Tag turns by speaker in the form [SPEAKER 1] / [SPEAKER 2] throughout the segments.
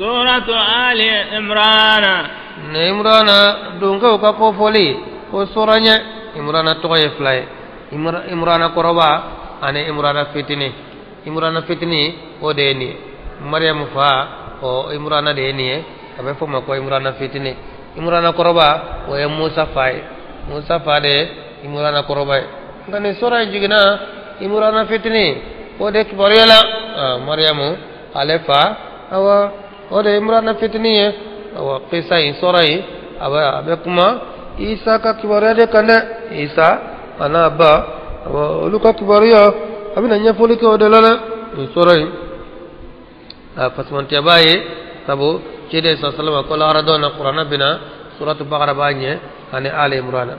[SPEAKER 1] سورة آل عمران
[SPEAKER 2] Imrana dunkew ka kofɔli ko sura ɲɛ. Imrana tɔgɔ ye fila ye, Imrana kɔrɔba ani Imrana fitini. Imrana fitini o de ye nin ye, Mariyamu fa o Imrana de ye nin ye, a bɛ fɔ o ma ko Imrana fitini. Imrana kɔrɔba o ye Musa fa ye, Musa fa de ye Imrana kɔrɔba ye. Nka nin sura in jiginna Imrana fitini o de kibaruya la. Mariyamu ale fa, awa, o de ye Imrana fitini ye. Awa, kisa in, sura in a bɛ kuma Isa ka kibaruya de kan dɛ. Isa a n'a ba, awa, olu ka kibaruya a bɛna ɲɛfɔli kɛ o de la dɛ. Nin sura in a fasamantiyaba ye, sabu ciden sa salama ko lahara dɔn na kuranna bɛna suratu Bakara b'a ɲɛ ani Ali Imrana.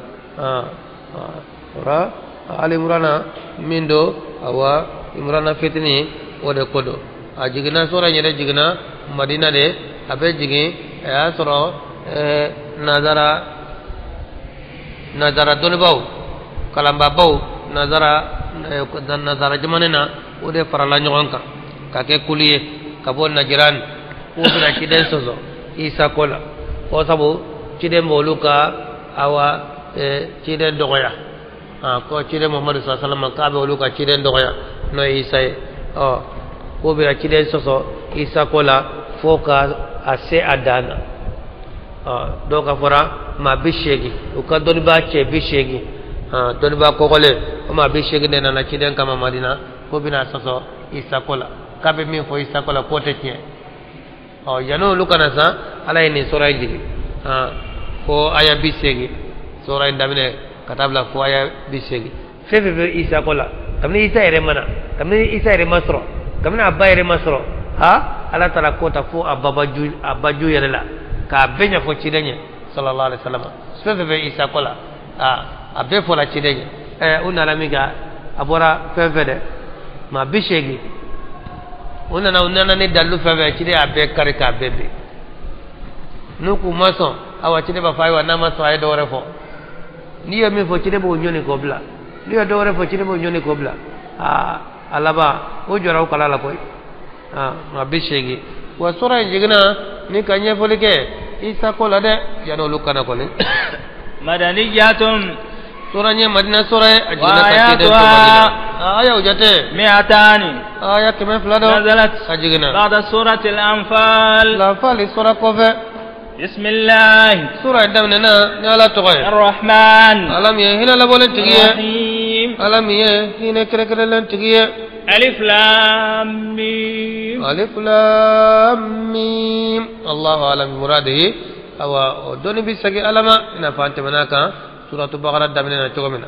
[SPEAKER 2] Ora Ali Imrana min do, awa, Imrana fitini o de ko do. A jiginna, sura in yɛrɛ jiginna Madina de. A bɛ jigin, a y'a sɔrɔ nazara dɔnnibaw, kalanbabaw nazara jamana na, o de farala ɲɔgɔn kan ka kɛ kulu ye ka bɔ Najiran k'u bɛna ciden sɔsɔ Isa ko la, ko sabu ciden b'olu ka, awa, ciden dɔgɔya, ko ciden Muhamadu sallallahu alaihi wasallam k'a bɛ olu ka ciden dɔgɔya, n'o ye Isa ye. Ɔ, k'u bɛna ciden sɔsɔ Isa ko la fo ka a se a dan na. Ɔ, dɔw ka fɔra maa 80, u ka dɔnnibaa cɛ 80, dɔnnibaa kɔgɔlen o maa 80 de nana ciden kama Madina k'u bɛna sɔsɔ Isa ko la, k'a bɛ min fɔ Isa ko la k'o tɛ tiɲɛ. Ɔ, yanni olu kana sa, Ala ye nin sura in jigin fo aya 80, sura in daminɛ ka taa bila fo aya 80. Fɛn fɛn bɛ Isa ko la, kabini Isa yɛrɛ ma na, kabini Isa yɛrɛ ma sɔrɔ, kabini a ba yɛrɛ ma sɔrɔ, ha, Ala taara ko ta fo a babaju, a baju yɛrɛ la, k'a bɛɛ ɲɛfɔ ciden ye sallallahu alaihi wasallam. Fɛn fɛn bɛ Isa ko la, a bɛɛ fɔla ciden ye. Ɛ, u nana min kɛ, a bɔra fɛn fɛn dɛ, maa 80 u nana, u nana ni dalilu fɛn fɛn, ciden y'a bɛɛ kari k'a bɛɛ bin. N'u k'u ma sɔn, awa, ciden b'a fɔ: ayiwa, n'a ma sɔn, a ye dɔ wɛrɛ fɔ. N'i ye min fɔ, ciden b'o ɲɔni k'o bila. N'i ye dɔ wɛrɛ fɔ, ciden b'o ɲɔni k'o bila. Aa, a laban o jɔra o kala la koyi. Aa, maa 80. Wa sura in jiginna ni ka ɲɛfɔli kɛ Isa ko la dɛ, yanni olu kana kɔni.
[SPEAKER 1] مدنية.
[SPEAKER 2] Sura ɲɛ Madina sura ye, a jiginna ka ciden to Madina. Aya o jate.
[SPEAKER 1] 200.
[SPEAKER 2] Aya 200 dɔ.
[SPEAKER 1] نزلت
[SPEAKER 2] A jiginna
[SPEAKER 1] بعد سورة الأنفال.
[SPEAKER 2] Lanfali sura kɔfɛ.
[SPEAKER 1] بسم الله.
[SPEAKER 2] Sura in daminɛna ni Ala tɔgɔ ye.
[SPEAKER 1] الرحمن.
[SPEAKER 2] Ala min ye hinɛ labɔlen tigi ye.
[SPEAKER 1] الرحيم.
[SPEAKER 2] Ala min ye hinɛ kɛrɛnkɛrɛnlen tigi ye.
[SPEAKER 1] ألف لام ميم.
[SPEAKER 2] ألف لام ميم، الله أعلم بمراده. Awa, o dɔnni bi segin Ala ma, i n'a fɔ an tɛmɛna kan suratu Bakara daminɛ na cogo min na.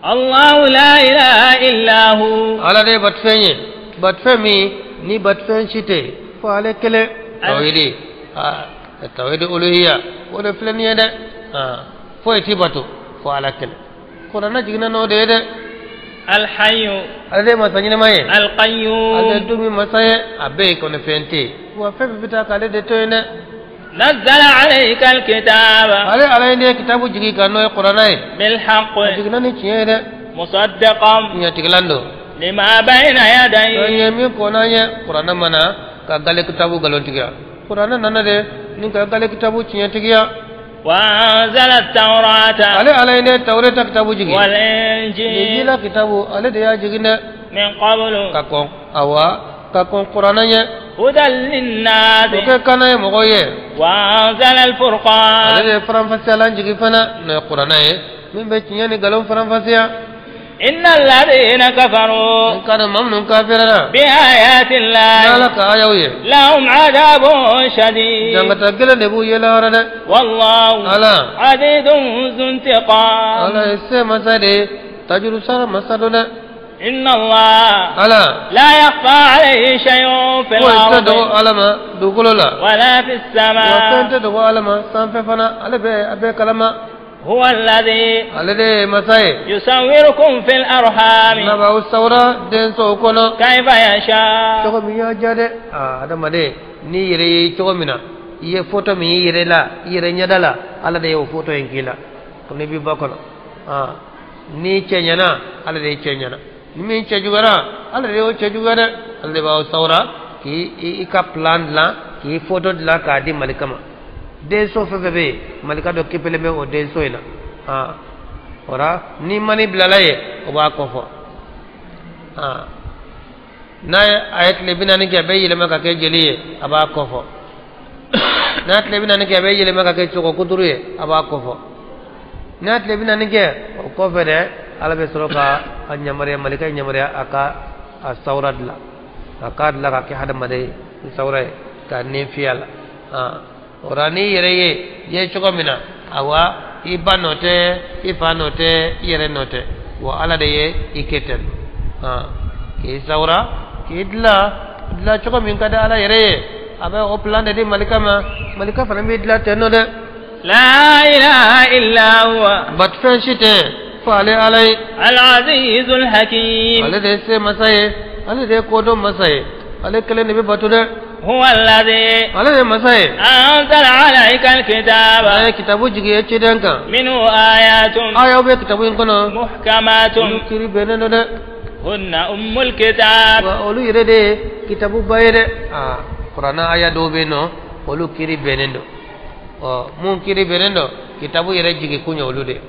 [SPEAKER 1] الله لا إله إلا هو.
[SPEAKER 2] Ala de ye batufɛn ye, batufɛn min ni batufɛn si tɛ fo ale kelen. Tawhidi, tawhidi uluhiya, o de filɛ nin ye dɛ. Foyi ti bato fo Ala kelen. Kuranɛ jiginna n'o de ye dɛ.
[SPEAKER 1] الحي.
[SPEAKER 2] Ale de ye masa ɲɛnama ye. Ale
[SPEAKER 1] القيوم.
[SPEAKER 2] dun min masa ye, a bɛɛ ye kɔni, fɛn tɛ yen wa fɛn fɛn bɛ taa k'ale de to yen dɛ.
[SPEAKER 1] نزل عليك الكتاب.
[SPEAKER 2] Ale Ala ye ne ye kitabu jigin kan, n'o ye kuranɛ ye.
[SPEAKER 1] بالحق.
[SPEAKER 2] A jiginna ni tiɲɛ ye dɛ.
[SPEAKER 1] مصدقا.
[SPEAKER 2] Ɲɛtigilan don.
[SPEAKER 1] لما بين
[SPEAKER 2] Fɛn
[SPEAKER 1] يديه.
[SPEAKER 2] ye min kɔnna ye, kuranɛ mana ka gale kitabu nkalontigiya. Kuranɛ nana de ni ka gale kitabu tiɲɛtigiya.
[SPEAKER 1] وأنزل التوراة.
[SPEAKER 2] Ale Ala ye ne Tawureta kitabu jigin.
[SPEAKER 1] والإنجيل.
[SPEAKER 2] Injila kitabu, ale de y'a jigin dɛ.
[SPEAKER 1] من قبل.
[SPEAKER 2] Ka kɔn, awa, ka kɔn kuranɛ ɲɛ.
[SPEAKER 1] هدى للناس.
[SPEAKER 2] O kɛ kana ye mɔgɔw ye.
[SPEAKER 1] وأنزل
[SPEAKER 2] Ale
[SPEAKER 1] الفرقان.
[SPEAKER 2] de ye faranfasiyalan jigin fana, n'o ye kuranɛ ye min bɛ tiɲɛ ni nkalon faranfasiya.
[SPEAKER 1] إن الذين كفروا
[SPEAKER 2] N kana maa minnu kafirara
[SPEAKER 1] بآيات الله
[SPEAKER 2] n'Ala ka ayaw ye,
[SPEAKER 1] لهم عذاب شديد.
[SPEAKER 2] jangata gɛlɛn de b'u ye lahara dɛ.
[SPEAKER 1] والله
[SPEAKER 2] Ala
[SPEAKER 1] عزيز ذو انتقام.
[SPEAKER 2] Ala ye se masa de ye, tajuru sara masa don dɛ.
[SPEAKER 1] إن الله
[SPEAKER 2] Ala
[SPEAKER 1] لا يخفى عليه شيء في
[SPEAKER 2] foyi tɛ
[SPEAKER 1] الأرض
[SPEAKER 2] dogo Ala ma dugukolo la
[SPEAKER 1] ولا في
[SPEAKER 2] wa fɛn
[SPEAKER 1] السماء.
[SPEAKER 2] tɛ dogo Ala ma sanfɛ fana, ale bɛ a bɛɛ kalama.
[SPEAKER 1] هو الذي
[SPEAKER 2] Ale de ye masa ye
[SPEAKER 1] يصوركم في الأرحام
[SPEAKER 2] n'a b'aw sawura densow kɔnɔ
[SPEAKER 1] كيف يشاء.
[SPEAKER 2] cogo min y'a diya dɛ. Aa, adamaden, n'i yɛrɛ ye cogo min na, i ye foto min y'i yɛrɛ la, i yɛrɛ ɲɛda la, Ala de y'o foto in k'i la kabini i b'i ba kɔnɔ. Aa, n'i cɛ ɲɛna, Ala de ye cɛ ɲɛna. Ni min cɛ juguyara, Ala de y'o cɛ juguya dɛ. Ale de b'aw sawura k'i i ka plan dilan. k'i foto dilan k'a di malika ma denso fɛn fɛn bɛ yen malika dɔ kepelen bɛ o denso in na o la ni mani bilala yen o b'a kɔfɔ n'a ye a ye tile 40 kɛ a bɛ yɛlɛma ka kɛ jeli ye a b'a kɔfɔ n'a ye tile 40 kɛ a bɛ yɛlɛma ka kɛ sogo kuturu ye a b'a kɔfɔ n'a ye tile 40 kɛ o kɔfɛ dɛ ala bɛ sɔrɔ ka a yamaruya malika yamaruya a ka a sawura dilan a k'a dilan ka kɛ hadamaden sawura ye ka nin fiyɛ a la o la n'i yɛrɛ ye cogo min na awa i ba nɔ tɛ i fa nɔ tɛ i yɛrɛ nɔ tɛ wa ala de ye i kɛ ten k'i sawura k'i dilan dilan cogo min ka di ala yɛrɛ ye a bɛ o plan de di malika ma malika fana b'i dilan ten nɔ dɛ.
[SPEAKER 1] La ilaha illa huwa.
[SPEAKER 2] Batufɛn si tɛ fo ale ala ye.
[SPEAKER 1] Al-azizul hakim.
[SPEAKER 2] Ale de ye se masa ye ale de ye kodɔn masa ye ale kelen de bɛ bato dɛ.
[SPEAKER 1] Huwa alladhi.
[SPEAKER 2] Ale de ye masa ye.
[SPEAKER 1] Anzala alayka alkitaba.
[SPEAKER 2] A ye kitabu jigin ye ciden kan.
[SPEAKER 1] Minhu ayatun.
[SPEAKER 2] Ayaw bɛ kitabu in kɔnɔ.
[SPEAKER 1] Muhkamatun.
[SPEAKER 2] Olu kiri bɛnnen don dɛ.
[SPEAKER 1] Hunna ummul kitab.
[SPEAKER 2] Wa olu yɛrɛ de ye kitabu ba ye dɛ. Kuranna aya dɔw bɛ yen nɔ olu kiri bɛnnen don. Ɔ mun kiri bɛnnen don kitabu yɛrɛ jigin kun ye olu de ye.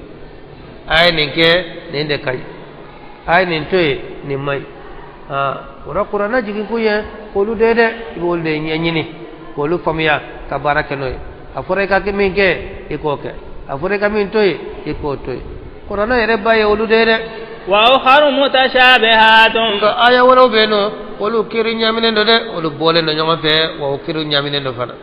[SPEAKER 2] A ye nin kɛ nin de ka ɲi a ye nin to yen nin man ɲi o la kuranna jigin kun ye olu de ye dɛ i b'olu de ɲɛɲini k'olu faamuya ka baara kɛ n'o ye a fɔra i ka min kɛ i k'o kɛ a fɔra i ka min to yen i k'o to yen kuranna yɛrɛ ba ye olu de ye dɛ.
[SPEAKER 1] Wa ukharu mutashabihatun.
[SPEAKER 2] Nka aya wɛrɛw bɛ yen nɔ olu kiri ɲaaminen don dɛ olu bɔlen don ɲɔgɔn fɛ wa o kiri ɲaaminen don fana.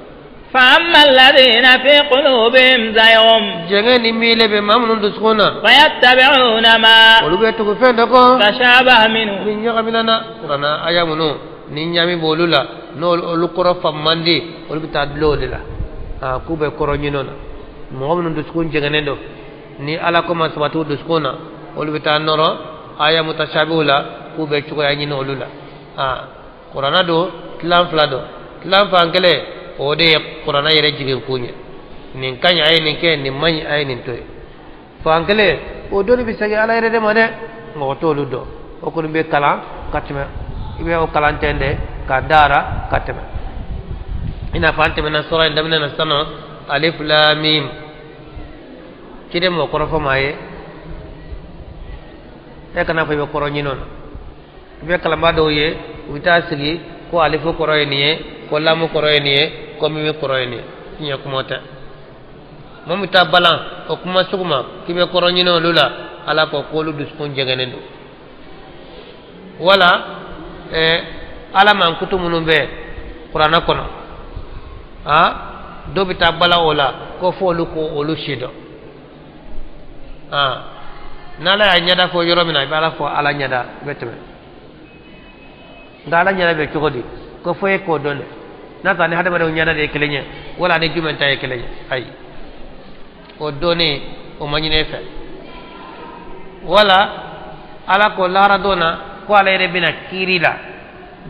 [SPEAKER 1] فأما الذين في قلوبهم زيغ
[SPEAKER 2] jɛngɛ ni miile bɛ maa minnu dusukun na
[SPEAKER 1] فيتبعون ما
[SPEAKER 2] olu bɛ tugu fɛn dɔ kɔ
[SPEAKER 1] تشابه منه
[SPEAKER 2] ni ɲagamina na kuranna aya minnu ni ɲami b'olu la n'olu kɔrɔ faamu man di olu bɛ taa dulon o de la k'u bɛ kɔrɔ ɲini o la mɔgɔ minnu dusukun jɛngɛnnen don ni ala ko ma sabati u dusukun na olu bɛ taa nɔrɔ aya mutashabihu la k'u bɛ cogoya ɲini olu la kuranna don tilan fila don tilan fan kelen o de ye kuranna yɛrɛ jigin kun ye nin ka ɲi a ye nin kɛ nin man ɲi a ye nin to yen fan kelen o dɔnni bɛ segin ala yɛrɛ de ma dɛ mɔgɔ t'olu dɔn o kɔni bɛ kalan ka tɛmɛ i bɛ o kalan tɛ dɛ ka dara ka tɛmɛ i n'a fɔ an tɛmɛna sɔrɔ in daminɛ na sisan nɔ alif lam mim ciden m'o kɔrɔ fɔ maa ye e kana fɔ i bɛ kɔrɔ ɲini o la i bɛ kalanbaa dɔw ye u bɛ taa sigi ko alifu kɔrɔ ye nin ye ko lamu kɔrɔ ye nin ye ko mimi kɔrɔ ye nin ye tiɲɛ kuma tɛ mɔgɔ min bɛ taa balan o kuma sugu ma k'i bɛ kɔrɔ ɲini olu la ala ko k'olu dusukun jɛngɛnnen don wala ala mankutu minnu bɛ kuranna kɔnɔ dɔw bɛ taa balan o la ko fo olu ko olu si dɔn n'ala y'a ɲɛda fɔ yɔrɔ min na i bɛ ala fɔ ala ɲɛda i bɛ tɛmɛ nka ala ɲɛda bɛ cogo di ko fo e k'o dɔn dɛ n'a sɔrɔ ni hadamadenw ɲɛda de ye kelen ye wala ni jumɛn ta ye kelen ye ayi o dɔnnen o ma ɲini e fɛ wala ala ko lahara don na ko ala yɛrɛ bɛna kiiri la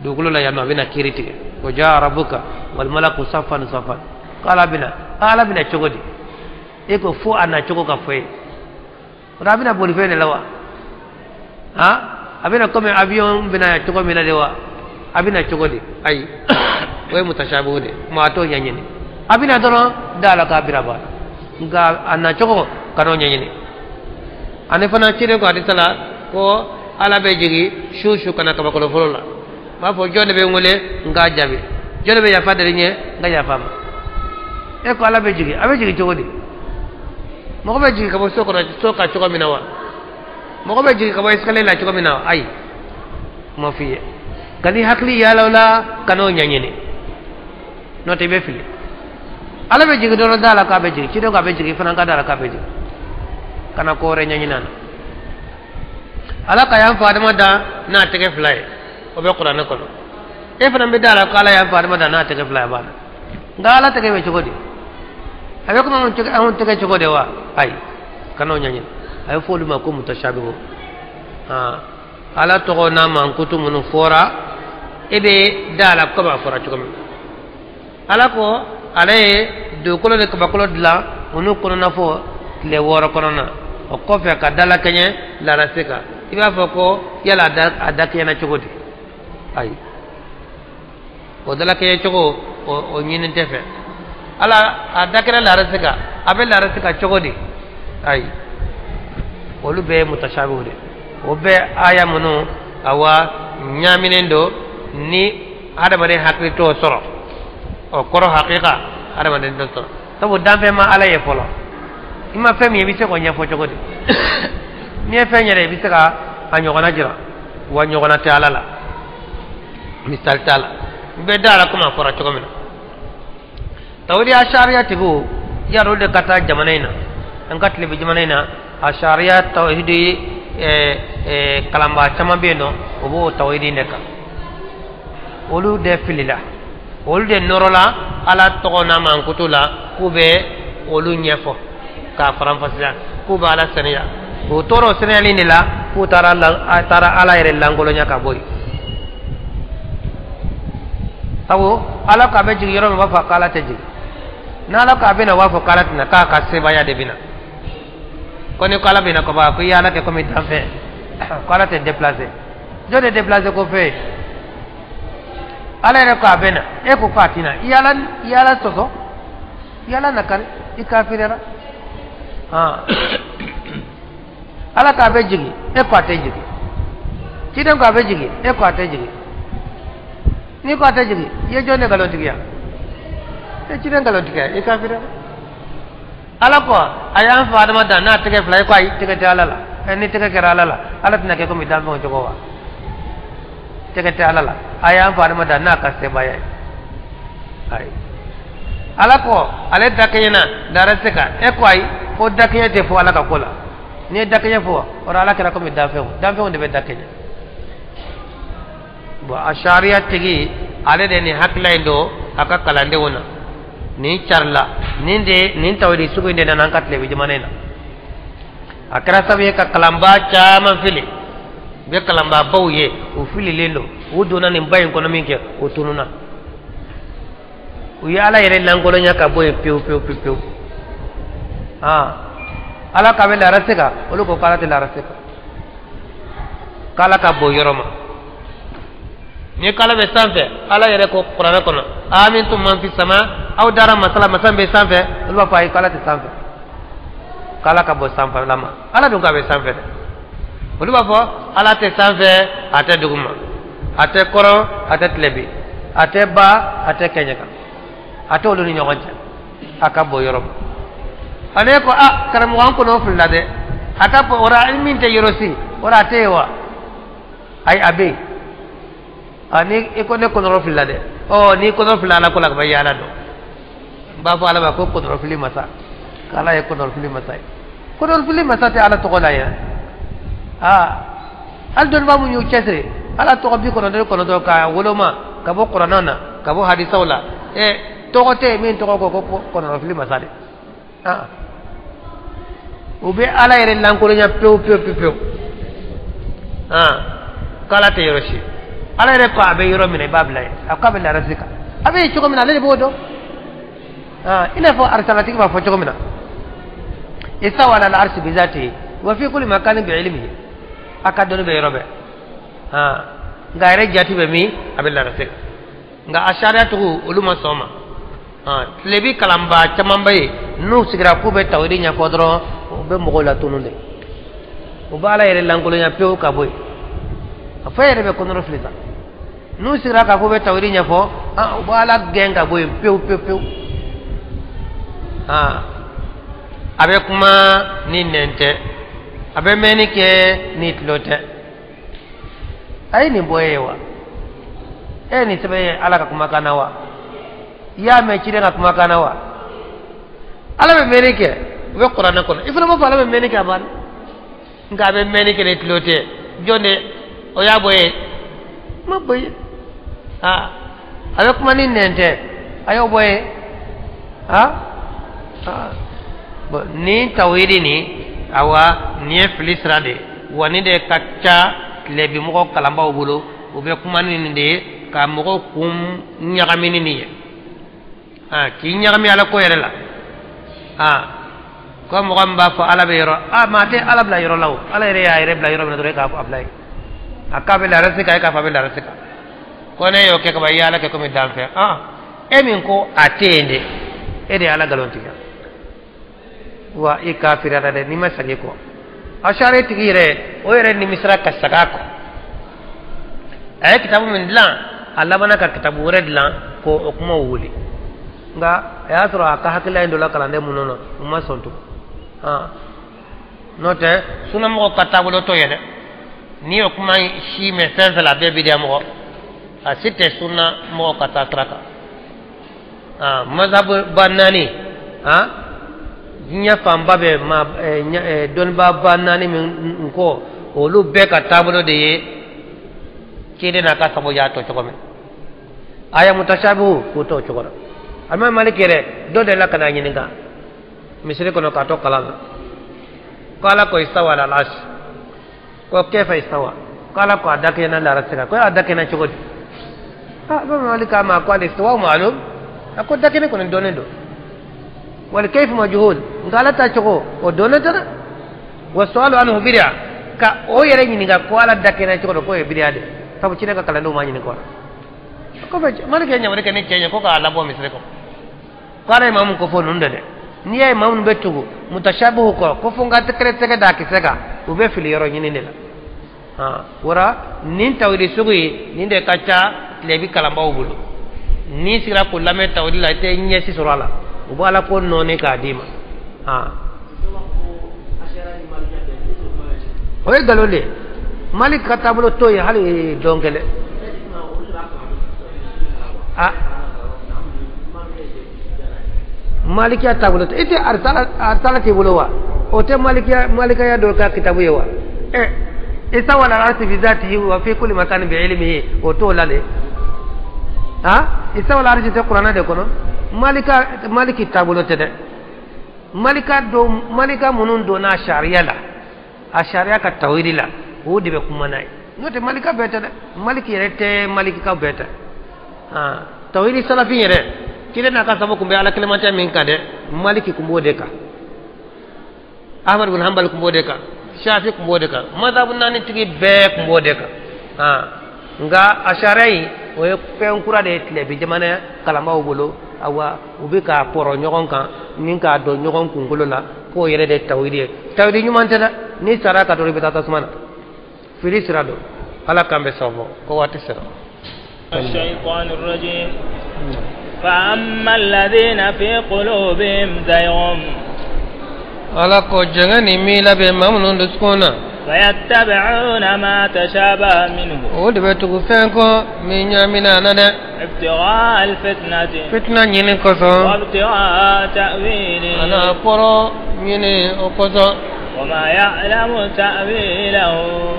[SPEAKER 2] dugukolo la yan nɔ a bɛna kiiri tigɛ ko jaa rabbuka wal malaku saffan saffan ko ala bɛna cogo di e ko fo a na cogo ka fɔ e o la a bɛna bolifɛn de la wa a bɛna komi avion bɛna cogo min na de wa a bɛna cogo di ayi o ye mutashabihu de maa t'o ɲɛɲini a bɛna dɔrɔn da la k'a bira ba nka a na cogo kan'o ɲɛɲini ani fana ciden ko hadisa la ko ala bɛ jigin su su ka na kabakolo fɔlɔ la n b'a fɔ jɔn de bɛ n wele n k'a jaabi jɔn de bɛ yafa deli n ye n ka yafa ma e ko ala bɛ jigin a bɛ jigin cogo di mɔgɔ bɛ jigin ka bɔ so kɔnɔ so kan cogo min na wa mɔgɔ bɛ jigin ka bɔ escalier la cogo min na wa ayi kuma f'i ye nka n'i hakili yaala o la kan'o ɲɛɲini n'o tɛ i bɛ fili ala bɛ jigin dɔrɔn da la k'a bɛ jigin ciden ko a bɛ jigin fana ka da la k'a bɛ jigin kana ko wɛrɛ ɲɛɲini a la ala ka y'an fa adama da n'a tɛgɛ fila ye o bɛ kuranɛ kɔnɔ e fana bɛ da la ko ala y'an fa adama da n'a tɛgɛ fila ye a b'a la nka ala tɛgɛ bɛ cogo di a bɛ komi anw tɛgɛ cogo de wa ayi kan'o ɲɛɲini a bɛ fɔ olu ma ko mutashabihu ala tɔgɔ n'a mankutu minnu fɔra e bɛ da la komi a fɔra cogo min ala ko ale ye dugukolo ni kabakolo dilan olu kɔnɔna fɔ tile 6 kɔnɔna o kɔfɛ ka dalakɛɲɛ larase kan i b'a fɔ ko yala a dakɛɲɛna cogo di ayi o dalakɛɲɛ cogo o ɲini tɛ fɛ ala a dakɛra larasi kan a bɛ larasi kan cogo di ayi olu bɛɛ ye mutashabihu de o bɛɛ aya minnu awa ɲaaminen don ni hadamaden hakili t'o sɔrɔ o kɔrɔ hakika hadamaden t'o sɔrɔ sabu danfɛn ma ala ye fɔlɔ i ma fɛn min ye i bɛ se k'o ɲɛfɔ cogo di n'i ye fɛn yɛrɛ i bɛ se ka a ɲɔgɔnna jira wa ɲɔgɔnna tɛ ala la misali t'a la n bɛ da la komi a fɔra cogo min na tawhidi asariya tigiw yarɔ olu de ka taa jamana in na an ka tilebi jamana in na asariya tawhidi kalanbaa caman bɛ yen nɔ o b'o tawhidi in de kan olu de filila olu de nɔrɔla ala tɔgɔ n'a mankutu la k'u bɛ olu ɲɛfɔ k'a faranfasiya k'u bɛ ala saniya o tora o saniyali de la k'u taara ala yɛrɛ lankolonya ka bɔ yen sabu ala k'a bɛ jigin yɔrɔ min u b'a fɔ k'ala tɛ jigin n'ala k'a bɛ na u b'a fɔ k'ala tɛna k'a ka sebaaya de bɛ na ko ni ko ala bɛ na ko ba ko i y'ala kɛ komi danfɛn ko ala tɛ déplacer jɔn de déplacer ko fɛn ye ala yɛrɛ ko a bɛ na e ko k'a tɛ na i y'ala sɔsɔ i y'ala nakari i kafiriyara ala k'a bɛ jigin e ko a tɛ jigin ciden ko a bɛ jigin e ko a tɛ jigin n'i ko a tɛ jigin i ye jɔn de nkalontigiya e ciden nkalontigiya i kafiriyara ala ko a y'an fa adama dan n'a tɛgɛ fila ye ko ayi tɛgɛ tɛ ala la ni tɛgɛ kɛra ala la ala tɛna kɛ komi danfɛnw cogo wa tɛgɛ tɛ ala la a y'an fa adama dan n'a ka sebaaya ye ayi ala ko ale dakɛɲɛna darase kan e ko ayi ko dakɛɲɛ tɛ fɔ ala ka ko la n'i ye dakɛɲɛ fɔ o la ala kɛra komi danfɛnw danfɛnw de bɛ dakɛɲɛ bon a sariya tigi ale de nin hakilila in don a ka kalandenw na nin carila nin de nin tawhidi sugu in de nana an ka tilebi jamana in na a kɛra sababu ye ka kalanbaa caman fili u bɛ kalanbaabaw ye u fililen don u donna nin ba in kɔnɔ min kɛ o tununna u ye ala yɛrɛ lankolonya ka bɔ yen pewu pewu pewu pewu ala k'a bɛ larase kan olu ko k'ala tɛ larase kan k'ala ka bon yɔrɔ ma ni k'ala bɛ sanfɛ ala yɛrɛ ko kuranɛ kɔnɔ amintum man fi sama aw dara masala masa bɛ sanfɛ olu b'a fɔ ayi k'ala tɛ sanfɛ k'ala ka bɔ sanfɛla ma ala dun k'a bɛ sanfɛ dɛ olu b'a fɔ ala tɛ sanfɛ a tɛ duguma a tɛ kɔrɔn a tɛ tilebin a tɛ ba a tɛ kɛɲɛka a tɛ olu ni ɲɔgɔn cɛ a ka bɔ yɔrɔ ma ale ko a karamɔgɔ an kɔnɔ filila dɛ a ka bɔ o la min tɛ yɔrɔ si o la a tɛ yen wa ayi a bɛ yen ni i ko ne kɔnɔrɔ filila dɛ ɔ n'i kɔnɔrɔ filila ala ko la ka ban i y'ala dɔn n b'a fɔ ala ma ko kɔnɔrɔfili masa k'ala ye kɔnɔrɔfili masa ye kɔnɔrɔfili masa tɛ ala tɔgɔ la yɛrɛ hali dɔnnibaa mun y'u cɛsiri ala tɔgɔ 99 k'a woloma ka bɔ kuranɛ na ka bɔ hadisaw la tɔgɔ tɛ yen min tɔgɔ ko ko kɔnɔrɔfili masa de u bɛ ala yɛrɛ lankolonya pewu pewu pewu pewu k'ala tɛ yɔrɔ si ala yɛrɛ ko a bɛ yɔrɔ min na i b'a bila yen a k'a bɛ larasi kan a bɛ yen cogo min na ale de b'o dɔn i n'a fɔ arisalatigi b'a fɔ cogo min na istawa ala al-arshi bi zatihi wa fi kulli makanin bi ilmihi a ka dɔnni bɛ yɔrɔ bɛɛ nka a yɛrɛ jati bɛ min a bɛ larasi kan nka a sariya tigiw olu ma sɔn ma tilebi kalanbaa caman bɛ yen n'u sigira k'u bɛ tawhidi ɲɛfɔ dɔrɔn u bɛ mɔgɔw latunu de u bɛ ala yɛrɛ lankolonya pewu ka bɔ yen a fɔ e yɛrɛ bɛ kɔnɔrɔ fili sa n'u sigira k'a fɔ u bɛ tawhidi ɲɛfɔ u bɛ ala gɛn ka bɔ yen pewu pewu pewu a bɛ kuma ni nɛn tɛ a bɛ mɛnni kɛ ni tulo tɛ a ye nin bɔ e ye wa e ye nin sɛbɛn ye ala ka kumakan na wa i y'a mɛn ciden ka kumakan na wa ala bɛ mɛnni kɛ u bɛ kuranɛ kɔnɔ i fana b'a fɔ ala bɛ mɛnni kɛ a banna nka a bɛ mɛnni kɛ ni tulo tɛ jɔn de o y'a bɔ ye ma bɔ ye a bɛ kuma ni nɛn tɛ a y'o bɔ ye bon nin tawhidi nin awa nin ye fili sira de ye wa nin de ka ca tilebimɔgɔ kalanbaaw bolo u bɛ kuma ni nin de ye ka mɔgɔw kun ɲagami ni nin ye k'i ɲagami ala ko yɛrɛ la ko mɔgɔ min b'a fɔ ala bɛ yɔrɔ maa tɛ ala bila yɔrɔ la o ala yɛrɛ y'a yɛrɛ bila yɔrɔ min na dɔrɔn e k'a bila yen a k'a bɛ larasi kan e k'a fɔ a bɛ larasi kan ko ne y'o kɛ kaban i y'ala kɛ komi danfɛn E min ko a tɛ yen de, e de ye Ala nkalon tigɛ wa i kafiriyara dɛ n'i ma segin kɔ. Ashari tigi yɛrɛ o yɛrɛ nimisira ka segin a kɔ. A ye kitabu min dilan, a labanna ka kitabu wɛrɛ dilan k'o o kumaw wuli, nka a y'a sɔrɔ a ka hakilila in dɔ la kalanden minnu na, u ma sɔn tugun. N'o tɛ sunamɔgɔw ka taabolo t'o ye dɛ. N'i y'o kuma si mɛn fɛn fɛn la, a bɛɛ bidiya mɔgɔ, a si tɛ sunna mɔgɔw ka taa sira kan. Mazhabu ba naani, diɲɛ fanba bɛ ma dɔnnibaa ba naani min kɔ, olu bɛɛ ka taabolo de ye ciden n'a ka sabu y'a tɔ cogo min. Aya mutashabihu k'o t'o cogo la. Alimami Maliki yɛrɛ dɔ delila ka n'a ɲininka misiri kɔnɔ k'a to kalan na, ko Ala ko istawa ala al'arshi, ko kayfa istawa, ko Ala ko a dakɛɲɛna l'arasi kan, ko a dakɛɲɛna cogo di? Alimami Maliki k'a ma ko al-istiwa ma'lum, a ko dakɛɲɛ kɔni dɔnnen don, wal kayfu majhul, nka Ala ta cogo o dɔnnen tɛ dɛ. Wa su'alu anhu bid'a, ka o yɛrɛ ɲininka ko Ala dakɛɲɛna cogo dɔ k'o ye bid'a de, sabu ciden ka kalandenw ma ɲininka o la. Kɔfɛ Maliki ye ɲamari kɛ ni cɛ ye ko k'a labɔ misiri kɔnɔ, ko Ala ye maa mun ko fɔ ninnu de dɛ, n'i y'a ye maa minnu bɛ tugu mutashabihu kɔ ko fo n ka tɛgɛ tɛgɛ da kisɛ kan, u bɛ fili yɔrɔ ɲini de la. Wara nin tawhidi sugu ye nin de ka ca tilebi kalanbaaw bolo. N'i sigira k'o lamɛn tawhidi la, i tɛ ɲɛsi sɔrɔ a la, u b'a la ko nɔɔni k'a d'i ma. O ye nkalon de ye. Maliki ka taabolo t'o ye hali dɔn kelen. Malikiya taabolo tɛ, i tɛ arisala t'i bolo wa? O tɛ malikiya malikaya dɔ ka kitabu ye wa? Istawa ala al-arshi bi zatihi wa fi kulli makanin bi ilmihi, o t'o la de. Istawa ala al-arshi tɛ kuranɛ de kɔnɔ. Malika maliki taabolo tɛ dɛ. Malika do, malika minnu donna sariya la, a sariya ka tawhidi la, o de bɛ kuma n'a ye. N'o tɛ malika bɛɛ tɛ dɛ. Maliki yɛrɛ tɛ malikikaw bɛɛ tɛ. Tawhidi salafi yɛrɛ kelen n'a ka sabu kun bɛ Ala kelenmantɛ min kan dɛ, Maliki kun b'o de kan, Ahmad bin Hanbal kun b'o de kan, Shafi kun b'o de kan, mazhabu naani tigi bɛɛ kun b'o de kan. Nka a sariya in o ye fɛn kura de ye tilebi jamana kalanbaaw bolo. Awa u bɛ k'a pɔrɔ ɲɔgɔn kan ni k'a don ɲɔgɔn kunkolo la k'o yɛrɛ de tawhidi ye. Tawhidi ɲuman tɛ dɛ, n'i sara ka dɔrɔn i bɛ taa tasuma na, fili sira don. Ala k'an bɛ sababu ko waati sera.
[SPEAKER 1] الشيطان الرجيم. فأما الذين في قلوبهم زيغ
[SPEAKER 2] ala ko jɛngɛ ni miila bɛ maa minnu dusukun na,
[SPEAKER 1] فيتبعون ما تشابه منه
[SPEAKER 2] o de bɛ tugu fɛn kɔ min ɲaamina a na dɛ,
[SPEAKER 1] ابتغاء الفتنة
[SPEAKER 2] fitina ɲini kosɔn,
[SPEAKER 1] وابتغاء تأويله
[SPEAKER 2] a n'a kɔrɔ ɲini o kosɔn.
[SPEAKER 1] وما يعلم تأويله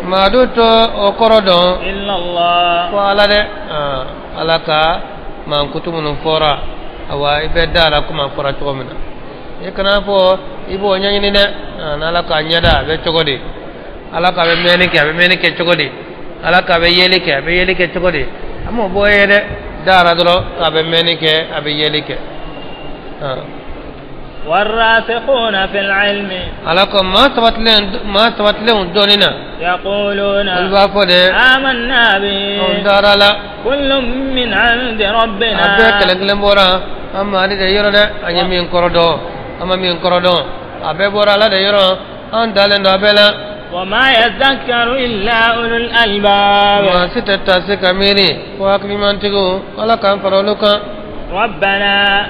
[SPEAKER 2] maa du tɛ o kɔrɔ dɔn
[SPEAKER 1] إلا الله
[SPEAKER 2] fo Ala dɛ. Ala ka mankutu minnu fɔra, awa i bɛ da la komi a fɔra cogo min na, i kana fɔ i b'o ɲɛɲini dɛ. N'Ala k'a ɲɛda a bɛ cogo di, Ala k'a bɛ mɛnni kɛ a bɛ mɛnni kɛ cogo di, Ala k'a bɛ yeli kɛ a bɛ yeli kɛ cogo di, a m'o bɔ ye dɛ. Da la dɔrɔn k'a bɛ mɛnni kɛ a bɛ yeli kɛ.
[SPEAKER 1] والراسخون في العلم
[SPEAKER 2] ala ko maa sabatilenw dɔnni na,
[SPEAKER 1] يقولون
[SPEAKER 2] olu b'a fɔ dɛ,
[SPEAKER 1] آمنا به
[SPEAKER 2] anw dara la,
[SPEAKER 1] كل من عند ربنا
[SPEAKER 2] a bɛɛ kelen kelen bɔra an ma ale de yɔrɔ dɛ, an ye min kɔrɔ dɔn, an ma min kɔrɔ dɔn, a bɛɛ bɔra Ala de yɔrɔ, an dalen don a bɛɛ la.
[SPEAKER 1] وما يذكر إلا أولو الألباب
[SPEAKER 2] maa si tɛ taa se ka miiri fo hakilimantigiw, Ala k'an fara olu kan.
[SPEAKER 1] ربنا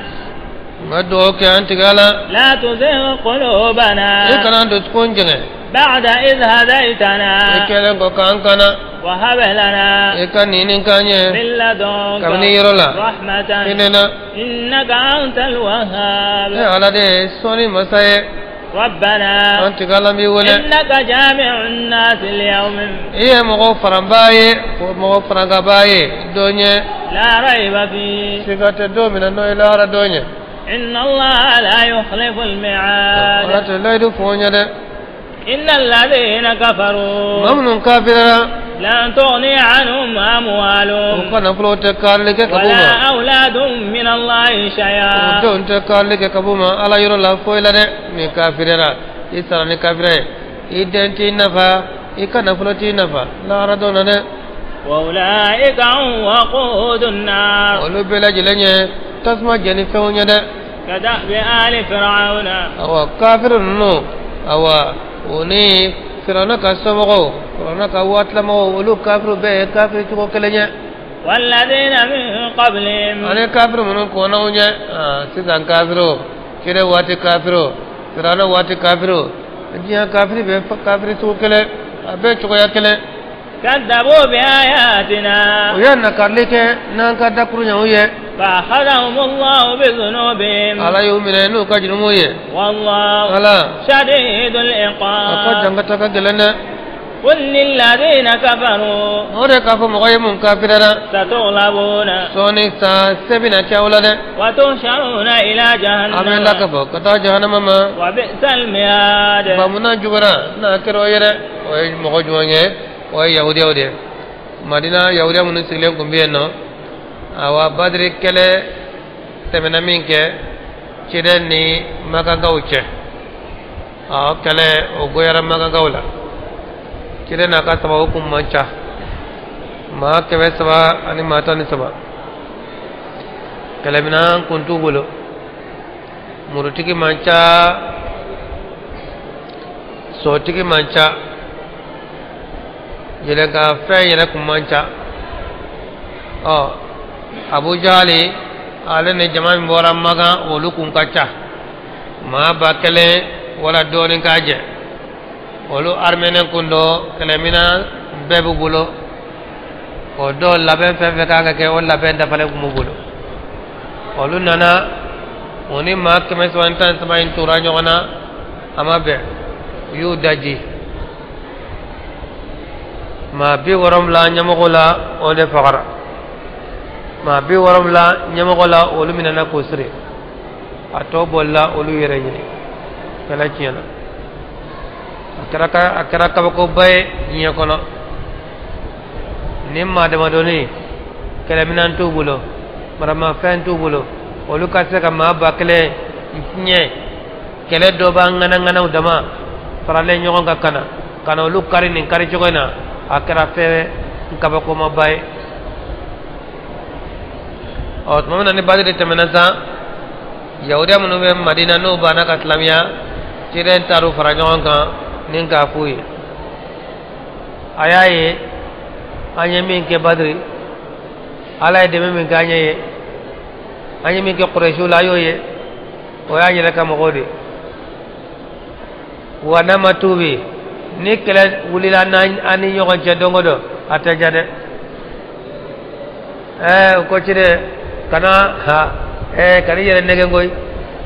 [SPEAKER 2] n ka dugawu kɛ an tigi Ala,
[SPEAKER 1] لا تزغ قلوبنا
[SPEAKER 2] i kana dusukun jɛngɛ
[SPEAKER 1] بعد إذ هديتنا
[SPEAKER 2] i kɛlen kɔ k'an kana,
[SPEAKER 1] وهب لنا
[SPEAKER 2] i ka nin k'an ye
[SPEAKER 1] من لدنك
[SPEAKER 2] kabini yɔrɔ la
[SPEAKER 1] رحمة
[SPEAKER 2] hinɛ na.
[SPEAKER 1] إنك أنت الوهاب
[SPEAKER 2] E Ala de ye sɔnni masa ye,
[SPEAKER 1] ربنا
[SPEAKER 2] an tigi Ala b'i wele,
[SPEAKER 1] إنك جامع الناس ليوم
[SPEAKER 2] i ye mɔgɔw faranbaa ye, mɔgɔ farankabaa ye don ye
[SPEAKER 1] لا ريب فيه
[SPEAKER 2] siga tɛ don min na, n'o ye lahara don ye.
[SPEAKER 1] إن الله لا يخلف
[SPEAKER 2] Ala
[SPEAKER 1] الميعاد
[SPEAKER 2] tɛ layidu fɔ n ye dɛ.
[SPEAKER 1] إن الذين كفروا
[SPEAKER 2] maa minnu kafirara,
[SPEAKER 1] لن تغني عنهم
[SPEAKER 2] u
[SPEAKER 1] أموالهم
[SPEAKER 2] ka nafolo tɛ kaarili kɛ ka b'u
[SPEAKER 1] ولا
[SPEAKER 2] ma,
[SPEAKER 1] أولادهم من الله
[SPEAKER 2] u
[SPEAKER 1] شيئا
[SPEAKER 2] denw tɛ kaarili kɛ ka b'u ma Ala yɔrɔ la foyi la dɛ. Ni kafirara, i sara ni kafira ye, i den t'i nafa, i ka nafolo t'i nafa lahara don na dɛ.
[SPEAKER 1] وأولئك هم وقود النار
[SPEAKER 2] Olu bɛɛ lajɛlen ye tasuma jeni fɛnw ye dɛ.
[SPEAKER 1] كدأب آل فرعون.
[SPEAKER 2] Awa kafiri ninnu, awa o ni Firawuna ka somɔgɔw, Firawuna ka waatilamɔgɔw, olu kafiriw bɛɛ ye kafiri cogo kelen ye.
[SPEAKER 1] والذين من قبلهم.
[SPEAKER 2] Ani kafiri minnu kɔnna u ɲɛ, sisan kafiriw, ciden waati kafiriw, Firawuna waati kafiriw, diɲɛ kafiri bɛ kafiri sugu kelen, a bɛɛ cogoya kelen.
[SPEAKER 1] كذبوا بآياتنا.
[SPEAKER 2] O ye nakarili kɛ n'an ka dakuru ɲɛ u ye.
[SPEAKER 1] فأخذهم الله بذنوبهم.
[SPEAKER 2] Ala y'u minɛ n'u ka jurumu ye.
[SPEAKER 1] والله
[SPEAKER 2] Ala
[SPEAKER 1] شديد
[SPEAKER 2] a ka
[SPEAKER 1] العقاب.
[SPEAKER 2] jangata ka gɛlɛn dɛ.
[SPEAKER 1] قل للذين كفروا.
[SPEAKER 2] O de k'a fɔ mɔgɔ ye mun kafirara.
[SPEAKER 1] ستغلبون.
[SPEAKER 2] Sɔɔni san se bɛna kɛ aw la dɛ.
[SPEAKER 1] وتحشرون إلى
[SPEAKER 2] A bɛ
[SPEAKER 1] جهنم.
[SPEAKER 2] lakabɔ ka taa jahanama ma.
[SPEAKER 1] وبئس المهاد.
[SPEAKER 2] Bamuna jugura n'a kɛra o ye dɛ. O ye mɔgɔ jumɛn ye? O ye yahudiyaw de ye. Madina yahudiya minnu sigilen tun bɛ yen nɔ, awa Badiri kɛlɛ tɛmɛna min kɛ ciden ni makankaw cɛ, o kɛlɛ o goyara makankaw la. Ciden n'a ka sababu kun man ca, maa 313. Kɛlɛminɛn kun t'u bolo, murutigi man ca, sotigi man ca, yɛlɛnka fɛn yɛrɛ kun man ca. Ɔ Abu Jahali ale ni jama min bɔra Makan, olu kun ka ca, maa 1000 wala dɔɔnin k'a jɛ. Olu armenen kun don, kɛlɛminɛn bɛɛ b'u bolo. O dɔw labɛn fɛn fɛn kan ka kɛ, o labɛn dafalen kun b'u bolo. Olu nana, o ni maa 313 in tora ɲɔgɔn na, a ma bɛn, u y'u daji. Maa 70 ɲɛmɔgɔ la, o de fagara. Maa 70 ɲɛmɔgɔ la, olu minɛna k'o siri. A tɔ bolila, olu yɛrɛ ɲini. Kɛlɛ tiɲɛna, a kɛra kabakoba ye diɲɛ kɔnɔ. Ni maa damadɔni, kɛlɛminɛn t'u bolo, maramafɛn t'u bolo, olu ka se ka maa 1000 tiɲɛ. Kɛlɛ dɔ b'an ŋanaŋanaw dama faralen ɲɔgɔn kan ka na ka na olu kari nin kari cogo in na, a kɛra fɛn kabakomaba ye. Ɔ tuma min na ni Badiri tɛmɛna sisan, yahudiya minnu bɛ Madina n'u banna ka silamɛya, ciden taar'u fara ɲɔgɔn kan ni k'a f'u ye: a y'a ye an ye min kɛ Badiri, Ala ye dɛmɛ min k'an ye, an ye min kɛ Kurɛsiw la, a y'o ye, o y'an yɛrɛ ka mɔgɔw de ye. Wa n'a ma tuubi, ni kɛlɛ wulila an ni ɲɔgɔn cɛ don o don, a tɛ ja dɛ. Ɛɛ o ko ciden kana ha ɛɛ kan'i yɛrɛ nɛgɛn koyi,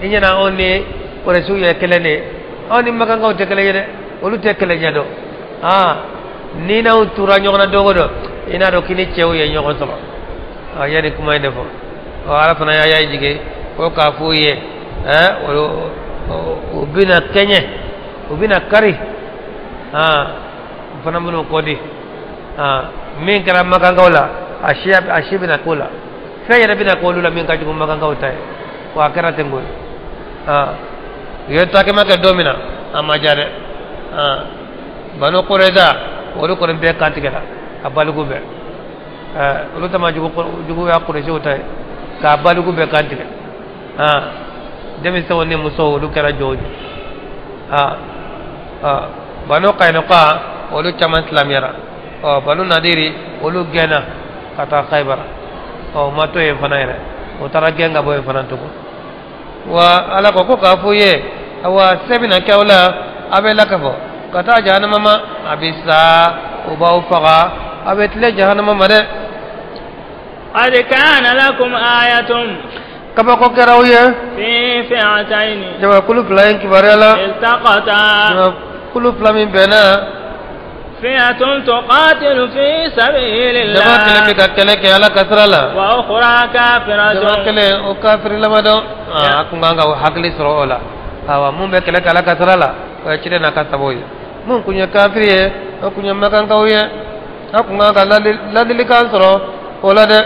[SPEAKER 2] i ɲɛna anw ni Kurɛsiw yɛ kelen de ye, anw ni Makankaw tɛ kelen ye dɛ, olu tɛ kɛlɛ ɲɛ dɔn. Aa ni n'anw tura ɲɔgɔn na don o don, i n'a dɔn k'i ni cɛw ye ɲɔgɔn sɔrɔ. A ye nin kuma in de fɔ. Ɔ Ala fana y'a jigin ko k'a f'u ye, ɛɛ o bɛna kɛɲɛ, o bɛna kari, aa o fana bɛn'o kɔ di. Aa min kɛra Makankaw la, a si bɛna k'o la, fɛn yɛrɛ bɛna k'olu la min ka jugu Makankaw ta ye. Wa a kɛra ten koyi. Aa u ye takɛma kɛ don min na, a ma diya dɛ. Aa Banu Kureza olu kɔni bɛɛ kantigɛra, a baliku bɛɛ. Ɛɛ olu ta ma juguya Kuresiw ta ye, k'a baliku bɛɛ kantigɛ. Aa denmisɛnw ni musow, olu kɛra jɔnw ye. Aa aa Banu Kayinuka olu caman silamɛyara. Ɔ Banu Nadiri olu gɛnna ka taa Khaybara. Ɔ o ma to yen fana yɛrɛ, o taara gɛn ka bɔ yen fana tugun. Wa Ala ko ko k'a f'u ye, awa se bɛna kɛ aw la, a bɛ lakafɔ ka taa jahanama ma, a bɛ sa, o b'aw faga, a bɛ tile jahanama ma dɛ.
[SPEAKER 1] قد كان لكم آية.
[SPEAKER 2] Kabako kɛra aw ye.
[SPEAKER 1] في فئتين.
[SPEAKER 2] Jamakulu fila in kibaruya la.
[SPEAKER 1] التقتا.
[SPEAKER 2] Jamakulu fila min bɛnna.
[SPEAKER 1] فئة تقاتل في سبيل
[SPEAKER 2] Jama kelen bɛ
[SPEAKER 1] الله.
[SPEAKER 2] ka kɛlɛ kɛ Ala ka sira la.
[SPEAKER 1] وأخرى
[SPEAKER 2] Jama
[SPEAKER 1] كافرة.
[SPEAKER 2] kelen, o kafiri lama dɔn. A kun kan ka hakili sɔrɔ o la. Awa mun bɛ kɛlɛ kɛ Ala ka sira la, o ye ciden n'a ka sababu ye. Mun kun ye kafiri ye, o kun ye makankaw ye. A kun kan ka ladilikan sɔrɔ o la dɛ.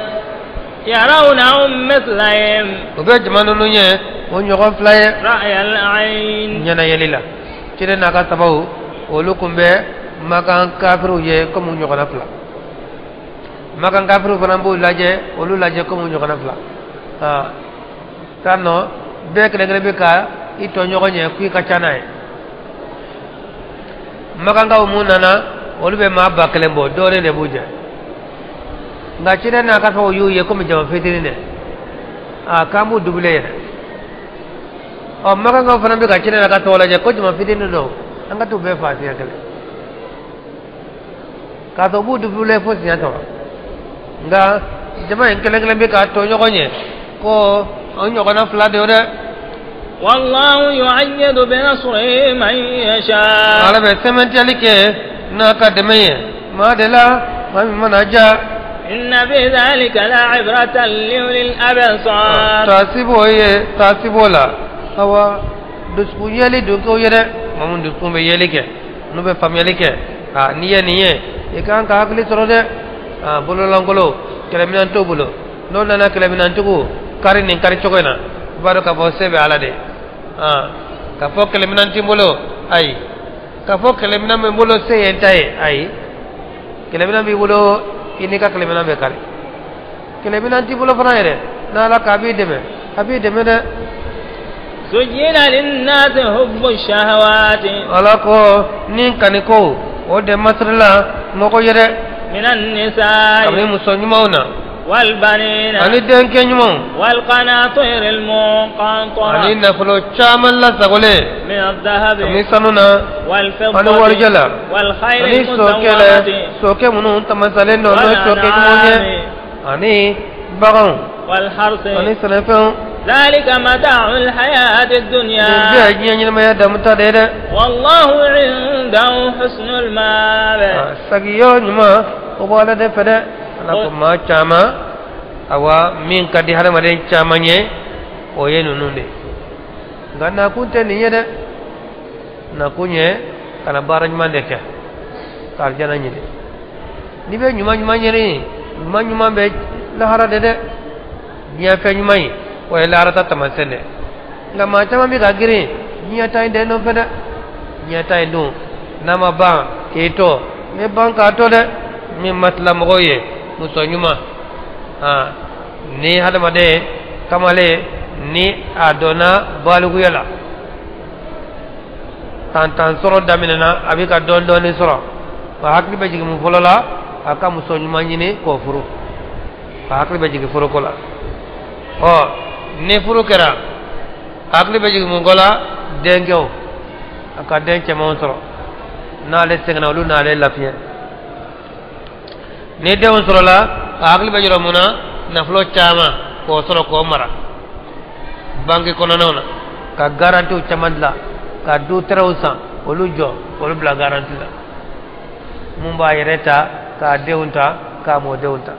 [SPEAKER 1] يرونهم مثلهم.
[SPEAKER 2] O bɛ jama ninnu ye o ɲɔgɔn fila ye.
[SPEAKER 1] رأي العين.
[SPEAKER 2] Ɲɛnayɛli la, ciden n'a ka sababu, olu kun bɛ makan kafiriw ye komi u ɲɔgɔnna fila. Makan kafiriw fana b'u lajɛ, olu lajɛ komi u ɲɔgɔnna fila. Aa. Sisan nɔ bɛɛ kelen kelen bɛ ka i tɔɲɔgɔn ɲɛ k'i ka ca n'a ye. Makankaw mun nana, olu bɛ maa 1000 bɔ, dɔɔnin de b'u jɛ. Nka ciden n'a ka fɛnw y'u ye komi jama fitinin dɛ, aa k'an b'u dubile yɛrɛ. Ɔ makankaw fana bɛ ka ciden n'a ka tɔgɔ lajɛ ko jama fitinin don, an ka t'u bɛɛ faa siɲɛ kelen. K'a sɔrɔ u b'u dubile fo siɲɛ 3. Nka jama in kelen kelen bɛ k'a tɔ ɲɔgɔn ɲɛ ko an ɲɔgɔnna 2 de ye dɛ.
[SPEAKER 1] والله يؤيد بنصره من يشاء.
[SPEAKER 2] Ala bɛ sɛmɛntiyali kɛ n'a ka dɛmɛ ye maa de la maa min mana ja.
[SPEAKER 1] إن في ذلك لعبرة لأولي الأبصار.
[SPEAKER 2] Taasi b'o ye, taasi b'o la. Awa dusukun yeli dun k'o ye dɛ, maa min dusukun bɛ yeli kɛ n'u bɛ faamuyali kɛ, aa n'i ye nin ye i kan ka hakili sɔrɔ dɛ. Aa bololankolon kɛlɛminɛn t'o bolo, n'o nana kɛlɛminɛntigiw kari nin kari cogo in na, i b'a dɔn k'a fɔ se bɛ Ala de ye. Aa k'a fɔ kɛlɛminɛn t'i bolo, ayi. K'a fɔ kɛlɛminɛn bɛ n bolo, se ye n ta ye, ayi. Kɛlɛminɛn b'i bolo, i n'i ka kɛlɛminɛn bɛ kari. Kɛlɛminɛn t'i bolo fana yɛrɛ, n'Ala k'a b'i dɛmɛ, a b'i dɛmɛ dɛ.
[SPEAKER 1] زين للناس حب الشهوات.
[SPEAKER 2] Ala ko ni kaniko o de masirila mɔgɔ yɛrɛ.
[SPEAKER 1] من النساء.
[SPEAKER 2] Kabini muso ɲumanw na.
[SPEAKER 1] والبنين.
[SPEAKER 2] Ani denkɛ ɲumanw.
[SPEAKER 1] والقناطير المقنطرة.
[SPEAKER 2] Ani nafolo caman lasagolen.
[SPEAKER 1] من الذهب.
[SPEAKER 2] Kabini sanu na.
[SPEAKER 1] والفضة.
[SPEAKER 2] Ani warijɛ la.
[SPEAKER 1] والخيل
[SPEAKER 2] Ani sokɛ la,
[SPEAKER 1] المسومة.
[SPEAKER 2] sokɛ minnu tamasalen don n'o ye sokɛ ɲumanw ye. Ani baganw.
[SPEAKER 1] والحرث.
[SPEAKER 2] Ani sɛnɛfɛnw.
[SPEAKER 1] ذلك متاع الحياة الدنيا.
[SPEAKER 2] Nin bɛɛ ye diɲɛ ɲɛnamaya damuta de ye dɛ.
[SPEAKER 1] والله عنده حسن المآب.
[SPEAKER 2] Sagiyɔrɔ ɲuman o b'Ala de fɛ dɛ. Ala ko maa caman, awa min ka di hadamaden caman ye, o ye ninnu de ye. Nka nakun tɛ nin ye dɛ. Nakun ye ka na baara ɲuman de kɛ ka arijana ɲini. N'i bɛ ɲuman ɲuman ɲini, ɲuman ɲuman bɛ lahara de dɛ. Diɲɛ fɛn ɲuman ye, o ye lahara ta taamasiyɛn de. Nka maa caman bɛ ka girin diɲɛ ta in de nɔfɛ dɛ. Diɲɛ ta in dun n'a ma ban k'i to, n bɛ ban k'a to dɛ. Min ma tila mɔgɔw ye, muso ɲuman, ni hadamaden kamalen ni a dɔnna balikuya la, tantan sɔrɔ daminɛna, a bɛ ka dɔɔni dɔɔni sɔrɔ, a hakili bɛ jigin mun fɔlɔ la? A ka muso ɲuman ɲini k'o furu. A hakili bɛ jigin furuko la. Ɔ ni furu kɛra, a hakili bɛ jigin mun kɔ la? Denkɛw, a ka den cɛmanw sɔrɔ, n'ale sɛgɛnna olu n'ale lafiɲɛ. Ni denw sɔrɔla, a hakili bɛ jɔrɔ mun na? Nafolo caman k'o sɔrɔ k'o mara banki kɔnɔnaw na, ka garantiw caman dilan, ka du tɛrɛw san, olu jɔ, olu bila garanti la. Mun b'a yɛrɛ ta, k'a denw ta, k'a mɔdenw ta.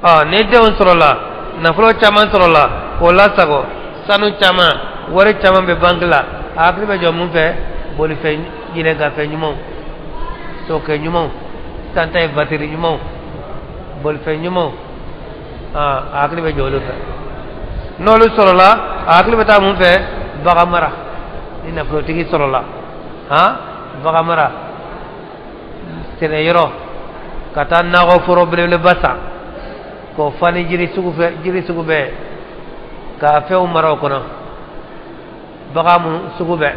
[SPEAKER 2] Ɔ ni denw sɔrɔla, nafolo caman sɔrɔla k'o lasago, sanu caman, wari caman bɛ banki la, a hakili bɛ jɔ mun fɛ? Bolifɛn, yɛlɛnkanfɛn ɲumanw, sokɛ ɲumanw, sisan ta ye vatiri ɲumanw, bolifɛn ɲumanw, a hakili bɛ jɔ olu fɛ. N'olu sɔrɔla, a hakili bɛ taa mun fɛ? Bagan mara. Ni nafolotigi sɔrɔla, bagan mara, sɛnɛyɔrɔ, ka taa nakɔ foro belebeleba san k'o fa ni jiri sugu fɛ, jiri sugu bɛɛ, ka fɛnw mara o kɔnɔ, bagan mun sugu bɛɛ,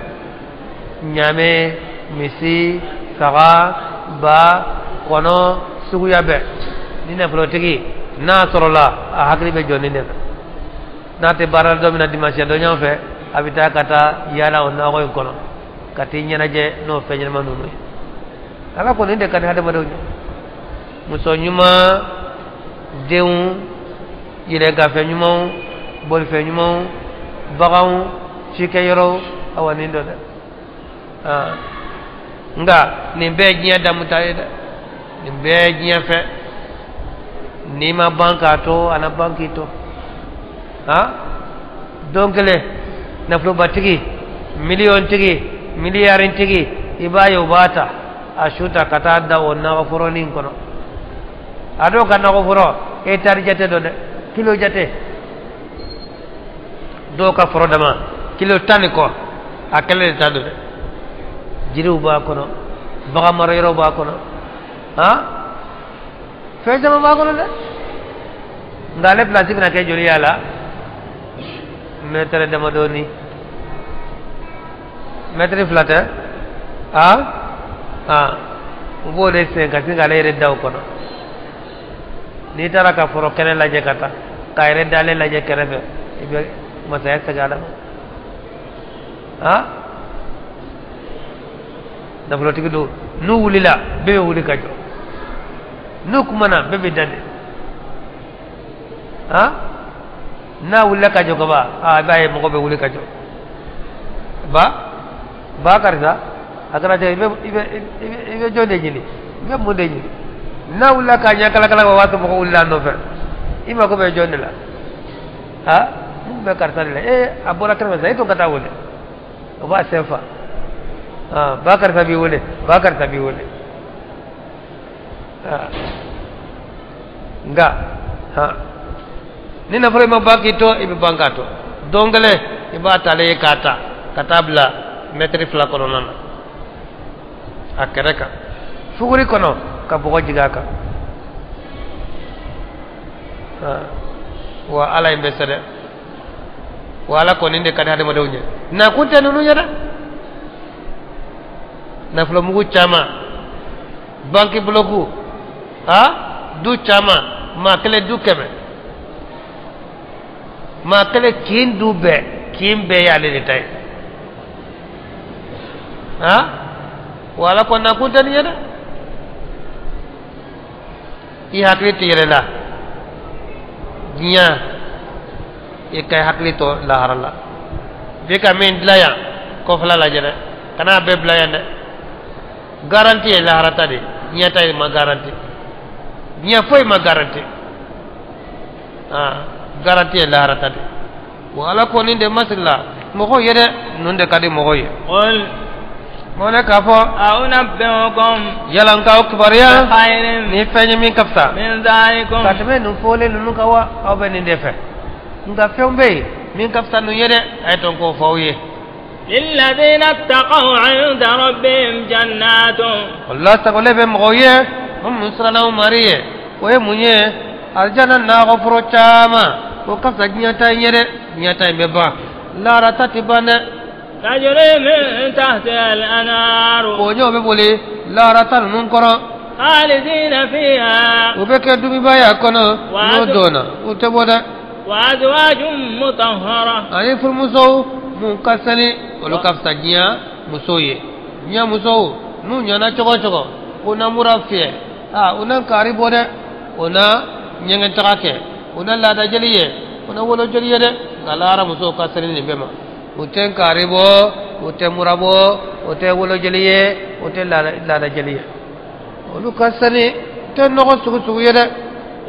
[SPEAKER 2] ɲaamɛ, misi, saga, ba, kɔnɔ, suguya bɛɛ. Ni nafolotigi n'a sɔrɔla, a hakili bɛ jɔ nin de fɛ. N'a tɛ baara la don min na, dimanche dɔ ɲɔgɔn fɛ, a bɛ taa ka taa yaala o nakɔ in kɔnɔ ka t'i ɲɛnajɛ n'o fɛn ɲɛnama ninnu ye. Ala ko nin de ka di hadamadenw ye: muso ɲuman, denw, yɛlɛnkanfɛn ɲumanw, bolifɛn ɲumanw, baganw, cikɛyɔrɔw, awa nin dɔ dɛ. Nka nin bɛɛ ye diɲɛ damuta ye dɛ, nin bɛɛ ye diɲɛ fɛ. N'i ma ban k'a to, a na ban k'i to. Don kelen nafolobatigi, miliyɔntigi, miliyarintigi, i b'a ye o b'a ta a su ta ka taa da o nakɔforonin kɔnɔ. A dɔw ka nakɔforo hectare jate dɔ dɛ, kilo jate. Dɔw ka foro dama kilo 10 ni kɔ, a kɛlen de ta don dɛ. Jiriw b'a kɔnɔ, bagan mara yɔrɔ b'a kɔnɔ, fɛn caman b'a kɔnɔ dɛ. Nka ale pilasi bɛna kɛ joli y'a la? mɛtɛrɛ damadɔni mɛtɛrɛ fila tɛ a u b'o de sen ka sin k'ale yɛrɛ da o kɔnɔ n'i taara ka foro kɛnɛ lajɛ ka taa k'a yɛrɛ dalen lajɛ kɛrɛfɛ i bɛ masaya segin a la a nafolotigi don n'u wulila bɛɛ bɛ wuli ka jɔ n'u kumana bɛɛ bɛ dan de a n'a wulila ka jɔ ka ban a i b'a ye mɔgɔ bɛ wuli ka jɔ ba karisa a kana cɛ i bɛ jɔn de ɲini i bɛ mun de ɲini n'a wulila k'a ɲɛ kalakala o b'a sɔrɔ mɔgɔ wulila a nɔfɛ i mako bɛ jɔn de la a mun bɛ karisa de la ee a bɔra kɛnɛma sisan e to ka taa wele o b'a sen fa ba karisa b'i wele ba karisa b'i wele nka ni nafolo ma ban k'i to i bɛ ban k'a to don kelen i b'a talen ye k'a ta ka taa bila mɛtiri fila kɔnɔna na a kɛrɛ kan fuguri kɔnɔ ka bɔgɔ jigin a kan wa ala in bɛ se dɛ wa ala kɔni de ka di hadamadenw ye nakun tɛ ninnu ye dɛ nafolomugu caman banki buloku du caman maa kelen du kɛmɛ maa kelen kin du bɛɛ kin bɛɛ y'ale de ta ye wa ala ko nakun tɛ nin ye dɛ i hakili tɛ yɛrɛ la diɲɛ i ka hakili to lahara la bi ka min dilan yan kɔfɛla lajɛ dɛ kana bɛɛ bila yan dɛ garanti ye lahara ta de diɲɛ ta ye ma garanti diɲɛ foyi ma garanti garanti ye lahara ta de wa ala ko nin de masiri la mɔgɔw ye dɛ ninnu de ka di mɔgɔw ye mɔne k'a fɔ yala n k'aw kibaruya ni fɛn ye min ka fisa ka tɛmɛ nin fɔlen ninnu kan wa aw bɛ nin de fɛ nka fɛnw bɛ yen min ka fisa ninnu ye dɛ a ye to n k'o fɔ aw ye
[SPEAKER 1] للذين اتقوا عند ربهم جنات
[SPEAKER 2] والله sagolen bɛ mɔgɔw ye minnu siranna u mari ye o ye mun ye alijana nakɔforo caman o ka fisa diɲɛ ta in ye dɛ diɲɛ ta in bɛ ban lahara ta tɛ ban dɛ
[SPEAKER 1] تجري من تحتها الأنهار
[SPEAKER 2] koɲɛw bɛ boli lahara ta ninnu kɔrɔ
[SPEAKER 1] خالدين فيها
[SPEAKER 2] u bɛ kɛ dumiba y'a kɔnɔ n'o donna u tɛ bɔ dɛ
[SPEAKER 1] وأزواج مطهرة
[SPEAKER 2] ani furumusow mun ka sani olu ka fisa diɲɛ musow ye diɲɛ musow n'u ɲɛna cogo o cogo u na mura fiyɛ u na kari bɔ dɛ u na ɲɛgɛn taga kɛ u na laada jeli ye u na wolo jeli ye dɛ nka lahara musow ka sani nin bɛɛ ma u tɛ kari bɔ u tɛ mura bɔ u tɛ wolo jeli ye u tɛ laada jeli ye olu ka sani u tɛ nɔgɔ sugu sugu ye dɛ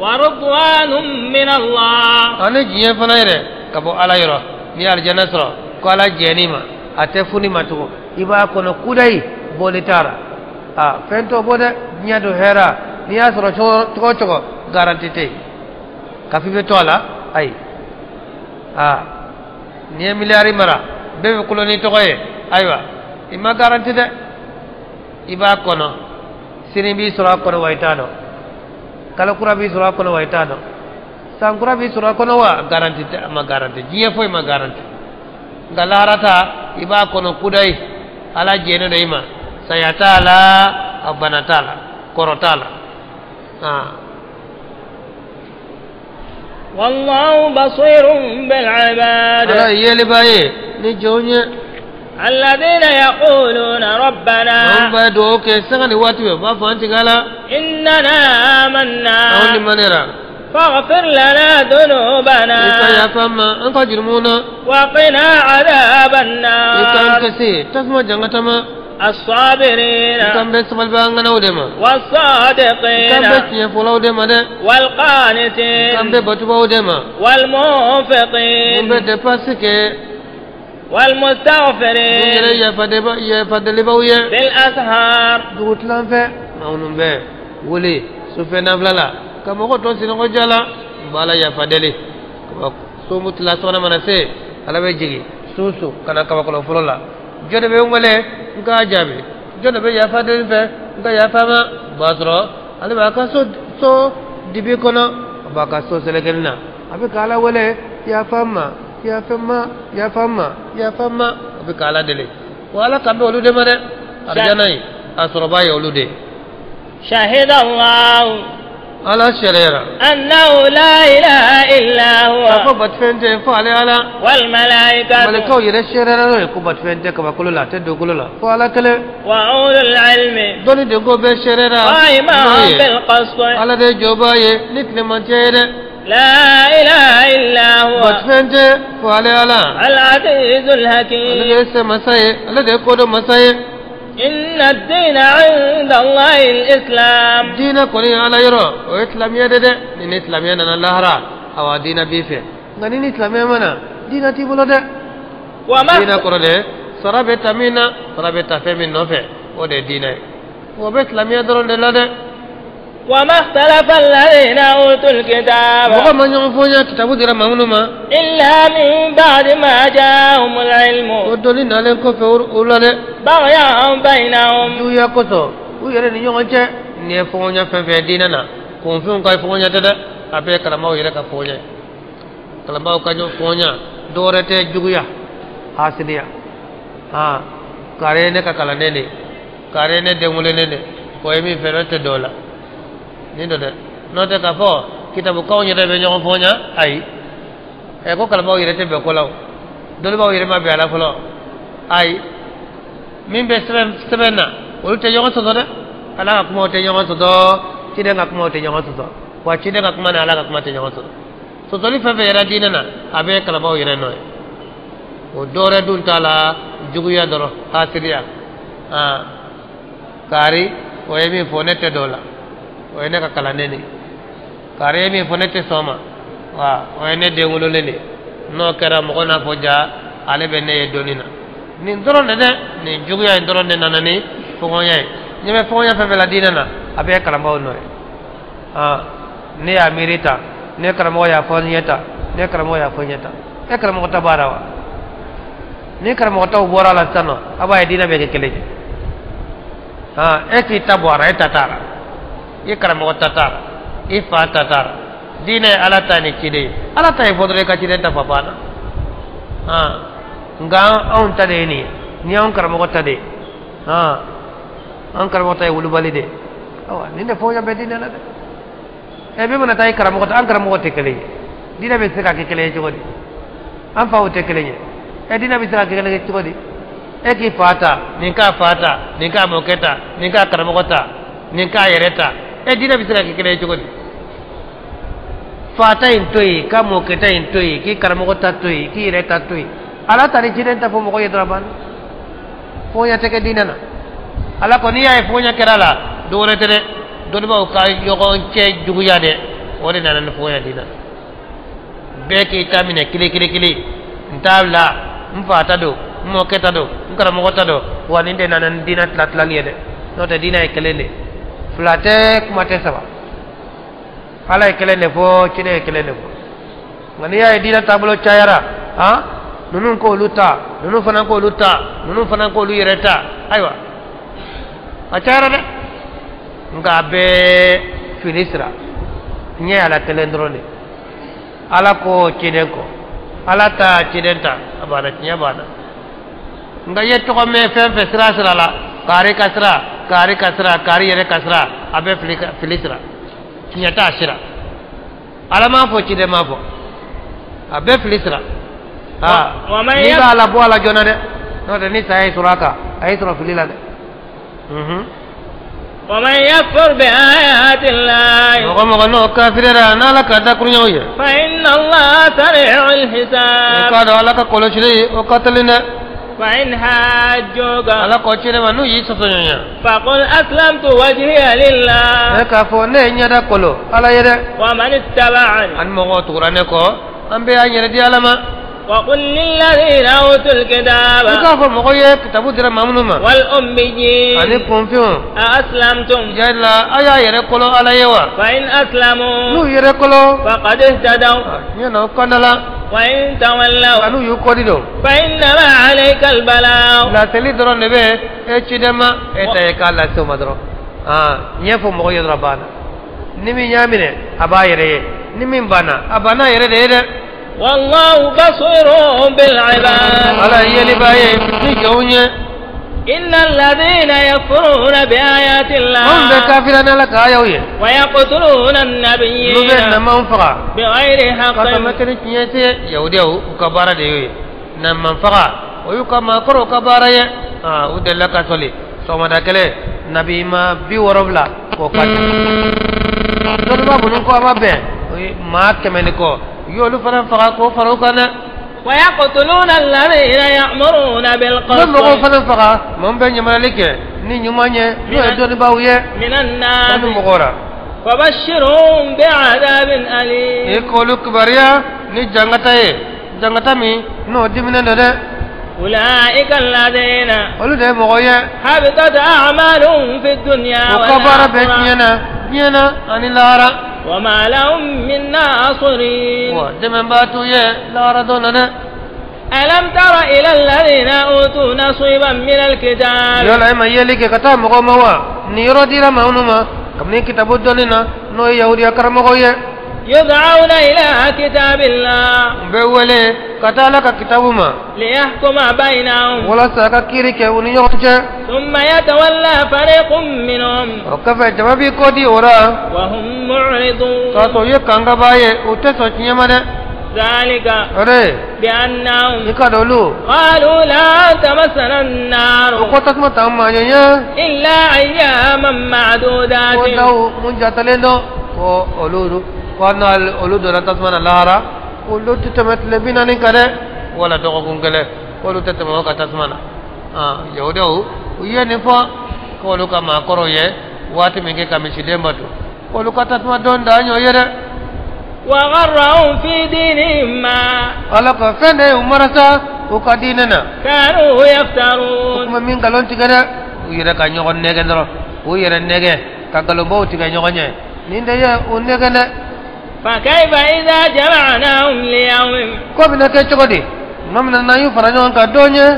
[SPEAKER 1] ورضوان من الله
[SPEAKER 2] ani diɲɛ fana yɛrɛ ka bɔ ala yɔrɔ n'i ye alijana sɔrɔ ko ala jɛn'i ma a tɛ funu ma tugun i b'a kɔnɔ kudayi bɔli t'a la fɛn t'o bɔ dɛ diɲɛ don hɛrɛ n'i y'a sɔrɔ cogo o cogo garanti tɛ yen ka f'i bɛ to a la ayi n'i ye miliyari mara bɛɛ bɛ kulo n'i tɔgɔ ye ayiwa i ma garanti dɛ i b'a kɔnɔ sini b'i sɔrɔ a kɔnɔ wa i t'a dɔn kalo kura b'i sɔrɔ a kɔnɔ wa i t'a dɔn san kura b'i sɔrɔ a kɔnɔ wa garanti tɛ a ma garanti diɲɛ foyi ma garanti nka lahara ta i b'a kɔnɔ kudayi ala jɛnnen don i ma saya t'a la a bana t'a la kɔrɔ t'a la
[SPEAKER 1] والله بصير بالعباد
[SPEAKER 2] ala yeliba ye ni jɔnw ye
[SPEAKER 1] الذين يقولون ربنا
[SPEAKER 2] an b'a dugawu kɛ sanga ni waati bɛɛ u b'a fɔ an tigi ala
[SPEAKER 1] إننا آمنا
[SPEAKER 2] anw limaniyara
[SPEAKER 1] فاغفر لنا ذنوبنا
[SPEAKER 2] i ka yafa an ma an ka jurumu na
[SPEAKER 1] وقنا عذاب
[SPEAKER 2] i k'an
[SPEAKER 1] النار
[SPEAKER 2] kisi tasuma jangata ma
[SPEAKER 1] الصابرين
[SPEAKER 2] i k'an bɛ sabaliba ŋanaw de ma i k'an
[SPEAKER 1] والصادقين
[SPEAKER 2] bɛ tiɲɛfɔlaw de ma dɛ i
[SPEAKER 1] والقانتين
[SPEAKER 2] k'an bɛ batubaw de ma mun
[SPEAKER 1] والمنفقين
[SPEAKER 2] bɛ depasi kɛ mun yɛrɛ
[SPEAKER 1] والمستغفرين
[SPEAKER 2] yafadelibaw ye
[SPEAKER 1] بالأسهار
[SPEAKER 2] dugu tilan fɛ maa minnu bɛ wuli sufɛ nafila la ka mɔgɔ tɔ sinɔgɔ ja la u b'a la yafa deli so mu tila sabanan mana se ala bɛ jigin su su ka na kabakɔlɔ fɔlɔ la jɔn de bɛ n wele n k'a jaabi jɔn de bɛ yafa deli fɛ n ka yafa ma o b'a sɔrɔ ale b'a ka so dibi kɔnɔ a b'a ka so selekɛli na a bɛ k'ala wele yafa n ma yafa n ma yafa n ma yafa n ma o bɛ ka Ala deli wa Ala kan bɛ olu de ma dɛ arijana in a sɔrɔba ye olu de ye.
[SPEAKER 1] شهد الله
[SPEAKER 2] Ala seereyara
[SPEAKER 1] أنه لا إله إلا هو
[SPEAKER 2] k'a fɔ batofɛn tɛ yen fo ale Ala
[SPEAKER 1] والملائكة
[SPEAKER 2] malikaw yɛrɛ seereyara n'o ye ko batofɛn tɛ kabakolo la a tɛ dugukolo la fo Ala kelen
[SPEAKER 1] وأولو العلم
[SPEAKER 2] dɔnni denko bɛɛ seereyara
[SPEAKER 1] قائما
[SPEAKER 2] n'o ye
[SPEAKER 1] بالقسط
[SPEAKER 2] Ala de ye jɔba ye ni tilemantiya ye dɛ
[SPEAKER 1] لا إله إلا هو
[SPEAKER 2] batofɛn tɛ fo ale Ala
[SPEAKER 1] العزيز
[SPEAKER 2] ale de
[SPEAKER 1] الحكيم
[SPEAKER 2] ye se masa ye ale de ye kodɔn masa ye
[SPEAKER 1] إن الدين عند الله الإسلام
[SPEAKER 2] diinɛ kɔni Ala yɔrɔ o ye silamɛya de dɛ ni ni silamɛya nana lahara awa diinɛ b'i fɛ nka ni ni silamɛya ma na diinɛ t'i bolo dɛ
[SPEAKER 1] وما
[SPEAKER 2] diinɛ kɔrɔ de sara bɛ ta min na sara bɛ ta fɛn min nɔfɛ o de ye diinɛ ye o bɛ silamɛya dɔrɔn de la dɛ
[SPEAKER 1] وما اختلف الذين أوتوا الكتاب
[SPEAKER 2] mɔgɔ ma ɲɔgɔn fɔɲa kitabu dira maa minnu ma
[SPEAKER 1] إلا من بعد ما جاءهم العلم
[SPEAKER 2] o dɔnni nalen kɔfɛ u la dɛ
[SPEAKER 1] بغيا بينهم
[SPEAKER 2] juguya kosɔn u yɛrɛ ni ɲɔgɔn cɛ n'i ye fɔɲɔgɔnya fɛn fɛn diinɛ na kunfinw ka fɔɲɔgɔnya tɛ dɛ a bɛɛ ye kalanbaaw yɛrɛ ka fɔɲɔgɔnya ye kalanbaaw ka fɔɲɔgɔnya dɔwɛrɛ tɛ juguya hasidiya haa kari ye ne ka kalanden de ye kari ye ne den wololen de ye o ye min fɛ ne tɛ dɔw la nin don dɛ n'o tɛ k'a fɔ kitabukanw yɛrɛ bɛ ɲɔgɔn fɔɲa ayi ɛ ko kalanbaaw yɛrɛ tɛ bɛn ko la o dɔnnibaaw yɛrɛ ma bɛn a la fɔlɔ ayi min bɛ sɛbɛn na olu tɛ ɲɔgɔn sɔsɔ dɛ Ala ka kumaw tɛ ɲɔgɔn sɔsɔ ciden ka kumaw tɛ ɲɔgɔn sɔsɔ wa ciden ka kuma ni Ala ka kuma tɛ ɲɔgɔn sɔsɔ sɔsɔli fɛn fɛn yɛrɛ diinɛ na a bɛɛ ye kalanbaaw yɛrɛ nɔ ye o dɔwɛrɛ dun t'a la juguya dɔrɔn hasidiya aa kari o ye min fɔ ne tɛ dɔw la o ye ne ka kalanden de ye kari ye min fɔ ne tɛ sɔn ma wa o ye ne den wololen de ye n'o kɛra mɔgɔ n'a fɔ ja ale bɛ ne ye dɔnni na nin dɔrɔn de dɛ nin juguya in dɔrɔn de nana ni fɔngɔnya ye ɲɛ bɛ fɔngɔnya fɛn fɛn la diinɛ na a bɛɛ ye kalanbaaw nɔ ye aa ne y'a miiri ta ne karamɔgɔ y'a fɔ n ɲɛ ta ne karamɔgɔ y'a fɔ n ɲɛ ta e karamɔgɔ ta b'a la wa ni karamɔgɔ taw bɔra a la sisan nɔ a b'a ye diinɛ bɛ kɛ kelen ye aa e k'i ta bɔ a la e ta t'a la i karamɔgɔ ta t'a la i fa ta t'a la diinɛ ye Ala ta ni ciden ye Ala ta ye fɔ dɔrɔn i ka ciden ta fa banna aa nka anw ta de ye nin ye nin y'anw karamɔgɔ ta de ye aa an karamɔgɔ ta ye wulibali de ye awa nin de fɔɲa bɛ diinɛ la dɛ ɛ min mana taa i karamɔgɔ ta an karamɔgɔ tɛ kelen ye diinɛ bɛ se ka kɛ kelen ye cogo di an faw tɛ kelen ye ɛ diinɛ bɛ se ka kɛ kelen ye cogo di e k'i fa ta nin k'a fa ta nin k'a mɔkɛ ta nin k'a karamɔgɔ ta nin k'a yɛrɛ ta ɛ diinɛ bɛ se ka kɛ kelen ye cogo di fa ta in to yen ka mɔkɛ ta in to yen k'i karamɔgɔ ta to yen k'i yɛrɛ ta to yen Ala ta ni ciden ta fɔ mɔgɔ ye dɔrɔn a banna fɔɲa tɛ kɛ diinɛ na Ala ko n'i y'a ye fɔɲa kɛra la dɔwɛrɛ tɛ dɛ dɔnnibaaw ka ɲɔgɔn cɛ juguya dɛ o de nana ni fɔɲa diinɛ na bɛɛ k'i ta minɛ kelen kelen kelen n t'a la n fa ta don n mɔkɛ ta don n karamɔgɔ ta don wa nin de nana ni diinɛ tila tilali ye dɛ n'o tɛ diinɛ ye kelen de fila tɛ kuma tɛ saba Ala ye kelen de fɔ ciden ye kelen de fɔ nka n'i y'a ye diinɛ taabolo cayara han ninnu k'olu ta ninnu fana k'olu ta ninnu fana k'olu yɛrɛ ta ayiwa a cayara dɛ nka a bɛɛ fili sira ɲɛ ye Ala kelen dɔrɔn de Ala ko ciden kɔ Ala ta ciden ta a banna tiɲɛ banna nka i ye tɔgɔ mɛn fɛn fɛn sira sira la kari ka sira kari ka sira kari yɛrɛ ka sira a bɛɛ fili sira tiɲɛ t'a sira Ala m'a fɔ ciden m'a fɔ a bɛɛ fili sira aa n'i b'a la bɔ a la joona dɛ n'o tɛ ni saya y'i sɔrɔ a kan a y'i sɔrɔ fili la dɛ.
[SPEAKER 1] ومن يكفر بآيات الله
[SPEAKER 2] mɔgɔ mɔgɔ n'o kafiriyara n'Ala ka dakuruɲɛw ye
[SPEAKER 1] فإن الله سريع
[SPEAKER 2] i
[SPEAKER 1] الحساب
[SPEAKER 2] k'a dɔn Ala ka kɔlɔsili o ka teli dɛ
[SPEAKER 1] فإن حاجوك
[SPEAKER 2] Ala k'o ciden ma n'u y'i sɔsɔ ɲɔgɔn
[SPEAKER 1] فقل أسلمت وجهي لله
[SPEAKER 2] ne k'a fɔ ne ye ɲɛda kolo Ala ye dɛ
[SPEAKER 1] ومن اتبعني
[SPEAKER 2] ani mɔgɔw tugura ne kɔ an bɛɛ y'an yɛrɛ di Ala ma
[SPEAKER 1] وقل للذين أوتوا الكتاب
[SPEAKER 2] i k'a fɔ mɔgɔw ye kitabu dira maa minnu ma
[SPEAKER 1] والأميين
[SPEAKER 2] ani kunfinw
[SPEAKER 1] أأسلمتم
[SPEAKER 2] yala a y'a yɛrɛ kolo Ala ye wa
[SPEAKER 1] فإن أسلموا
[SPEAKER 2] n'u yɛrɛ kolo
[SPEAKER 1] فقد اهتدوا
[SPEAKER 2] tiɲɛ na o kanda la
[SPEAKER 1] وإن
[SPEAKER 2] nka
[SPEAKER 1] تولوا
[SPEAKER 2] n'u y'u kɔdi don
[SPEAKER 1] فإنما عليك البلاغ
[SPEAKER 2] laseli dɔrɔn de bɛ e ciden ma e ta ye k'a lase o ma dɔrɔn aa ɲɛ fɔ mɔgɔw ye dɔrɔn banna ni min y'a minɛ a b'a yɛrɛ ye ni min banna a banna a yɛrɛ de ye dɛ.
[SPEAKER 1] والله بصير بالعباد.
[SPEAKER 2] Ala yelibaa ye ni jɔnw ye.
[SPEAKER 1] إن الذين يكفرون بآيات الله
[SPEAKER 2] Minnu bɛ kafira n'Ala ka ayaw ye,
[SPEAKER 1] ويقتلون
[SPEAKER 2] n'u bɛ
[SPEAKER 1] النبيين
[SPEAKER 2] namanw faga
[SPEAKER 1] بغير حق
[SPEAKER 2] ka tɛmɛ kɛ ni tiɲɛ tɛ, yahudiyaw u ka baara de y'o ye. Naman faga, o y'u ka maakɔrɔw ka baara ye. U delila ka sɔli sɔgɔmada kelen nabi ma 70 k'o ka dɔnniba minnu ko a ma bɛn, o ye maa 100 ni kɔ, u y'olu fana faga k'o fara u kan dɛ.
[SPEAKER 1] ويقتلون الذين يأمرون
[SPEAKER 2] N'o
[SPEAKER 1] بالقسط
[SPEAKER 2] mɔgɔw fana faga, maa min bɛ ɲamanali kɛ ni ɲuman ye, n'o ye dɔnnibaaw ye
[SPEAKER 1] من الناس
[SPEAKER 2] ani mɔgɔw la,
[SPEAKER 1] فبشرهم بعذاب
[SPEAKER 2] i
[SPEAKER 1] أليم.
[SPEAKER 2] k'olu kibaruya ni jangata ye, jangata min n'o diminen don dɛ.
[SPEAKER 1] أولئك الذين
[SPEAKER 2] Olu de ye mɔgɔ ye
[SPEAKER 1] حبطت أعمالهم في الدنيا
[SPEAKER 2] u ka baara bɛɛ
[SPEAKER 1] والآخرة
[SPEAKER 2] tiɲɛna diɲɛ na ani lahara.
[SPEAKER 1] وما لهم من ناصرين.
[SPEAKER 2] Wa dɛmɛbaa t'u ye lahara don na dɛ.
[SPEAKER 1] ألم تر إلى الذين أوتوا نصيبا من الكتاب
[SPEAKER 2] Yala e ma yeli kɛ ka taa mɔgɔw ma wa nin yɔrɔ dira maa minnu ma kabini kitabu dɔnni na, n'o ye yahudiya karamɔgɔw ye?
[SPEAKER 1] يدعون إلى كتاب الله
[SPEAKER 2] U bɛ wele ka taa Ala ka kitabu ma
[SPEAKER 1] ليحكم بينهم
[SPEAKER 2] walasa a ka kiiri kɛ u ni ɲɔgɔn cɛ.
[SPEAKER 1] ثم يتولى فريق منهم
[SPEAKER 2] O kɔfɛ, jama b'i kɔ di o la
[SPEAKER 1] وهم معرضون
[SPEAKER 2] k'a sɔrɔ u ye kangaba ye, u tɛ sɔn tiɲɛ ma dɛ.
[SPEAKER 1] ذلك
[SPEAKER 2] O de
[SPEAKER 1] بأنهم
[SPEAKER 2] i ka dɔn olu
[SPEAKER 1] قالوا لا تمسنا النار
[SPEAKER 2] u ko tasuma t'an maa ɲɛ
[SPEAKER 1] إلا أياما
[SPEAKER 2] ko
[SPEAKER 1] معدودات.
[SPEAKER 2] daw mun jatalen dɔn ko olu ko n'a olu donna tasuma na lahara, olu tɛ tɛmɛ tile 40 kan dɛ, wala dɔgɔkun kelen, k'olu tɛ tɛmɛ o kan tasuma na. Yahudiyaw u ye nin fɔ k'olu ka maakɔrɔw ye waati min kɛ ka misiden bato, k'olu ka tasuma dɔn da ɲɔ ye dɛ.
[SPEAKER 1] وغرهم في دينهم ما
[SPEAKER 2] Ala ka fɛn de ye u marasa u ka diinɛ na
[SPEAKER 1] كانوا
[SPEAKER 2] u
[SPEAKER 1] يفترون.
[SPEAKER 2] tun bɛ min nkalon tigɛ dɛ, u yɛrɛ ka ɲɔgɔn nɛgɛ dɔrɔn, u yɛrɛ nɛgɛ ka nkalonbaw tigɛ ɲɔgɔn ɲɛ, nin de ye u nɛgɛ dɛ.
[SPEAKER 1] فكيف إذا جمعناهم ليوم
[SPEAKER 2] Ko bɛna kɛ cogo di tuma min na n'an y'u fara ɲɔgɔn kan don ye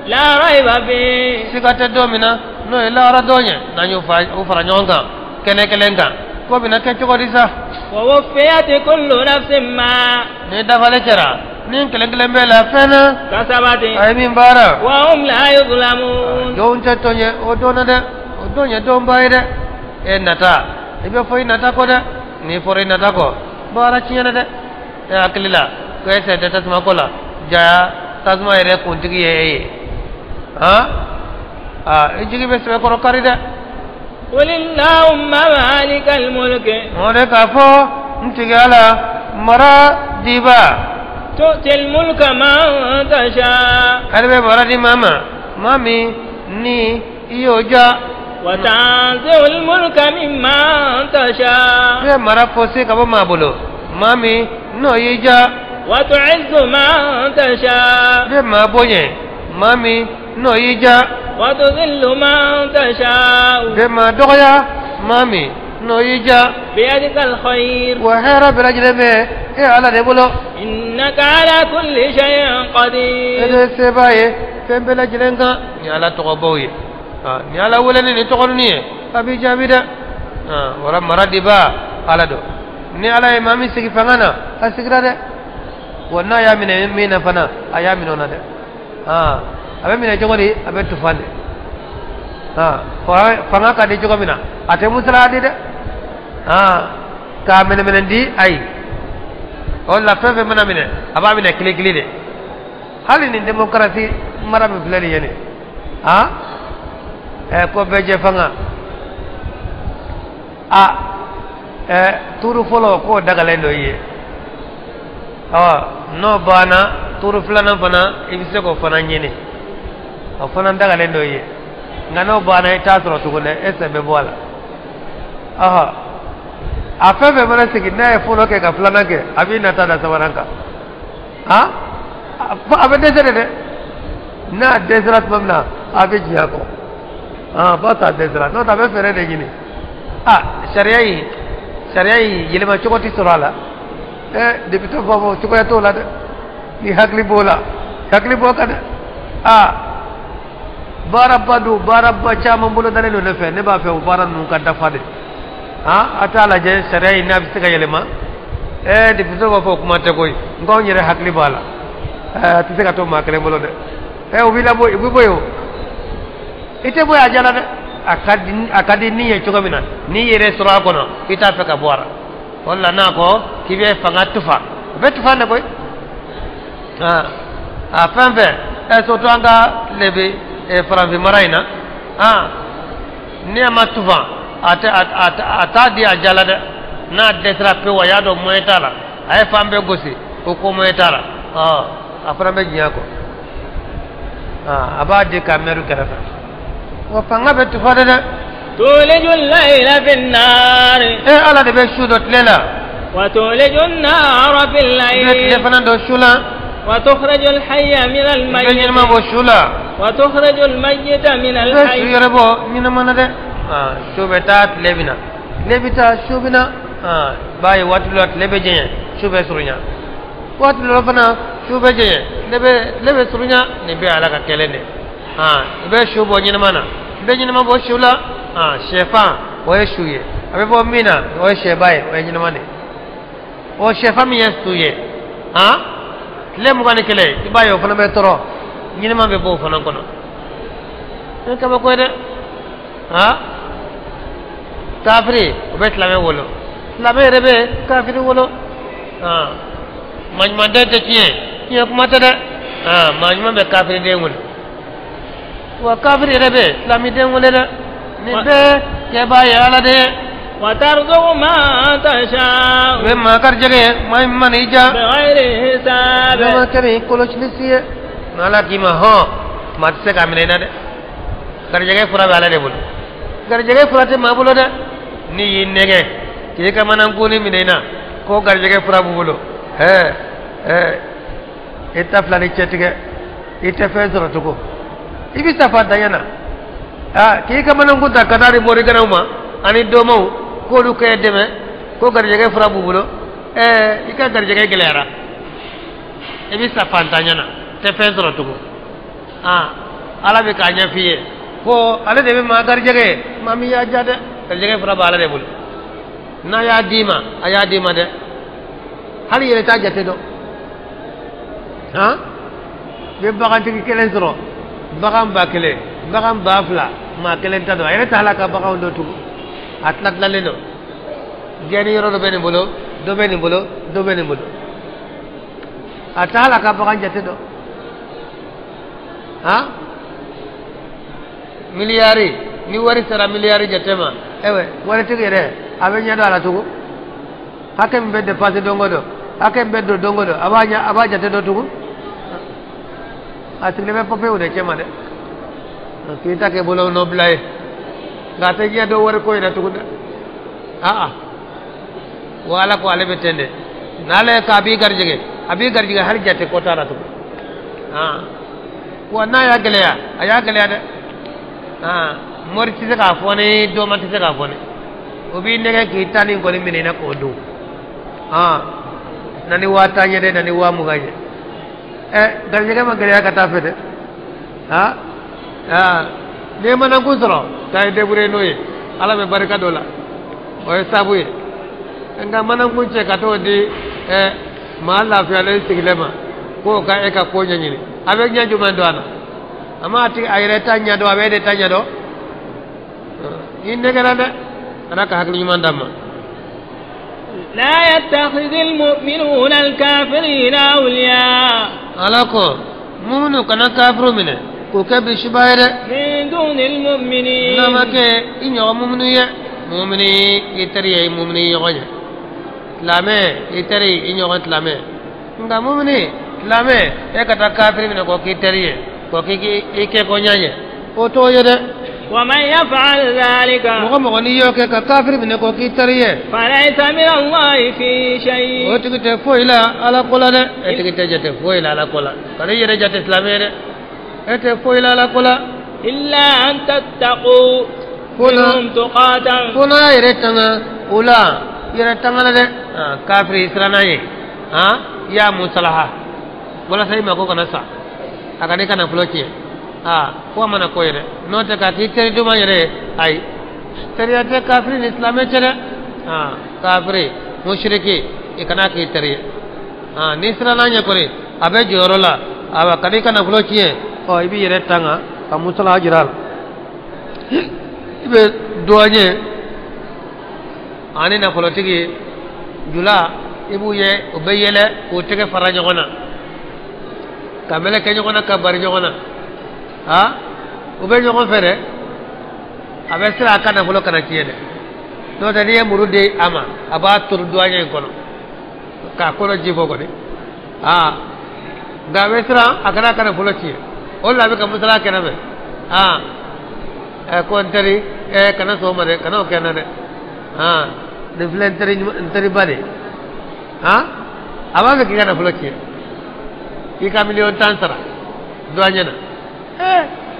[SPEAKER 1] لا ريب فيه؟
[SPEAKER 2] Siga tɛ don min na, n'o ye lahara don ye, n'an y'u fara ɲɔgɔn kan kɛnɛ kelen kan, ko bɛna kɛ cogo di sa?
[SPEAKER 1] ووفيت كل نفس ما
[SPEAKER 2] Ni dafalen kɛra ni kelen kelen bɛɛ la fɛn na
[SPEAKER 1] كسبت
[SPEAKER 2] a ye min baara,
[SPEAKER 1] وهم لا يظلمون.
[SPEAKER 2] Jɔnw tɛ tɔn ye o don na dɛ, o don ye donba ye dɛ. E nata, i bɛ fɔ i nata kɔ dɛ, n'i fɔra i nata kɔ, baara tiɲɛna dɛ. E hakili la ko e sen tɛ tasuma ko la, ja tasuma yɛrɛ kuntigi ye e ye, han, aa, i jigi bɛ sɛbɛkɔrɔ kari dɛ.
[SPEAKER 1] قل اللهم مالك الملك
[SPEAKER 2] O de k'a fɔ n tigi Ala, mara diba,
[SPEAKER 1] تؤتي الملك من تشاء
[SPEAKER 2] ale bɛ mara di maa ma, maa min ni i y'o ja,
[SPEAKER 1] وتنزع الملك ممن تشاء
[SPEAKER 2] i bɛ mara fosi ka bɔ maa bolo, maa min n'o y'i ja,
[SPEAKER 1] وتعز من تشاء
[SPEAKER 2] i bɛ maa bonya, maa min n'o y'i ja,
[SPEAKER 1] وتذل من تشاء
[SPEAKER 2] i bɛ maa dɔgɔya, maa min n'o y'i ja.
[SPEAKER 1] بيدك الخير
[SPEAKER 2] Wa hɛrɛ bɛɛ lajɛlen bɛ e Ala de bolo.
[SPEAKER 1] إنك على كل شيء
[SPEAKER 2] E
[SPEAKER 1] قدير.
[SPEAKER 2] de ye sebaa ye fɛn bɛɛ lajɛlen kan. Nin Ala tɔgɔbaw ye, ni Ala wele ni nin tɔgɔ ninnu ye, a b'i jaabi dɛ. Wala mara diba Ala don. Ni Ala ye maa min sigi fanga na, a sigira dɛ. Wa n'a y'a minɛ min na fana, a y'a minɛ o na dɛ. A bɛ minɛ cogo di? A bɛ tufan de. Fanga ka di cogo min na, a tɛ musala di dɛ, k'a minɛ di, ayi. O la, fɛn fɛn mana minɛ, a b'a minɛ kile kile de. Hali nin démocratie mara min filɛ nin ye nin, ko bɛɛ jɛ fanga, a turu fɔlɔ k'o dagalen dɔ i ye. Ɔ n'o banna, turu filanan fana, i bɛ se k'o fana ɲini, o fana dagalen dɔ i ye. Nka n'o banna, i t'a sɔrɔ tuguni dɛ, e sen bɛ bɔ a la. Ɔhɔ, a fɛn fɛn mana sigi, n'a ye fɔlɔ kɛ ka filanan kɛ, a b'i nata da sabanan kan. A bɛ dɛsɛ de dɛ. N'a dɛsɛra tuma min na, a bɛ jigin a kɔ fo a dɛsɛra, n'o tɛ a bɛ fɛɛrɛ de ɲini. A sariya in yɛlɛma cogo tɛ sɔrɔ a la. Député b'a fɔ cogoya t'o la dɛ, ni hakili b'o la, hakili b'o kan dɛ. A baaraba don, baaraba caman bolo dalen don ne fɛ, ne b'a fɛ o baara ninnu ka dafa de. A t'a lajɛ sariya in n'a bɛ se ka yɛlɛma. Député b'a fɔ kuma tɛ koyi, n k'anw yɛrɛ hakili b'a la. A tɛ se ka to maa kelen bolo dɛ. O b'i labɔ, i bɛ bɔ yen o. I tɛ bɔ yen a jala dɛ. A ka di ni ye cogo min na, n'i yɛrɛ sɔrɔ a kɔnɔ, i t'a fɛ ka bɔ a la. O de la n'a ko k'i bɛ fanga tufa, o bɛ tufa de koyi. A fɛn fɛn, surtout an ka lebe farafin mara in na, ni a ma tufa, a t'a di a jala dɛ. N'a dɛsɛra pewu, a y'a dɔn moyen t'a la, a ye fan bɛɛ gosi, ko ko moyen t'a la, a fana bɛ diɲɛ kɔ. A b'a di ka mɛri kɛrɛfɛ. Wa fanga bɛ tufa dɛ.
[SPEAKER 1] Tuliju al-layla fi an-nahari.
[SPEAKER 2] Ala de bɛ su dɔ tile la.
[SPEAKER 1] Wa tuliju an-nahara fi al-layli.
[SPEAKER 2] I bɛ tile fana dɔ su la.
[SPEAKER 1] Wa tukhriju al-hayya min al-mayyit.
[SPEAKER 2] I bɛ ɲɛnama bɔ su la.
[SPEAKER 1] Wa tukhriju al-mayyita min al-hayy.
[SPEAKER 2] I bɛ su yɛrɛ bɔ ɲɛnama na dɛ. Su bɛ taa tile bɛ na, tile bɛ taa su bɛ na. B'a ye waati dɔ la tile bɛ jɛɲɛ, su bɛ surunya. Waati dɔ la fana su bɛ jɛɲɛ, tile bɛ surunya. Nin bɛɛ ye Ala ka kɛlen de. I bɛ su bɔ ɲɛnama na, i bɛ ɲɛnama bɔ su la. Sɛfan o ye su ye, a bɛ bɔ min na o ye sɛba ye, o ye ɲɛnama de ye. O sɛfan min ye su ye, tile 21, i b'a ye o fana bɛ tɔrɔ, ɲɛnama bɛ bɔ o fana kɔnɔ. O ye kabako ye dɛ. Kafiri o bɛ silamɛ wolo, silamɛ yɛrɛ bɛ kafiri wolo. Maɲumanden tɛ tiɲɛ, tiɲɛ kuma tɛ dɛ. Maa ɲuman bɛ kafiriden wolo, wa kafiri yɛrɛ bɛ silamɛden wolo dɛ. Nin bɛɛ kɛbaa ye Ala de ye.
[SPEAKER 1] Wa tarzuqu man tasha.
[SPEAKER 2] O bɛ maa garijɛgɛ, maa min mana i diya.
[SPEAKER 1] Bighayri hisab.
[SPEAKER 2] N'o ma kɛ ni kɔlɔsili si ye. N'Ala k'i ma hɔn, maa tɛ se k'a minɛ i na dɛ. Garijɛgɛ fura bɛ Ala de bolo. Garijɛgɛ fura tɛ maa bolo dɛ. N'i y'i nɛgɛ k'i ka manankunni minɛ i na ko garijɛgɛ fura b'u bolo, i ta fila ni cɛ tigɛ, i tɛ fɛn sɔrɔ tugun, i bɛ sa fantanya na. K'i ka manankun ta ka taa di morikɛnɛw ma ani domaw k'olu k'e dɛmɛ ko garijɛgɛ fura b'u bolo, i ka garijɛgɛ gɛlɛyara, i bɛ sa fantanya na, tɛ fɛn sɔrɔ tugun. Ala bɛ k'a ɲɛf'i ye ko ale de bɛ maa garijɛgɛ ye, maa min y'a diya dɛ. Garijɛgɛ fura b'ale de bolo, n'a y'a d'i ma, a y'a d'i ma dɛ. Hali yɛrɛ t'a jate dɔn. I bɛ bagantigi kelen sɔrɔ, bagan 1000, bagan 2000, maa kelen ta don, a yɛrɛ t'a la ka baganw dɔn tugun, a tila tilalen don. Gɛnni yɔrɔ dɔ bɛ nin bolo, dɔ bɛ nin bolo, dɔ bɛ nin bolo, a t'a la ka bagan jate dɔn. Miliyari, ni wari sera miliyari jate ma, waritigi yɛrɛ a bɛ ɲɛ dɔn a la tugun. Hakɛ min bɛ dépenser don o don, hakɛ min bɛ don don o don, a b'a jate dɔn tugun. A sigilen bɛ papiyew de cɛ ma dɛ, k'i ta kɛ bolo nɔ bila ye, nka a tɛ ɲɛ dɔn wari ko yɛrɛ tugun dɛ. Wa Ala ko ale bɛ ten de, n'ale k'a b'i garijɛgɛ, a b'i garijɛgɛ hali jate ko t'a la tugun. Wa n'a y'a gɛlɛya, a y'a gɛlɛya dɛ. Mori tɛ se k'a fɔ ne, dɔma tɛ se k'a fɔ ne, o b'i nɛgɛ k'i ta nin kɔni minɛ i na k'o dun. Na ni 50,000 ye dɛ, na ni 20,000 ye. Garijɛgɛ ma gɛlɛya ka taa fɛ dɛ. N'i ye manankun sɔrɔ k'a ye débrouiller n'o ye, Ala bɛ barika dɔ la, o ye sabu ye. Nka manankun cɛ ka t'o di maa lafiyalen sigilen ma k'o ka e ka ko ɲɛɲini, a bɛ ɲɛ jumɛn don a la? A ma tigi a yɛrɛ ta ɲɛ dɔn, a bɛ e de ta ɲɛ dɔn. I nɛgɛra dɛ. Ala ka hakili ɲuman d'an ma.
[SPEAKER 1] La yattakhidhu al-mu'minuna al-kafirina awliya.
[SPEAKER 2] Ala ko muminu kana kafiru minɛ k'o kɛ bisiba ye dɛ.
[SPEAKER 1] Min duni al-mu'minin.
[SPEAKER 2] N'a ma kɛ i ɲɔgɔn muminu ye, mumini i teri ye i mumini ɲɔgɔn ye, silamɛ i teri i ɲɔgɔn silamɛ. Nka mumini silamɛ e ka taa kafiri minɛ k'o k'i teri ye, k'o k'i kɛ ko ɲɛ ye, o t'o ye dɛ.
[SPEAKER 1] ومن يفعل ذلك
[SPEAKER 2] mɔgɔ mɔgɔ n'i y'o kɛ ka kafiri minɛ k'o k'i teri ye,
[SPEAKER 1] فليس من الله في شيء.
[SPEAKER 2] O tigi tɛ foyi la Ala ko la dɛ. E tigi tɛ jate foyi la Ala ko la. Kana i yɛrɛ jate silamɛ ye dɛ. E tɛ foyi la Ala ko la.
[SPEAKER 1] إلا أن تتقوا منهم تقاتا.
[SPEAKER 2] Fo n'a y'a yɛrɛ tanga o la, yɛrɛ tanga la dɛ. Kafiri siranna ye, i y'a musalaha walasa i mako kana sa, a kana i ka nafolo tiɲɛ. Ko a mana ko yɛrɛ, n'o tɛ k'a k'i teri duman yɛrɛ ye, ayi, teriya tɛ kafiri ni silamɛ cɛ dɛ. Kafiri musiriki i kana k'i teri ye n'i siranna a ɲɛ kɔni a bɛ jɔyɔrɔ la awa kan'i ka nafolo tiɲɛ ɔ i b'i yɛrɛ tanga ka musalaha jira a la i bɛ douanier ani nafolotigi jula i b'u ye u bɛ yɛlɛ k'u tɛgɛ fara ɲɔgɔn na ka meleke ɲɔgɔn na ka bari ɲɔgɔn na u bɛ ɲɔgɔn fɛ dɛ a bɛ siran a ka nafolo kana tiɲɛ dɛ n'o tɛ n'i ye muru di a ma a b'a turu douanier in kɔnɔ k'a kɔnɔ ji bɔ kɔni nka a bɛ siran a kana a ka nafolo tiɲɛ o de la a bɛ ka musala kɛnɛ fɛ ko n teri kana sɔn o ma dɛ kana o kɛ n na dɛ nin filɛ n teriba de ye a b'a fɛ k'i ka nafolo tiɲɛ k'i ka 10,000,000 sara douanier na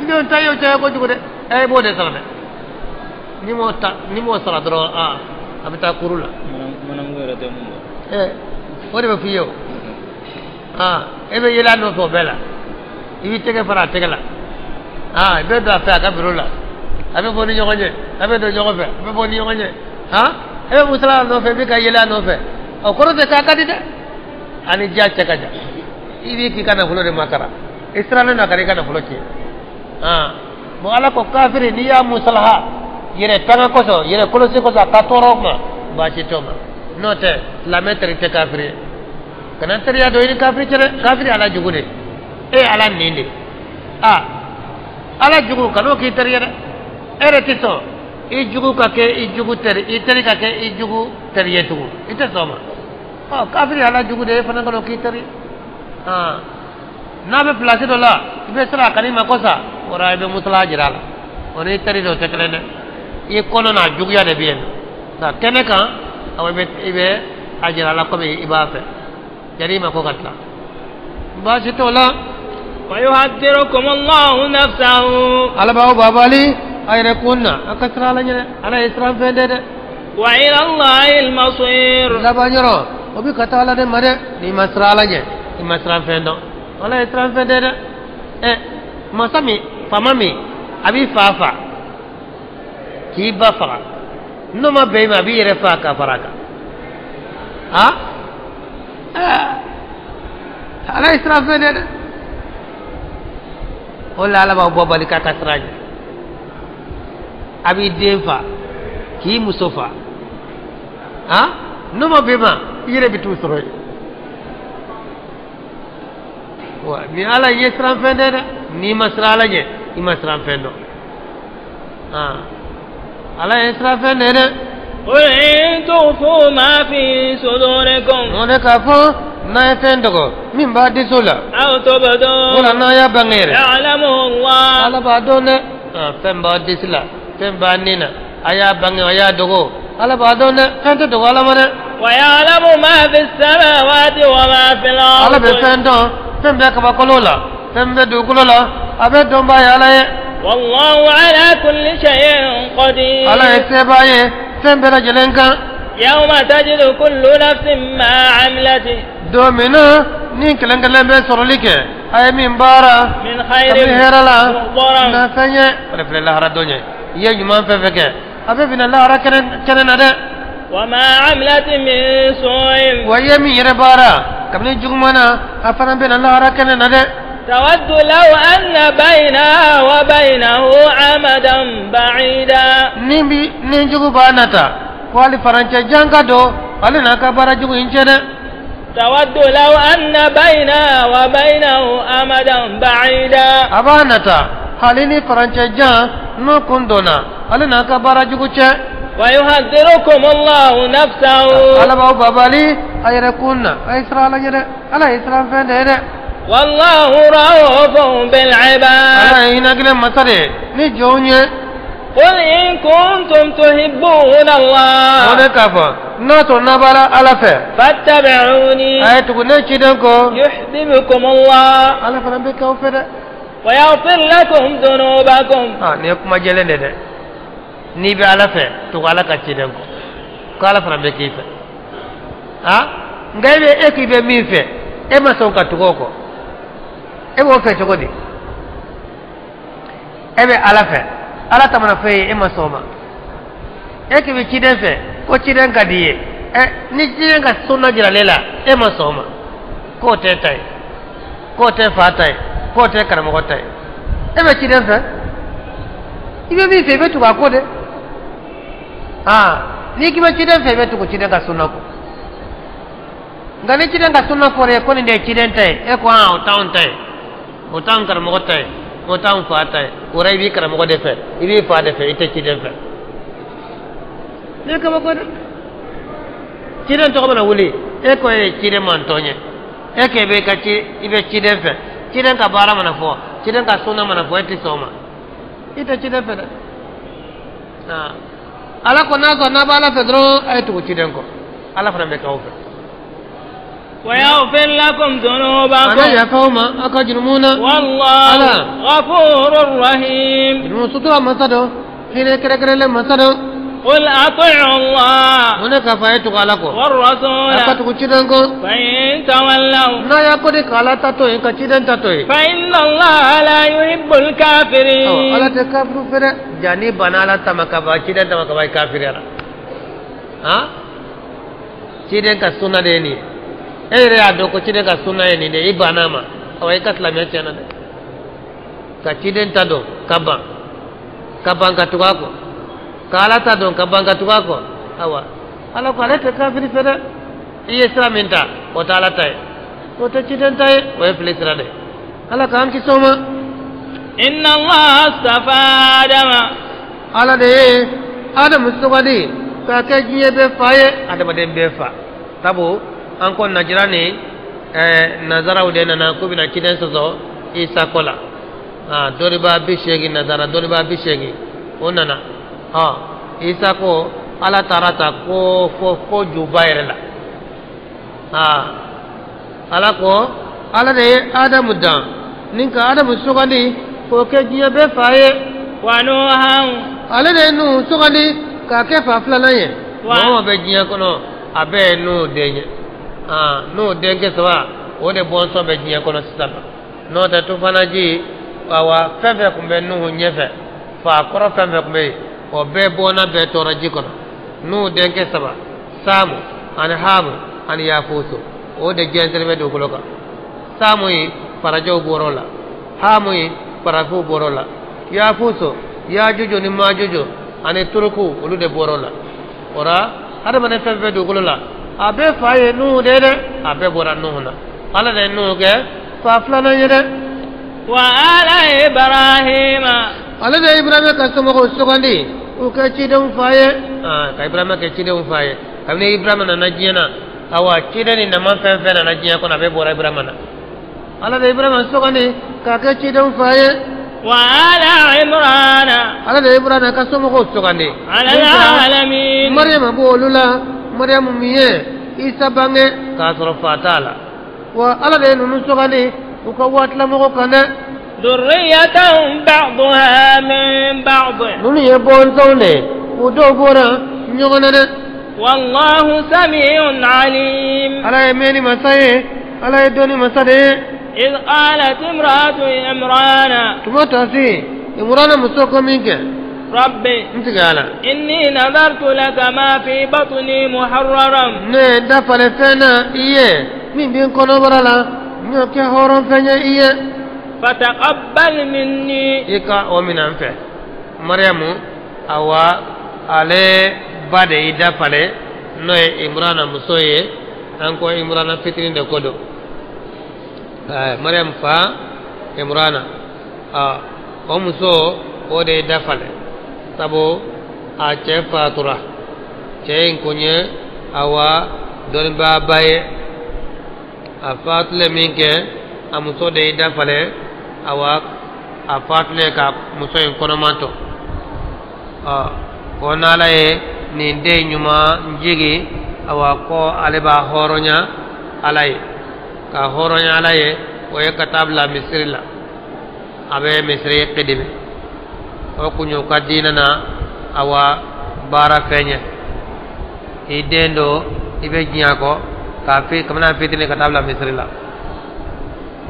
[SPEAKER 2] 10,000,000 y'o caya kojugu dɛ i b'o de sara dɛ n'i m'o sara dɔrɔn a bɛ taa kuru la o de bɛ f'i ye o e bɛ yɛlɛ a nɔfɛ o bɛɛ la i b'i tɛgɛ fara a tɛgɛ la i bɛ don a fɛ a ka biro la a bɛ bɔ ni ɲɔgɔn ye a bɛ don ɲɔgɔn fɛ a bɛ bɔ ni ɲɔgɔn ye e bɛ musala a nɔfɛ i bɛ ka yɛlɛ a nɔfɛ o kɔrɔ tɛ k'a ka di dɛ ani diya cɛ ka jan i b'i k'i ka nafolo de makara i sirannen don a kana i ka nafolo tiɲɛ bon ala ko kafiri n'i y'a musalaha yɛrɛ tanga kosɔn yɛrɛ kɔlɔsi kosɔn a ka tɔɔrɔ ma baasi t'o ma n'o tɛ silamɛ teri tɛ kafiri ye kana teriya don i ni kafiri cɛ dɛ kafiri ala jugu de e ala nin de ala jugu kan'o k'i teri ye dɛ e yɛrɛ tɛ sɔn i jugu ka kɛ i jugu teri i teri ka kɛ i jugu teri ye tugun i tɛ sɔn o ma kafiri ala jugu de e fana kan'o k'i teri n'a bɛ pilasi dɔ la i bɛ siran a kan'i ma ko sa o la i bɛ musala jira a la o n'i teri dɔ tɛ kelen dɛ i kɔnɔ n'a juguya de bɛ yen nka kɛnɛ kan awɔ i bɛ a jira a la komi i b'a fɛ yanni i ma ko ka tila baasi t'o la.
[SPEAKER 1] ويحذركم الله نفسه
[SPEAKER 2] ala b'aw babali a yɛrɛ kun na a ka siran ala ɲɛ dɛ ala ye siran fɛn dɛ dɛ.
[SPEAKER 1] وإلى الله المصير
[SPEAKER 2] laban yɔrɔ o bɛ ka taa ala de ma dɛ n'i ma siran ala ɲɛ i ma siran fɛn dɔn ala ye siran fɛn dɛ dɛ masa min faama min a b'i fa fa k'i ba faga n'o ma bɛn i ma a b'i yɛrɛ fa ka fara a kan ala ye siran fɛn dɛ dɛ o la ala b'aw bɔ bali k'a ka siran ɲɛ a b'i den fa k'i muso fa n'o ma bɛn i ma i yɛrɛ bɛ t'u sɔrɔ yen wa ni ala ye siran fɛn dɛ dɛ n'i ma siran ala ɲɛ i ma siran fɛn dɔn ala ye siran fɛn dɛ dɛ.
[SPEAKER 1] قل إن تخفوا ما في صدوركم
[SPEAKER 2] o de k'a fɔ n'a ye fɛn dogo min b'a disi la.
[SPEAKER 1] أو تبدوه
[SPEAKER 2] wala n'a y'a bange yɛrɛ.
[SPEAKER 1] يعلمه الله
[SPEAKER 2] ala b'a dɔn dɛ fɛn b'a disi la fɛn b'a nin na a y'a bange a y'a dogo ala b'a dɔn dɛ fɛn tɛ dogo ala ma dɛ.
[SPEAKER 1] ويعلم ما في السماوات وما في الأرض
[SPEAKER 2] ala bɛ fɛn dɔn fɛn bɛ kabakolo la fɛn bɛ dugukolo la a bɛ dɔnbaa ye ala ye.
[SPEAKER 1] والله على كل شيء قدير
[SPEAKER 2] ala ye sebaa ye fɛn bɛɛ lajɛlen kan.
[SPEAKER 1] يوم تجد كل نفس ما عملت
[SPEAKER 2] don min na ni kelen kelen bɛ sɔrɔli kɛ a ye min baara
[SPEAKER 1] من خير
[SPEAKER 2] kabini hɛrɛ la
[SPEAKER 1] محضرا
[SPEAKER 2] na fɛn ye o de filɛ lahara don ye i ye ɲuman fɛn fɛn kɛ a bɛ bɛn lahara kɛnɛ na dɛ.
[SPEAKER 1] وما عملت من سوء
[SPEAKER 2] wa i ye min yɛrɛ baara kabini juguman na a fana bɛ na lahara kɛnɛ na dɛ.
[SPEAKER 1] تود لو أن بينها وبينه أمدا بعيدا
[SPEAKER 2] ni bi ni jugu b'a nata ko hali farancɛ jan ka don ale n'a ka baara jugu in cɛ dɛ.
[SPEAKER 1] تود لو أن بينها وبينه أمدا بعيدا
[SPEAKER 2] a b'a nata hali ni farancɛ jan n'o kun donna ale n'a ka baara jugu cɛ.
[SPEAKER 1] ويحذركم الله نفسه
[SPEAKER 2] ala b'aw babali a yɛrɛ kun na a ye siran ala ɲɛ dɛ ala ye siran fɛn de ye dɛ.
[SPEAKER 1] والله رؤوف بالعباد
[SPEAKER 2] ala ye hinɛ gɛlɛn masa de ye ni jɔnw ye.
[SPEAKER 1] قل إن كنتم تحبون الله
[SPEAKER 2] o de k'a fɔ n'a sɔrɔ n'a b'ala ala fɛ.
[SPEAKER 1] فاتبعوني
[SPEAKER 2] a ye tugu ne ciden kɔ.
[SPEAKER 1] يحببكم الله
[SPEAKER 2] ala fana bɛ k'aw fɛ dɛ.
[SPEAKER 1] ويغفر لكم ذنوبكم
[SPEAKER 2] nin ye kuma jɛlen de dɛ n'i bɛ ala fɛ tugu ala ka ciden kɔ ko ala fana bɛ k'i fɛ nka e bɛ e k'i bɛ min fɛ e ma sɔn ka tugu o kɔ e b'o fɛ cogo di e bɛ ala fɛ ala tamana fɛn ye e ma sɔn o ma e k'i bɛ ciden fɛ ko ciden ka di i ye Ni ciden ka sunna jiralen la e ma sɔn o ma k'o tɛ ta ye k'o tɛ fa ta ye k'o tɛ karamɔgɔ ta ye e bɛ ciden fɛ i bɛ min fɛ i bɛ tugu a kɔ dɛ n'i k'i bɛ ciden fɛ i bɛ tugu ciden ka sunna kɔ nka ni ciden ka sunna fɔra ye ko nin de ye ciden ta ye e ko o t'anw ta ye o t'anw karamɔgɔ ta ye o t'anw fa ta ye o la i b'i karamɔgɔ de fɛ i b'i fa de fɛ i tɛ ciden fɛ ne ye kabako dɛ ciden tɔgɔ mana wuli e ko e ye ciden mantɔn ye e k'e bɛ ka ci i bɛ ciden fɛ ciden ka baara mana fɔ ciden ka sunna mana fɔ e tɛ sɔn o ma i tɛ ciden fɛ dɛ ala ko n'a sɔrɔ n'a b'ala fɛ dɔrɔn a ye tugu ciden kɔ ala fana bɛ k'aw fɛ.
[SPEAKER 1] ويغفر لكم ذنوبكم
[SPEAKER 2] أنا يا فوما أكجرمونا
[SPEAKER 1] والله غفور رحيم
[SPEAKER 2] جرمو مسدو حين كركر مسدو
[SPEAKER 1] قل أطيعوا الله
[SPEAKER 2] هناك فايتك لكم
[SPEAKER 1] والرسول فإن تولوا
[SPEAKER 2] لا يقول على تاتوي كتشدن تاتوي
[SPEAKER 1] فإن الله لا يحب الكافرين
[SPEAKER 2] على تكافر فر جاني بنا لا تمكبا تشدن تمكبا كافر يلا ها تشدن كسونا ديني e yɛrɛ y'a dɔn ko ciden ka sunna ye nin de i banna a ma awa i ka silamɛya tiɲɛna dɛ ka ciden ta dɔn ka ban ka ban ka tugu a kɔ ka ala ta dɔn ka ban ka tugu a kɔ awa ala ko ale tɛ kafiri fɛ dɛ i ye sira min ta o tɛ ala ta ye o tɛ ciden ta ye o ye fili sira de ala k'an kisi o ma.
[SPEAKER 1] Inna Allah astafa Adama.
[SPEAKER 2] Ala de ye Adamu sugandi k'a kɛ diɲɛ bɛɛ fa ye adamaden bɛɛ fa sabu. An ko najira ni nazaraw de nana k'u bɛna ciden sɔsɔ isa ko la dɔnnibaa 80 nazara dɔnnibaa 80 o nana isa ko ala taara ta ko fo ko juba yɛrɛ la ala ko ala de ye adamu dan ni ka adamu sugandi k'o kɛ diɲɛ bɛɛ fa ye
[SPEAKER 1] wa nuhan
[SPEAKER 2] ale de ye nuhu sugandi k'a kɛ fa filanan ye mɔgɔ o mɔgɔ bɛ diɲɛ kɔnɔ a bɛɛ ye nuhu den ye n'o denkɛ saba o de bɔnsɔn bɛ diɲɛ kɔnɔ sisan n'o tɛ tufanaji awa fɛn fɛn tun bɛ nuhu ɲɛfɛ fa kɔrɔ fɛn fɛn tun bɛ yen o bɛɛ bɔnna bɛɛ tɔɔrɔ ji kɔnɔ nuhu denkɛ saba saamu ani hamu ani yafusu o de jɛnsɛn bɛ dugukolo kan saamu ye farajɛw bɔr'o la hamu ye farafinw bɔr'o la yafusu yajuju ni majuju ani turuku olu de bɔr'o la o la hadamaden fɛn fɛn dugukolo la a bɛɛ fa ye nuhu de ye dɛ a bɛɛ bɔra nuhu na ala de ye nuhu kɛ fa filanan ye dɛ.
[SPEAKER 1] Wa ala Ibrahima.
[SPEAKER 2] Ale de ye Ibrahima ka somɔgɔw sugandi u kɛ cidenw fa ye ka Ibrahima kɛ cidenw fa ye kabini Ibrahima nana diɲɛ na awa ciden ni nama fɛn fɛn nana diɲɛ kɔnɔ a bɛɛ bɔra Ibrahima na ala de ye Ibrahima sugandi k'a kɛ cidenw fa ye.
[SPEAKER 1] Wa ala Imrana.
[SPEAKER 2] Ala de ye Ibrahima ka somɔgɔw sugandi.
[SPEAKER 1] Ala alamin.
[SPEAKER 2] Mariyama b'olu la. Mariyamu min ye isa bange k'a sɔrɔ fa t'a la wa ala de ye ninnu sugandi u ka waatilamɔgɔw kan dɛ.
[SPEAKER 1] Durriyatan ba'duha min ba'd.
[SPEAKER 2] Ninnu ye bɔnsɔnw de ye u dɔw bɔra ɲɔgɔn na dɛ.
[SPEAKER 1] Wallahu sami'un alim.
[SPEAKER 2] Ala ye mɛnni masa ye ala ye dɔnni masa de ye.
[SPEAKER 1] Iz qalat imra'atu Imrana.
[SPEAKER 2] Tuma taasi Imrana muso ko min kɛ.
[SPEAKER 1] ربي إني نذرت لك ما في بطني محررا
[SPEAKER 2] ne dafale fɛn na i ye min bɛ n kɔnɔbara la n y'o kɛ hɔrɔn fɛn ye i ye.
[SPEAKER 1] فتقبل مني.
[SPEAKER 2] I ka o minɛ n fɛ Mariyamu awa ale ba de y'i dafale n'o ye Imurana muso ye an ko Imurana fitinin de ko don Mariyamu fa Imurana o muso o de y'i dafale. Sabu a cɛ fatura cɛ in kun ye awa dɔnnibaaba ye a fatulen min kɛ a muso de y'i dafale awa a fatulen ka muso in kɔnɔma to ko n'ala ye nin den ɲuman jigi awa ko ale b'a hɔrɔnya ala ye ka hɔrɔnya ala ye o ye ka taa bila misiri la a bɛ misiri kidimi o kun y'u ka diinɛ na awa baara fɛn ye i den do i bɛ diɲɛ kɔ k'a fi kabini a fitinin ka taa bila misiri la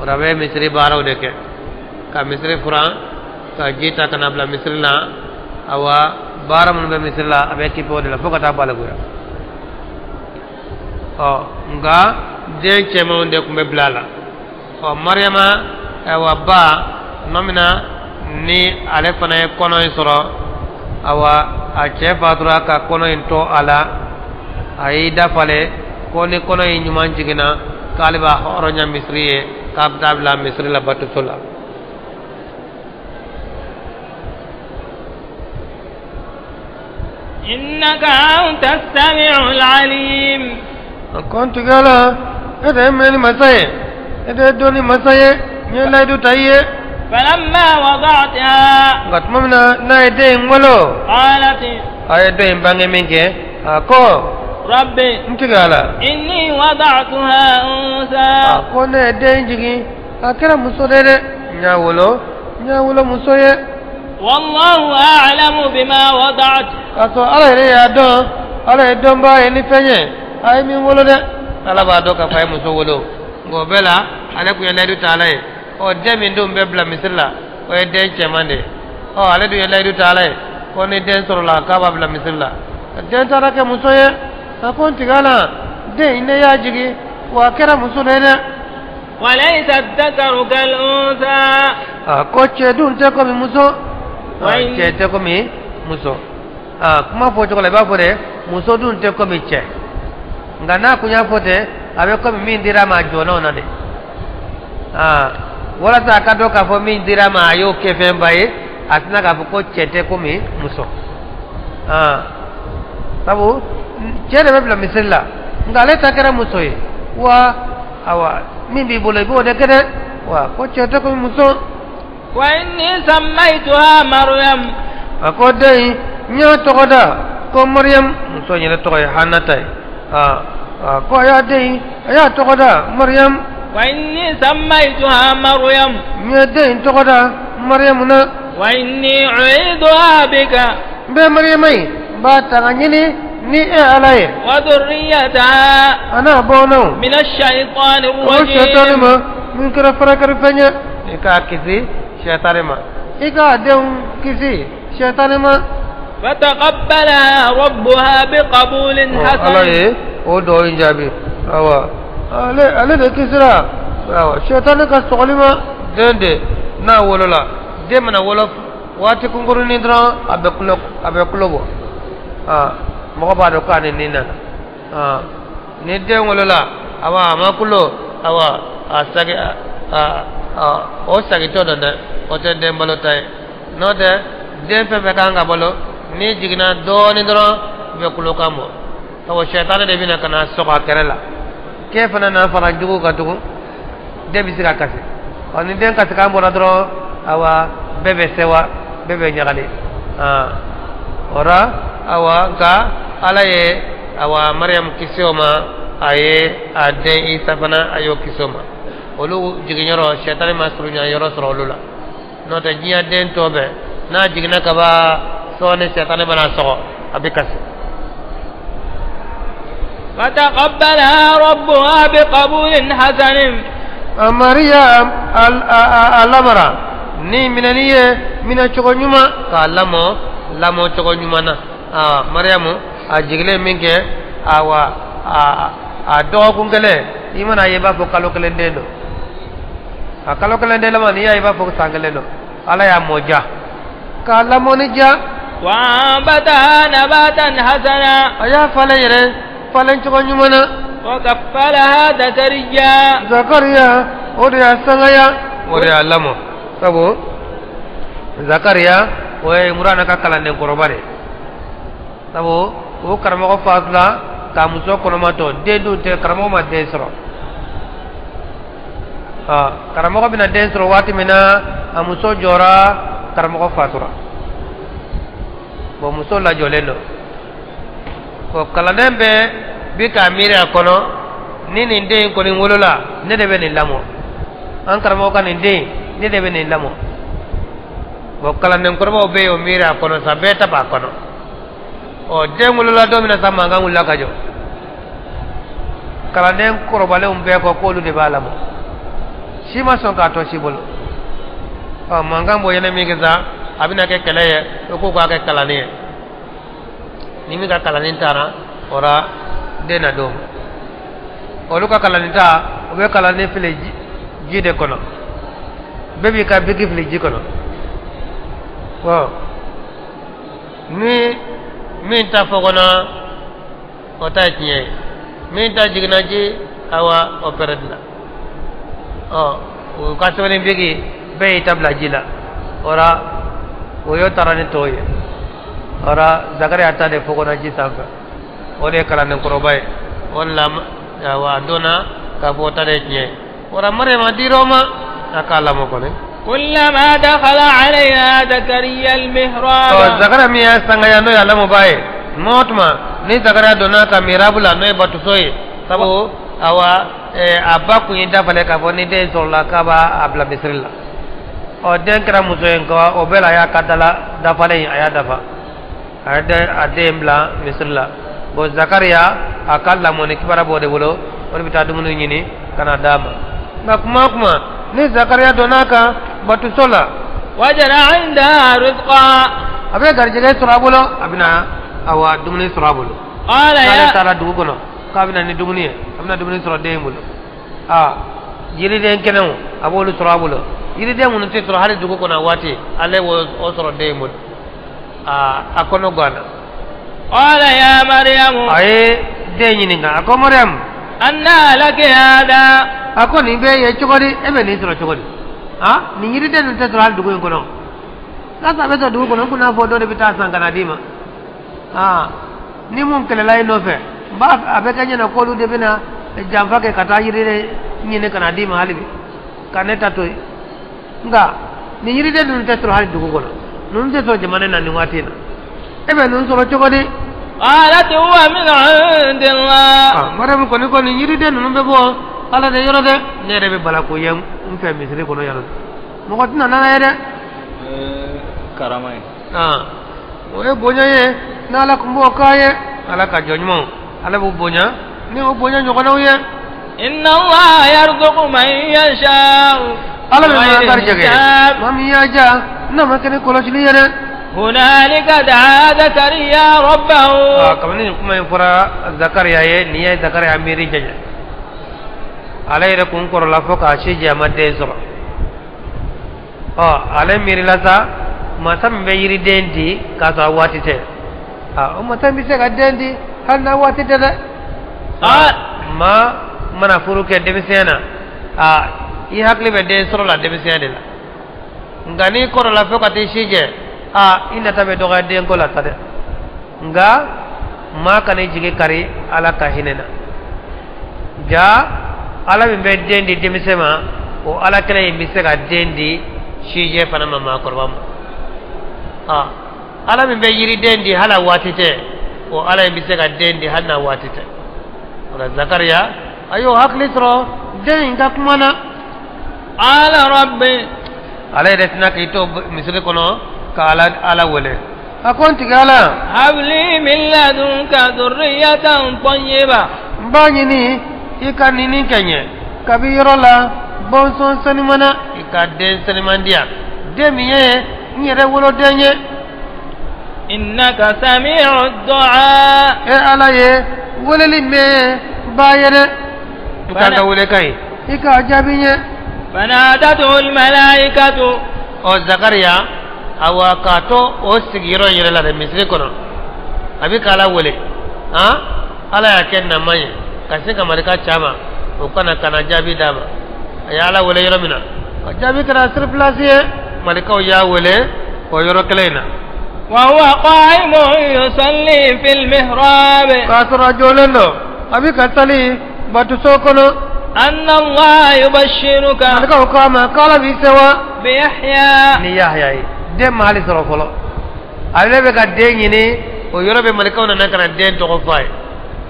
[SPEAKER 2] o la a bɛ misiri baaraw de kɛ ka misiri furan ka ji ta ka na bila misiri la awa baara minnu bɛ misiri la a bɛ kipe o de la fo ka taa balikuya. Ɔ nka den cɛmanw de tun bɛ bila a la. Ɔ Mariyama awa ba tuma min na ni ale fana ye kɔnɔ in sɔrɔ, awa a cɛ fatura ka kɔnɔ in to a la, a y'i dafale ko ni kɔnɔ in ɲuman jiginna k'ale b'a hɔrɔnya misiri ye, k'a bɛ taa bila misiri la batoso la.
[SPEAKER 1] إنك أنت السميع العليم.
[SPEAKER 2] كنت قال إذا من مساي إذا دوني مساي يلا يدو تايي.
[SPEAKER 1] فلما وضعتها
[SPEAKER 2] قد نايدين ولو
[SPEAKER 1] قالت
[SPEAKER 2] أيدين باني منك أكو
[SPEAKER 1] ربي
[SPEAKER 2] أنت قال
[SPEAKER 1] إني وضعتها أنثى.
[SPEAKER 2] أكو نايدين جي أكرا مسودة يا ولو يا ولو مسوي.
[SPEAKER 1] والله أعلم بما وضعت.
[SPEAKER 2] أصو على يا دون على دون باي نفني أي من ولد على بعدك فاي مسولو غوبلا على كل لا يدو o den min dun bɛ bila misiri la o ye den cɛman de ye. Ɔ ale dun ye layidu ta ala ye ko ni den sɔrɔla k'a b'a bila misiri la. Den taara kɛ muso ye. A ko n tigɛ la den ne y'a jigin wa a kɛra muso de ye dɛ.
[SPEAKER 1] وليس الذكر كالأنثى.
[SPEAKER 2] A ko cɛ dun tɛ komi muso. Cɛ tɛ komi muso. A kuma fɔ cogo la i b'a fɔ de muso dun tɛ komi cɛ. Nka n'a kun y'a fɔ ten a bɛ komi min dira a ma a jɔnnaw na de. Walasa a ka dɔn k'a fɔ min dira a ma a y'o kɛ fɛnba ye, a tɛna k'a fɔ ko cɛ tɛ komi muso. Sabu cɛ de bɛ bila misiri la nka ale ta kɛra muso ye wa awa min b'i bolo i b'o de kɛ dɛ wa ko cɛ tɛ komi muso.
[SPEAKER 1] وإني سميتها مريم.
[SPEAKER 2] A ko den in n y'a tɔgɔ da ko Mariam. Muso in yɛrɛ tɔgɔ ye Hanata ye. Ko a y'a den in a y'a tɔgɔ da Mariam.
[SPEAKER 1] وإني سميتها مريم.
[SPEAKER 2] يدين تقدا مريم نا.
[SPEAKER 1] وإني أعيذها بك.
[SPEAKER 2] بمريمي باتغنيني ني علي.
[SPEAKER 1] وذريتها.
[SPEAKER 2] أنا بونو.
[SPEAKER 1] من الشيطان الرجيم.
[SPEAKER 2] الشيطان ما من كره فركر فنيا. إيكا كذي شيطان ما. إيكا دم كذي شيطان ما.
[SPEAKER 1] فتقبلها ربها بقبول حسن.
[SPEAKER 2] الله إيه أو دوين جابي. أوا. Ale ale de kisira awa shetani ka sɔgɔli ma den de n'a wolola den mana wolo waati kunkurunin dɔrɔn a bɛ kulo bɔ mɔgɔ b'a dɔn k'a ni nin nana ni den wolola awa a ma kulo awa a sagi o sagitɔ dɔ dɛ o tɛ den balo ta ye n'o tɛ den fɛn fɛn kan ka balo n'i jiginna dɔɔnin dɔrɔn i bɛ kulo kan bɔ sabu shetani de bɛna ka na sɔgɔ a kɛrɛ la. K'e fana n'a fara jugu kan tugun den bɛ se ka kasi ɔ ni den kasi kan bɔra dɔrɔn awa bɛɛ bɛ sewa bɛɛ bɛ ɲagali o la awa nka ala ye awa Mariam kisi o ma a ye a den Isa fana a y'o kisi o ma olu jiginyɔrɔ sɛtani ma surunya yɔrɔ sɔrɔ olu la n'o tɛ diɲɛ den tɔ bɛɛ n'a jiginna ka ban sɔɔni sɛtani mana sɔgɔ a bɛ kasi.
[SPEAKER 1] فتقبلها ربها بقبول حسن.
[SPEAKER 2] مريم الأمر ni minaniye mina cogo ɲuman k'a lamɔ lamɔ cogo ɲuman na Mariamu a jigilen min kɛ awa a dɔgɔkun kelen i mana ye i b'a fɔ kalo kelen den don a kalo kelen den laban n'i y'a ye i b'a fɔ san kelen don Ala y'a mɔ ja k'a lamɔni ja.
[SPEAKER 1] وأنبتها نباتا حسنا.
[SPEAKER 2] A y'a falen yɛrɛ falen cogo ɲuman na.
[SPEAKER 1] وكفلها زكريا.
[SPEAKER 2] Zakariya o de y'a sangaya o de y'a lamɔ sabu Zakariya o ye Imurana ka kalanden kɔrɔba de ye sabu o karamɔgɔ fatula k'a muso kɔnɔma to den dun tɛ karamɔgɔ ma den sɔrɔ karamɔgɔ bɛna den sɔrɔ waati min na a muso jɔra karamɔgɔ fatura bon muso lajɔlen don ko kalanden bɛɛ bi k'a miiri a kɔnɔ ni nin den in kɔni wolola ne de bɛ nin lamɔ an karamɔgɔ ka nin den ne de bɛ nin lamɔ bon kalanden kɔrɔbaw bɛ yen o miiri a kɔnɔ sa bɛɛ ta b'a kɔnɔ ɔ den wolola don min na sa mankan wulila ka jɔ kalanden kɔrɔbalenw bɛɛ kɔ k'olu de b'a lamɔ si ma sɔn k'a to si bolo ɔ mankan bonyana min kɛ sa a bɛna kɛ kɛlɛ ye o ko k'a kɛ kalanden ye ni min ka kalanden taara o la den na d'o ma. Olu ka kalanden ta u bɛ kalanden fili ji de kɔnɔ. Bɛɛ b'i ka biki fili ji kɔnɔ. Bon ni min ta fɔgɔnna o ta ye tiɲɛ ye, min ta jiginna ji awa o pɛrɛdi la. Ɔ u ka sɛbɛnni biki bɛɛ y'i ta bila ji la. O la o y'o taara ni tɔw ye. O la Zakariya ta de fɔgɔnna ji sanfɛ. O de ye kalanden kɔrɔba ye. O de la awa a dɔnna k'a fɔ o ta de ye tiɲɛ ye. O la Mariyama dir'o ma a k'a lamɔ kɔni.
[SPEAKER 1] كلما دخل عليها زكريا المهراب.
[SPEAKER 2] Zakariya min y'a sangaya n'o ye a lamɔbaa ye, tuma o tuma ni Zakariya donna ka mirabu la n'o ye batoso ye, sabu awa a ba kun ye dafalen k'a fɔ ni den sɔrɔla k'a b'a bila misiri la. Ɔ den kɛra muso ye nka o bɛɛ la a y'a ka dala dafalen a y'a dafa, a ye a den bila misiri la. Bon Zakariya a ka lamɔni kibaruya b'o de bolo, o de bɛ taa dumuni ɲini ka na d'a ma. Nka kuma o kuma ni Zakariya donna a kan batoso la,
[SPEAKER 1] wajada indaha rizqa,
[SPEAKER 2] a bɛ garijɛgɛ sɔrɔ a bolo, a bɛna awa dumuni sɔrɔ a bolo. N'ale taara dugu kɔnɔ k'a bɛna ni dumuni ye, a bɛna dumuni sɔrɔ den bolo. Aa yiriden kɛnɛw a b'olu sɔrɔ a bolo, yiriden minnu tɛ sɔrɔ hali dugu kɔnɔ a waati ale b'o sɔrɔ den bolo. Aa a kɔnɔ ganna.
[SPEAKER 1] Qala ya Maryamu,
[SPEAKER 2] a ye den ɲininka, a ko Maryamu,
[SPEAKER 1] anna laki hada,
[SPEAKER 2] a ko nin bɛ ye cogo di, e bɛ nin sɔrɔ cogo di? Ah nin yiriden ninnu tɛ sɔrɔ hali dugu in kɔnɔ. N'a sɔrɔ a bɛ sɔrɔ dugu kɔnɔ, n kun n'a fɔ dɔ de bɛ taa san ka na d'i ma. Ah ni mun kɛlɛla i nɔfɛ, n b'a a bɛ kɛ ɲɛna k'olu de bɛna janfa kɛ ka taa yiriden ɲini ka na d'i ma hali bi ka ne ta to yen. Nka nin yiriden ninnu tɛ sɔrɔ hali dugu kɔnɔ, ninnu tɛ sɔrɔ jamana in na nin waati in na. E bɛ ninnu sɔrɔ cogo di?
[SPEAKER 1] Qalat huwa min indillah.
[SPEAKER 2] Mariyamu kɔni ko nin yiriden ninnu bɛ bɔ Ala de yɔrɔ dɛ, ne yɛrɛ bɛ bala k'o ye n fɛ misiri kɔnɔ yan nɔ, mɔgɔ tɛna n'a ye dɛ.
[SPEAKER 3] Karama ye.
[SPEAKER 2] O ye bonya ye n'Ala tun b'o k'a ye. Ala ka jɔn ɲumanw Ala b'u bonya ni o bonya ɲɔgɔnnaw ye.
[SPEAKER 1] Inna Allaha yarzuqu man yasha'u.
[SPEAKER 2] Ala bɛ maa garijɛgɛ maa min y'a diya n'a ma kɛ ni kɔlɔsili ye dɛ.
[SPEAKER 1] Hunalika da'a Zakariya rabbahu.
[SPEAKER 2] Kabini nin kuma in fɔra Zakariya ye, nin ye Zakariya miiri janya. Ale yɛrɛ kun kɔrɔla fo k'a si jɛ a ma den sɔrɔ. Ɔ ale miirila sa masa min bɛ yiriden di k'a sɔrɔ a waati tɛ, o masa min bɛ se ka den di hali n'a waati tɛ dɛ. Maa mana furu kɛ denmisɛnya na, i hakili bɛ den sɔrɔ la denmisɛnya de la. Nka n'i kɔrɔla fo ka t'i si jɛ, i nata bɛ dɔgɔya denko la sa dɛ. Nka maa kana i jigi kari Ala ka hinɛ na. Ja Ala min bɛ den di denmisɛn ma, o Ala kelen in bɛ se ka den di sijɛ fana ma maakɔrɔba ma. Ala min bɛ yiriden di hali a waati tɛ, o Ala in bɛ se ka den di hali n'a waati tɛ. O la Zakariya a y'o hakili sɔrɔ den in ka kuma na.
[SPEAKER 1] Qala rabbi,
[SPEAKER 2] ale yɛrɛ tɛna k'i to misiri kɔnɔ ka Ala wele. A ko n tigi Ala,
[SPEAKER 1] habli min ladunka dhurriyatan tayyiba,
[SPEAKER 2] n b'a ɲini i ka nini kɛ n ye kabi yɔrɔ la bɔnsɔn sanimana, i ka den saniman di yan, den min ye n yɛrɛ woloden ye.
[SPEAKER 1] Innaka sami'u du'a.
[SPEAKER 2] E Ala ye weleli mɛn ba ye dɛ, n k'an ka wele ka ɲi, i k'a jaabi n ye.
[SPEAKER 1] Fanadatuhu almalaikatu.
[SPEAKER 2] Ɔ Zakariya awa k'a to o sigiyɔrɔ in yɛrɛ la dɛ misiri kɔnɔ, a bɛ k'Ala wele. Ala y'a kɛ nama ye ka se ka malika caman o kana kana jaabi d'a ma. A ye Ala wele yɔrɔ min na, a jaabi kɛra sur place ye, malikaw y'a wele o yɔrɔ kelen in na.
[SPEAKER 1] Wa huwa qa'imun yusalli fil mihrab.
[SPEAKER 2] K'a sɔrɔ a jɔlen don, a bɛ ka sali batoso kɔnɔ.
[SPEAKER 1] Anna Allaha yubashshiruka.
[SPEAKER 2] Malikaw ko a ma k'Ala b'i sewa.
[SPEAKER 1] Bi Yahya.
[SPEAKER 2] Ni Yahya ye, den ma hali sɔrɔ fɔlɔ, ale bɛ ka den ɲini, o yɔrɔ bɛ malikaw nana ka na den tɔgɔ fɔ a ye.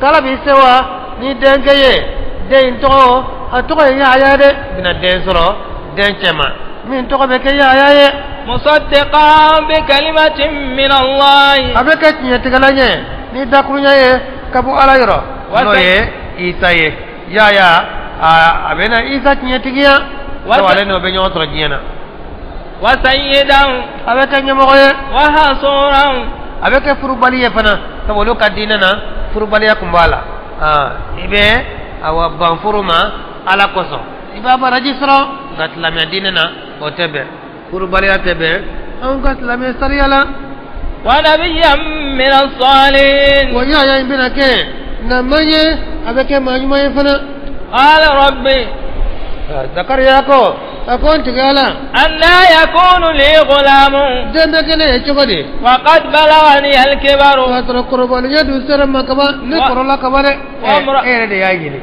[SPEAKER 2] K'Ala b'i sewa ni denkɛ ye, den in tɔgɔ a tɔgɔ ye Yahya dɛ, bɛna den sɔrɔ den cɛman min tɔgɔ bɛ kɛ Yahya ye.
[SPEAKER 1] Musaddiqan bi kalimatin min Allah.
[SPEAKER 2] A bɛ kɛ tiɲɛtigɛla ye ni dakurunya ye ka bɔ Ala yɔrɔ, n'o ye Isa ye. Yahya a bɛna Isa tiɲɛtigiya, n'o ale n'o bɛ ɲɔgɔn sɔrɔ diɲɛ na.
[SPEAKER 1] Wa sayyidan.
[SPEAKER 2] A bɛ kɛ ɲɛmɔgɔ ye.
[SPEAKER 1] Wa hasuran.
[SPEAKER 2] A bɛ kɛ furubali ye fana, sabu olu ka diinɛ na furubaliya tun b'a la. I bɛ awa ban furu ma ala kosɔn i b'a baraji sɔrɔ nka silamɛya diinɛ na o tɛ bɛn furubaliya tɛ bɛn anw ka silamɛya sariya la
[SPEAKER 1] ونبيا من الصالحين
[SPEAKER 2] wa Yahaya in bɛna kɛ naman ye a bɛ kɛ maa ɲuman ye fana
[SPEAKER 1] قال ربي
[SPEAKER 2] Zakariya ko a ko n tigi ala
[SPEAKER 1] أنا يكون لي غلام
[SPEAKER 2] den bɛ kɛ ne ye cogo di
[SPEAKER 1] وقد بلغني الكبر
[SPEAKER 2] o y'a sɔrɔ kɔrɔbaliya dun sera n ma kaban ne kɔrɔla kaban dɛ e yɛrɛ de y'a ɲini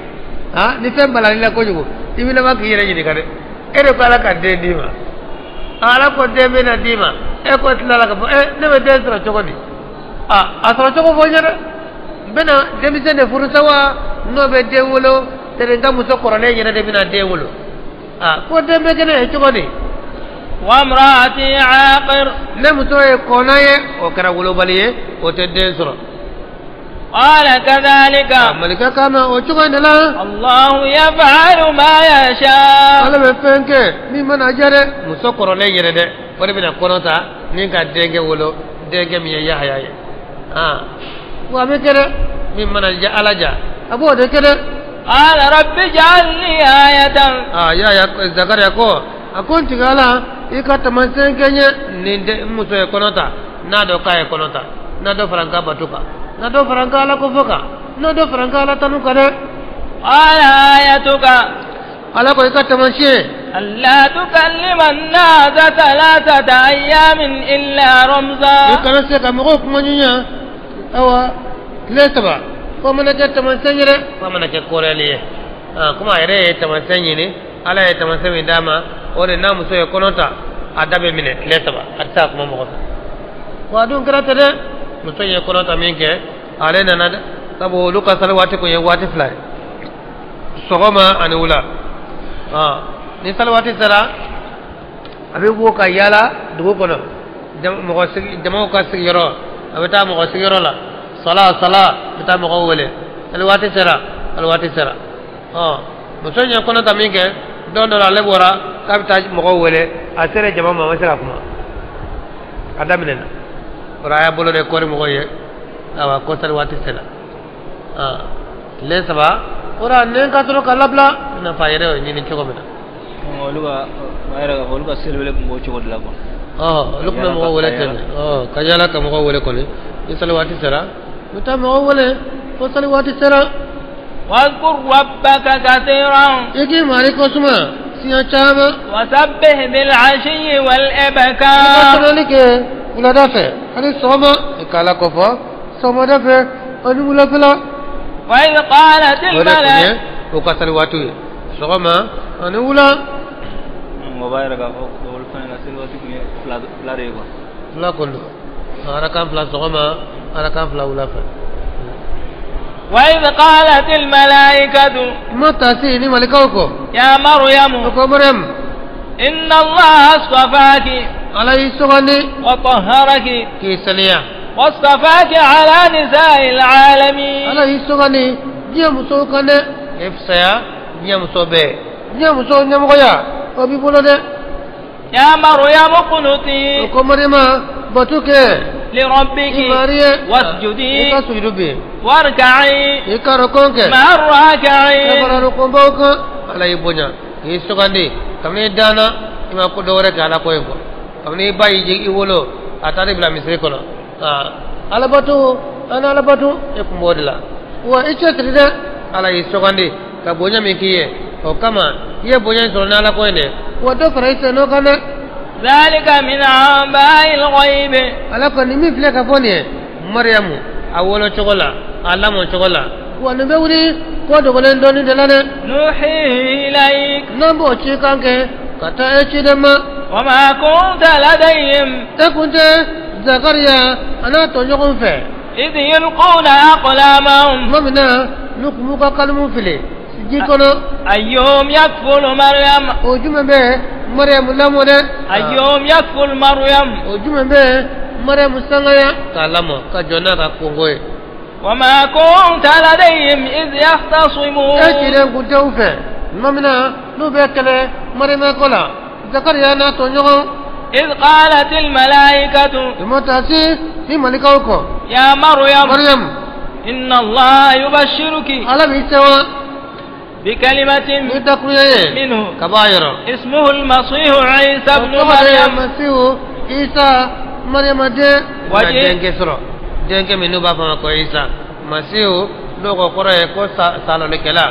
[SPEAKER 2] ni fɛn balal'i la kojugu i bɛ laban k'i yɛrɛ ɲininka dɛ e de ko ala ka den d'i ma ala ko den bɛ na d'i ma e ko tilala ka fɔ ne bɛ den sɔrɔ cogo di a sɔrɔ cogo fɔ n ye dɛ n bɛna denmisɛn de furu sa wa n'o bɛ den wolo tɛrɛ n ka muso kɔrɔlen yɛrɛ de bɛna den wolo ko den bɛ kɛ ne ye cogo di
[SPEAKER 1] وامرأتي عاقر
[SPEAKER 2] ne muso ye kɔnna ye o kɛra wolobali ye o tɛ den sɔrɔ
[SPEAKER 1] قال كذلك
[SPEAKER 2] malika kama o cogo in de la
[SPEAKER 1] الله يفعل ما يشاء
[SPEAKER 2] ala bɛ fɛn kɛ min mana diya dɛ muso kɔrɔlen yɛrɛ dɛ o de bɛna kɔnɔ ta ni ka denkɛ wolo denkɛ min ye Yahaya ye wa a bɛ kɛ dɛ min mana diya ala ja a b'o de kɛ dɛ
[SPEAKER 1] قال رب اجعل لي آية
[SPEAKER 2] Yahaya Zakariya ko a ko n tigi ala i ka taamasiyɛn kɛ n ye ni n muso ye kɔnɔ ta n'a dɔn k'a ye kɔnɔ ta n'a dɔ fara n ka bato kan n'a dɔ fara n ka ala ko fɔ kan n'a dɔ fara n ka ala tanu kan dɛ
[SPEAKER 1] قال آيتك
[SPEAKER 2] ala ko i ka taamasiyɛn
[SPEAKER 1] ألا تكلم الناس 3 أيام إلا رمزا
[SPEAKER 2] i kana se ka mɔgɔw kuma ɲuɲa awa tile 3 fo mana kɛ taamasiyɛn ye dɛ fo mana kɛ kɔrɔyali ye komi a yɛrɛ ye taamasiyɛn ɲini ala ye taamasiyɛn min d'a ma o de n'a muso ye kɔnɔ ta a da bɛ minɛ tile 3 a tɛ se ka kuma mɔgɔ fɛ wa a dun kɛra ten dɛ muso in ye kɔnɔ ta min kɛ ale nana dɛ sabu olu ka sali waati kun ye waati 2 ye sɔgɔma ani wula ni sali waati sera a bɛ bɔ ka yaala dugu kɔnɔ mɔgɔ jamaw ka sigiyɔrɔ a bɛ taa mɔgɔ sigiyɔrɔ la sala sala a bɛ taa mɔgɔw wele sali waati sera sali waati sera muso in ye kɔnɔ ta min kɛ don dɔ la ale bɔra k'a bɛ taa mɔgɔw wele a sera jama ma a ma se ka kuma a daminɛna o la a y'a bolo de kɔri mɔgɔw ye awa ko sali waati sera tile 3 o la nɛn ka sɔrɔ ka labila i n'a fɔ a yɛrɛ y'o ɲini cogo min na.
[SPEAKER 3] Olu ka a yɛrɛ k'a fɔ olu ka seliwele tun b'o cogo de la quoi.
[SPEAKER 2] Olu tun bɛ mɔgɔw wele ten de ka yaala ka mɔgɔw wele kɔni ni sali waati sera u bɛ taa mɔgɔw wele fo sali waati sera.
[SPEAKER 1] واذكر ربك كثيرا
[SPEAKER 2] i k'i mari ko suma siɲɛ caman.
[SPEAKER 1] وسبح بالعشي والإبكار
[SPEAKER 2] i ka sɛbɛnni kɛ wulada fɛ ani sɔgɔma i k'ala ko fɔ sɔgɔmada fɛ ani wulafɛla.
[SPEAKER 1] وإذ قالت الملائكة
[SPEAKER 2] o ka sali waatiw ye sɔgɔma ani wula.
[SPEAKER 3] O b'a yira k'a fɔ olu fana ka seli waati kun ye 2 de ye quoi.
[SPEAKER 2] 2 kun don arakan 2 sɔgɔma arakan 2 wula fɛ.
[SPEAKER 1] وإذ قالت الملائكة
[SPEAKER 2] ما تاسيني ملكوكو
[SPEAKER 1] يا مريم
[SPEAKER 2] مريم
[SPEAKER 1] إن الله اصطفاك
[SPEAKER 2] على سغني
[SPEAKER 1] وطهرك
[SPEAKER 2] كيسنيا
[SPEAKER 1] واصطفاك على نساء العالمين
[SPEAKER 2] على سغني دي مسوكن افسيا دي مسوبه دي مسو نمغيا وبي بولده
[SPEAKER 1] يا مريم اقنتي
[SPEAKER 2] مريم باتوك
[SPEAKER 1] لربك واسجدي واركعي مع الراكعين
[SPEAKER 2] ala y'i bonya k'i sugandi kabini i danna i ma ko dɔ wɛrɛ kɛ ala ko in kɔ kabini i ba y'i wolo a taara i bila misiri kɔnɔ alabato ani alabato e kun b'o de la wa i cɛsiri dɛ ala y'i sugandi ka bonya min k'i ye o kama i ye bonya in sɔrɔ n'ala ko in dɛ wa dɔ fara i sen n'o kan dɛ.
[SPEAKER 1] ذلك من أنباء الغيب
[SPEAKER 2] ala ko nin min filɛ ka fɔ nin ye Mariyamu a wolo cogo la a lamɔ cogo la wa nin bɛ wuli ko dogolen dɔɔnin de la dɛ.
[SPEAKER 1] نوحي إليك
[SPEAKER 2] n'an b'o cikan kɛ ka taa e ciden ma.
[SPEAKER 1] وما كنت لديهم
[SPEAKER 2] e kun tɛ Zakariya a n'a tɔɲɔgɔn fɛ.
[SPEAKER 1] إذ يلقون أقلامهم
[SPEAKER 2] tuma min na n'u kun b'u ka kalimu fili ji kɔnɔ.
[SPEAKER 1] أيهم يكفل مريم
[SPEAKER 2] o jumɛn bɛ Mariyamu lamɔ dɛ.
[SPEAKER 1] أيهم يكفل مريم
[SPEAKER 2] o jumɛn bɛ Mariyamu sangaya k'a lamɔ ka jɔ n'a ka kongo ye.
[SPEAKER 1] وما كنت لديهم إذ يختصمون
[SPEAKER 2] e ciden kun tɛ u fɛ tuma min na n'u bɛ kɛlɛ Mariyamu ko la Zakariya n'a tɔɲɔgɔn.
[SPEAKER 1] إذ قالت الملائكة
[SPEAKER 2] tuma ni malikaw kɔ.
[SPEAKER 1] يا مريم
[SPEAKER 2] مريم
[SPEAKER 1] إن الله يبشرك
[SPEAKER 2] ala b'i sewa.
[SPEAKER 1] بكلمة منه
[SPEAKER 2] كبائر
[SPEAKER 1] اسمه المسيح عيسى ابن مريم
[SPEAKER 2] المسيح عيسى مريم دين كسرو دين كمنو بابا كو عيسى مسيح dɔw kɔrɔ ye ko salɔlikɛla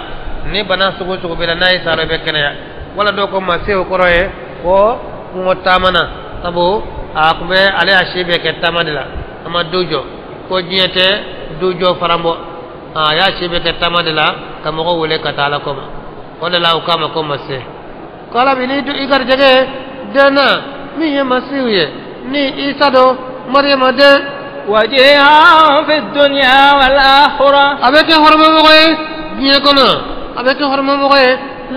[SPEAKER 2] ni bana sugu sugu b'i la n'a ye salɔ i bɛ kɛnɛya wala dɔw ko masihu kɔrɔ ye ko kungo taamana sabu a kun bɛ ale y'a si bɛɛ kɛ taama de la a ma du jɔ ko diɲɛ tɛ du jɔ faranbɔ a y'a si bɛɛ kɛ taama de la ka mɔgɔw wele ka taa ala ko ma o de la u k'a ma ko masihu ko ala bi n'i garijɛgɛ den na min ye masihu ye ni isa don mariyama den
[SPEAKER 1] وجيها في الدنيا والآخرة
[SPEAKER 2] أبيك هرم مغوي دنيا أبيك هرم مغوي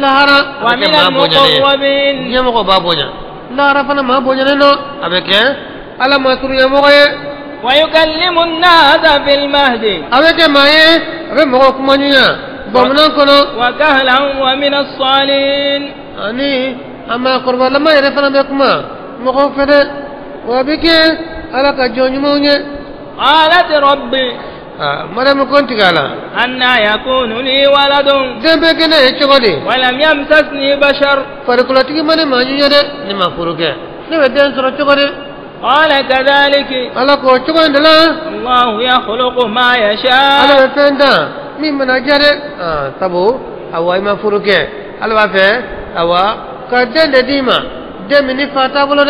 [SPEAKER 2] لهرا
[SPEAKER 1] ومن المقربين
[SPEAKER 2] يمغو بابونا لهرا فنا ما بونا نو أبيك على ما سوريا مغوي
[SPEAKER 1] ويكلم الناس في المهد
[SPEAKER 2] أبيك ما يه أبيك مغو كمانيا بمنا كنا
[SPEAKER 1] وكهلا ومن الصالحين
[SPEAKER 2] أني أما قربا لما يرفنا بكما مغو فد وأبيك على كجوني موني
[SPEAKER 1] قالت ربي
[SPEAKER 2] مريم كنت قال
[SPEAKER 1] أنا يكون لي ولد
[SPEAKER 2] ذنبك نيتشغلي
[SPEAKER 1] ولم يمسسني بشر
[SPEAKER 2] فركلتك من ما ينير نما فروك نما دين سرتشغلي
[SPEAKER 1] قال كذلك
[SPEAKER 2] على كوتشغل لا
[SPEAKER 1] الله يخلق ما يشاء
[SPEAKER 2] على فندا ممن أجر تبو أو ما فروك على وافه أو كدن ديما دمني فاتا بلد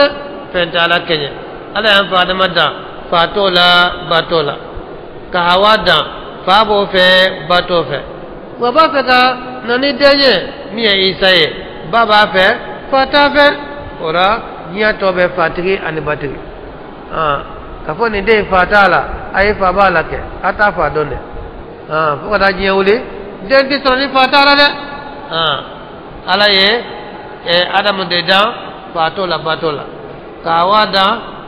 [SPEAKER 2] فنتا على كنيا على أن فاطمة دا فاتولا باتولا كهوا دا فابو في باتو في وبافك ناني دنيا مية إيساي بابا في فاتا في ورا نيا توبة فاتري أني باتري كفوني دي فاتالا أي فابالا كي أتا فادوني فقط أجي أولي دين دي سرني فاتالا لا على يه آدم دي دا فاتولا باتولا كهوا دا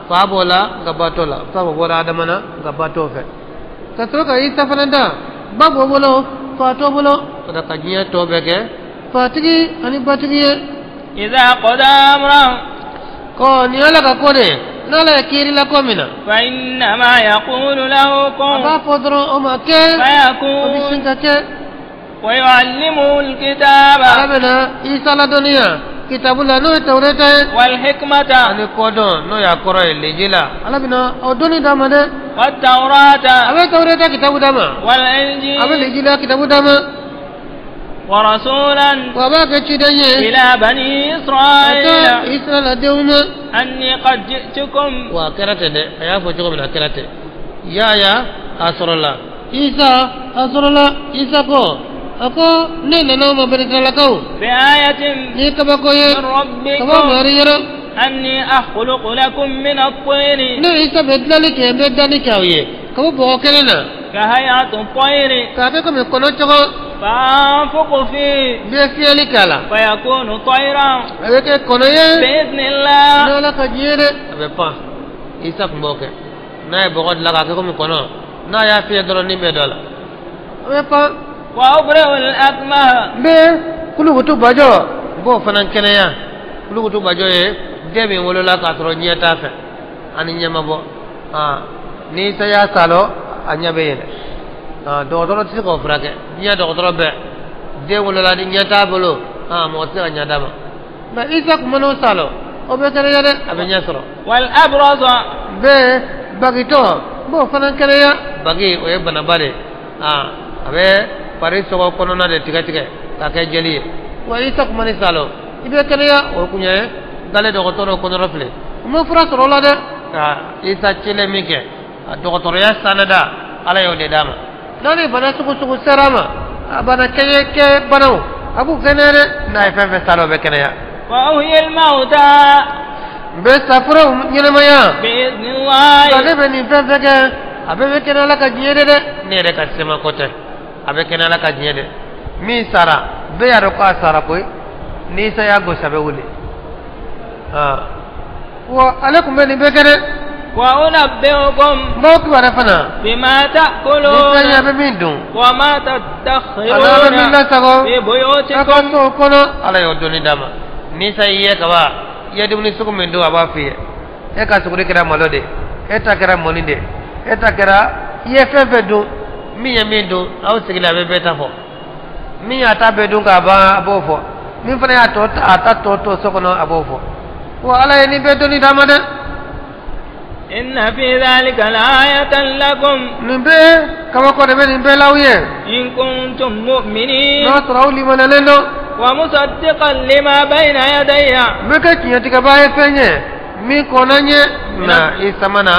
[SPEAKER 2] fa b'o la nka ba t'o la fa b'o bɔra adama na nka ba t'o fɛ ka sɔrɔ ka isa fana da ba b'o bolo fa t'o bolo ka diɲɛ tɔ bɛɛ kɛ fatigi ani batigi ye.
[SPEAKER 1] إذا قضى أمرا
[SPEAKER 2] ko nin ala ka ko de n'ala ye kiiri la ko min na.
[SPEAKER 1] فإنما يقول له كن.
[SPEAKER 2] A b'a fɔ dɔrɔn o ma kɛ.
[SPEAKER 1] فيكون.
[SPEAKER 2] O bɛ sin ka kɛ.
[SPEAKER 1] ويعلمه الكتاب.
[SPEAKER 2] Ala bɛna isa ladɔnniya. kitabu la n'o ye tawureta ye.
[SPEAKER 1] والحكمة.
[SPEAKER 2] Ani kɔdɔn n'o y'a kɔrɔ ye lejila. Ala bɛna o dɔnni d'a ma dɛ.
[SPEAKER 1] والتوراة.
[SPEAKER 2] A bɛ tawureta kitabu d'a ma.
[SPEAKER 1] والإنجيل.
[SPEAKER 2] A bɛ lejila kitabu d'a ma.
[SPEAKER 1] ورسولا.
[SPEAKER 2] Wa b'a kɛ ciden ye.
[SPEAKER 1] إلى بني إسرائيل.
[SPEAKER 2] Ka taa Israɛla denw ma.
[SPEAKER 1] أني قد جئتكم.
[SPEAKER 2] Wa a kɛra ten dɛ a y'a fɔ cogo min na a kɛra ten. Yaya a sɔrɔla Isa a sɔrɔla Isa ko. A ko ne nana aw ma bani Israɛlakaw.
[SPEAKER 1] بآية
[SPEAKER 2] ni kabako ye.
[SPEAKER 1] من ربكم.
[SPEAKER 2] Ka bɔ mari yɔrɔ.
[SPEAKER 1] أني أخلق لكم من الطين.
[SPEAKER 2] Ne Isa bɛ dilanni kɛ n bɛ danni kɛ aw ye ka bɔ bɔgɔ kelen na.
[SPEAKER 1] كهيئة الطير.
[SPEAKER 2] K'a kɛ komi kɔnɔ cogo.
[SPEAKER 1] فأنفخ فيه.
[SPEAKER 2] N bɛ fiyɛli k'a la.
[SPEAKER 1] فيكون طيرا.
[SPEAKER 2] A bɛ kɛ kɔnɔ ye.
[SPEAKER 1] بإذن الله.
[SPEAKER 2] N'Ala ka diɲɛ dɛ. A bɛ pan Isa tun b'o kɛ n'a ye bɔgɔ dilan k'a kɛ komi kɔnɔ n'a y'a fiyɛ dɔrɔn ni bɛ dɔ la a bɛ pan.
[SPEAKER 1] وأبرئ الأكمه.
[SPEAKER 2] N bɛ kulukutu bajɔ n b'o fana kɛnɛya kulukutu bajɔ ye den min wolola k'a sɔrɔ ɲɛ t'a fɛ ani ɲɛ ma bɔ ni Isa y'a salɔ a ɲɛ bɛ yɛlɛ dɔgɔtɔrɔ tɛ se k'o furakɛ diɲɛ dɔgɔtɔrɔ bɛɛ den wolola ni ɲɛ t'a bolo mɔgɔ tɛ se ka ɲɛ d'a ma nka Isa tun mana o salɔ o bɛ kɛnɛya dɛ a bɛ ɲɛ sɔrɔ.
[SPEAKER 1] والأبرص.
[SPEAKER 2] N bɛ bagitɔ n b'o fana kɛnɛya bagi o ye banaba de ye a bɛ fari sɔgɔ kɔnɔna de tigɛ tigɛ k'a kɛ jeli ye wa Isa tun mana salɔ i bɛ kɛnɛya o kun ye gale dɔgɔtɔrɔ kɔnɔrɔ filɛ u ma fura sɔrɔ o la dɛ ka Isa cilen min kɛ a dɔgɔtɔrɔya sanada ala y'o de d'a ma n'a ni bana sugu sugu sera a ma a bana kɛɲɛ kɛ banaw a b'u kɛnɛya dɛ n'a ye fɛn fɛn salɔ o bɛ kɛnɛya.
[SPEAKER 1] وأحيي الموتى.
[SPEAKER 2] N bɛ safuraw ɲɛnamaya.
[SPEAKER 1] بإذن الله.
[SPEAKER 2] Nka ne bɛ nin fɛn fɛn kɛ a bɛɛ bɛ kɛnɛ ala ka diɲɛ de dɛ ne yɛrɛ ka sema ko tɛ a bɛ kɛnɛ ala ka diɲɛ dɛ min sara bɛɛ y'a dɔn k'a sara koyi ni Isa y'a gosi a bɛ wuli wa ale tun bɛ nin bɛɛ kɛ dɛ.
[SPEAKER 1] وأنبئكم.
[SPEAKER 2] N b'aw kibaruya fana.
[SPEAKER 1] بما تأكلون.
[SPEAKER 2] Ni fɛn ye a bɛ min dun.
[SPEAKER 1] وما
[SPEAKER 2] A n'a bɛ min
[SPEAKER 1] تدخرون.
[SPEAKER 2] lasago.
[SPEAKER 1] في
[SPEAKER 2] A ka
[SPEAKER 1] بيوتكم.
[SPEAKER 2] so kɔnɔ ala y'o dɔnni d'a ma ni Isa y'i ye kaban i ye dumuni sugu min dun a b'a f'i ye e ka suguri kɛra malo de e ta kɛra mɔni de e ta kɛra i ye fɛn fɛn dun min ye min dun aw sigilen a bɛ bɛɛ ta fɔ Min y'a ta bɛɛ dun k'a ban a b'o fɔ min fana y'a tɔ a ta tɔ to so kɔnɔ a b'o fɔ wa ala ye nin bɛɛ dɔnni d'a ma dɛ.
[SPEAKER 1] إن في ذلك لآية لكم
[SPEAKER 2] nin bɛɛ kabako de bɛ nin bɛɛ l'aw ye.
[SPEAKER 1] إن كنتم مؤمنين
[SPEAKER 2] n'a sɔrɔ aw limaniyalen don.
[SPEAKER 1] ومصدقا لما بين يدي
[SPEAKER 2] n bɛ kɛ tiɲɛtigɛbaa ye fɛn ye min kɔnna n ye na Isa ma na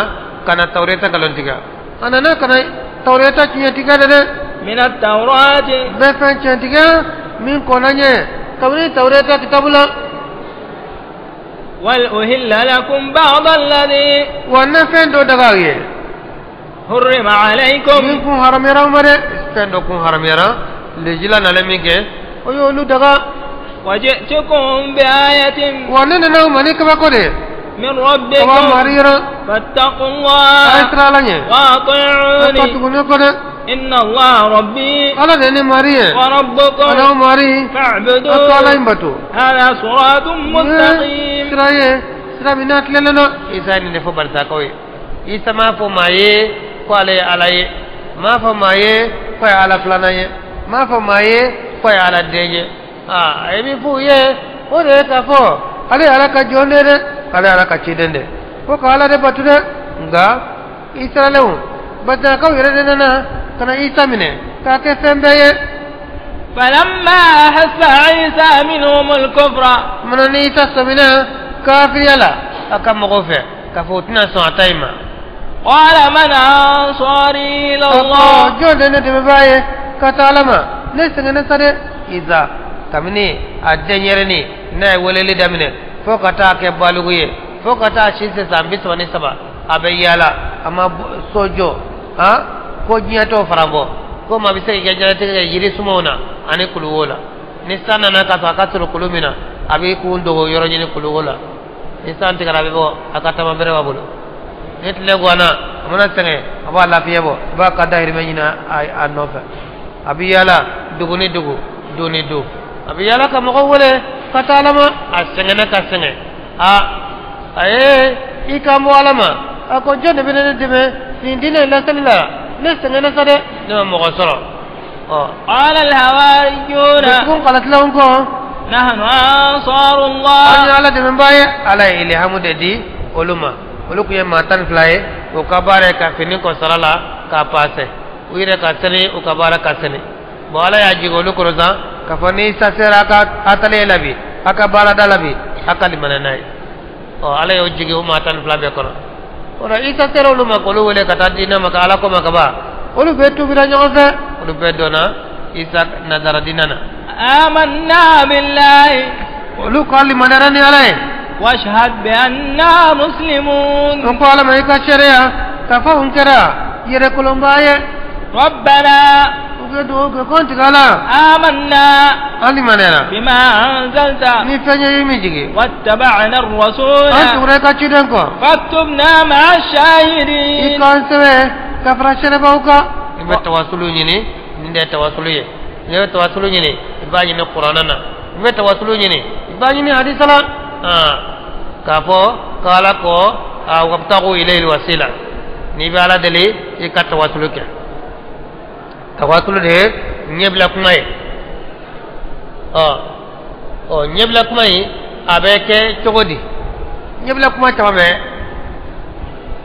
[SPEAKER 2] ka na Tawureta nkalon tigɛ a nana ka na Tawureta tiɲɛtigɛ de dɛ.
[SPEAKER 1] من التوراة
[SPEAKER 2] n bɛ fɛn tiɲɛtigɛ min kɔnna n ye kabini Tawureta kitabu la.
[SPEAKER 1] ولأهل لكم بعض الذي
[SPEAKER 2] wa n na fɛn dɔ daga aw ye.
[SPEAKER 1] حرم عليكم
[SPEAKER 2] min kun haramuyara aw ma dɛ fɛn dɔ kun haramuyara lejila nalen min kɛ o y'olu daga.
[SPEAKER 1] وجئتكم بآية
[SPEAKER 2] wa ne nana aw ma ni kabako de ye.
[SPEAKER 1] من
[SPEAKER 2] ka bɔ
[SPEAKER 1] ربكم
[SPEAKER 2] mari yɔrɔ.
[SPEAKER 1] فاتقوا
[SPEAKER 2] a ye
[SPEAKER 1] الله
[SPEAKER 2] siran ala ɲɛ. a ka
[SPEAKER 1] وأطيعوني
[SPEAKER 2] tugu ne kɔ dɛ.
[SPEAKER 1] إن الله ربي
[SPEAKER 2] ala de ye ne mari ye.
[SPEAKER 1] وربكم
[SPEAKER 2] ala aw mari. a ka ala in
[SPEAKER 1] فاعبدوه
[SPEAKER 2] bato.
[SPEAKER 1] هذا صراط مستقيم
[SPEAKER 2] sira ye sira min n'a tilennen don. Isa ye nin de fɔ barisakaw ye. Isa m'a fɔ maa ye ko ale ye ala ye. M'a fɔ maa ye ko a ye ala filanan ye. M'a fɔ maa ye ko a ye ala den ye. Aa a ye min f'u ye o de ye k'a fɔ ale ye ala ka jɔn de ye dɛ. Ale ye ala ka ciden de ye. Ko ka ala de bato dɛ. Nka Israɛlɛnw barisakaw yɛrɛ de nana ka na Isa minɛ k'a kɛ fɛn bɛɛ ye.
[SPEAKER 1] فلما أحس عيسى منهم الكفر
[SPEAKER 2] Mana ni Isa sɔmina kafiriya la a ka mɔgɔw fɛ k'a fɔ u tɛna sɔn a ta in ma.
[SPEAKER 1] قال من أنصاري إلى
[SPEAKER 2] A ko
[SPEAKER 1] الله
[SPEAKER 2] jɔn de ye ne dɛmɛbaa ye ka taa ala ma ne sɛgɛnnen sa dɛ. Isa kabini a denyɛrɛnin n'a ye weleli daminɛ fo ka taa kɛ baliku ye fo ka taa si se san 33 a bɛ yaala a ma so jɔ han ko diɲɛ t'o faran bɔ ko maa bɛ se k'i ka diɲɛlatigɛ kɛ yiri sumanw na ani kuluwo la ni san nana k'a sɔrɔ a ka surun kulu min na a b'i kun dogo yɔrɔ ɲini kuluwo la ni san tigɛra a bɛ bɔ a ka tama bere b'a bolo ni tile ganna a mana sɛgɛn a b'a lafiɲɛ bɔ a b'a ka dahirimɛ ɲini a nɔfɛ a bɛ yaala dugu ni dugu du ni du a bɛ yaala ka mɔgɔw wele ka taa ala ma a sɛgɛnna ka sɛgɛn a ye i kan bɔ ala ma a ko jɔn de bɛ ne dɛmɛ nin diinɛ in laseli la ne sɛgɛnna sa dɛ ne ma mɔgɔ sɔrɔ ɔ
[SPEAKER 1] قال الحواريون
[SPEAKER 2] dusukun kalatilaw kɔ
[SPEAKER 1] نحن أنصار
[SPEAKER 2] an ye
[SPEAKER 1] الله
[SPEAKER 2] ala dɛmɛbaa ye ala ye ilihamu de di olu ma olu tun ye maa 12 ye u ka baara ye ka fini kɔ sara la k'a paase u yɛrɛ ka sani u ka baara ka sani bon ala y'a jigin olu kɔrɔ sisan k'a fɔ ni Isa sera a ka atelier la bi a ka baarada la bi a ka limaniya n'a ye ɔ ala y'o jigin o maa 12 bɛɛ kɔnɔ o la Isa sera olu ma k'olu wele ka taa diinɛ ma ka ala ko ma ka ban olu bɛɛ tubira ɲɔgɔn fɛ olu bɛɛ donna Isa nazara diinɛ na
[SPEAKER 1] آمنا بالله
[SPEAKER 2] olu ka limaniyara ni ala ye.
[SPEAKER 1] واشهد بأننا مسلمون
[SPEAKER 2] n ko ala ma i ka seereya k'a fɔ n kɛra yɛrɛkolonbaa ye.
[SPEAKER 1] ربنا
[SPEAKER 2] u bɛ dugawu kɛ ko n tigi ala
[SPEAKER 1] آمنا
[SPEAKER 2] an limaniyara
[SPEAKER 1] بما أنزلت
[SPEAKER 2] ni fɛn ye i min jigin
[SPEAKER 1] واتبعنا
[SPEAKER 2] an
[SPEAKER 1] الرسول
[SPEAKER 2] tugura i ka ciden kɔ
[SPEAKER 1] فاكتبنا مع
[SPEAKER 2] i
[SPEAKER 1] الشاهدين
[SPEAKER 2] k'an sɛbɛn ka fara seerebaw kan. I bɛ tawasulu ɲini nin de ye tawasulu ye n'i bɛ tawasulu ɲini i b'a ɲini kuranɛ na i bɛ tawasulu ɲini i b'a ɲini hadisa la k'a fɔ k'ala ko wabtagu ilayhi wasila n'i bɛ ala deli i ka tawasulu kɛ tawasulu de ye ɲɛbila kuma ye ɔ ɲɛbila kuma in a bɛ kɛ cogo di ɲɛbila kuma caman bɛ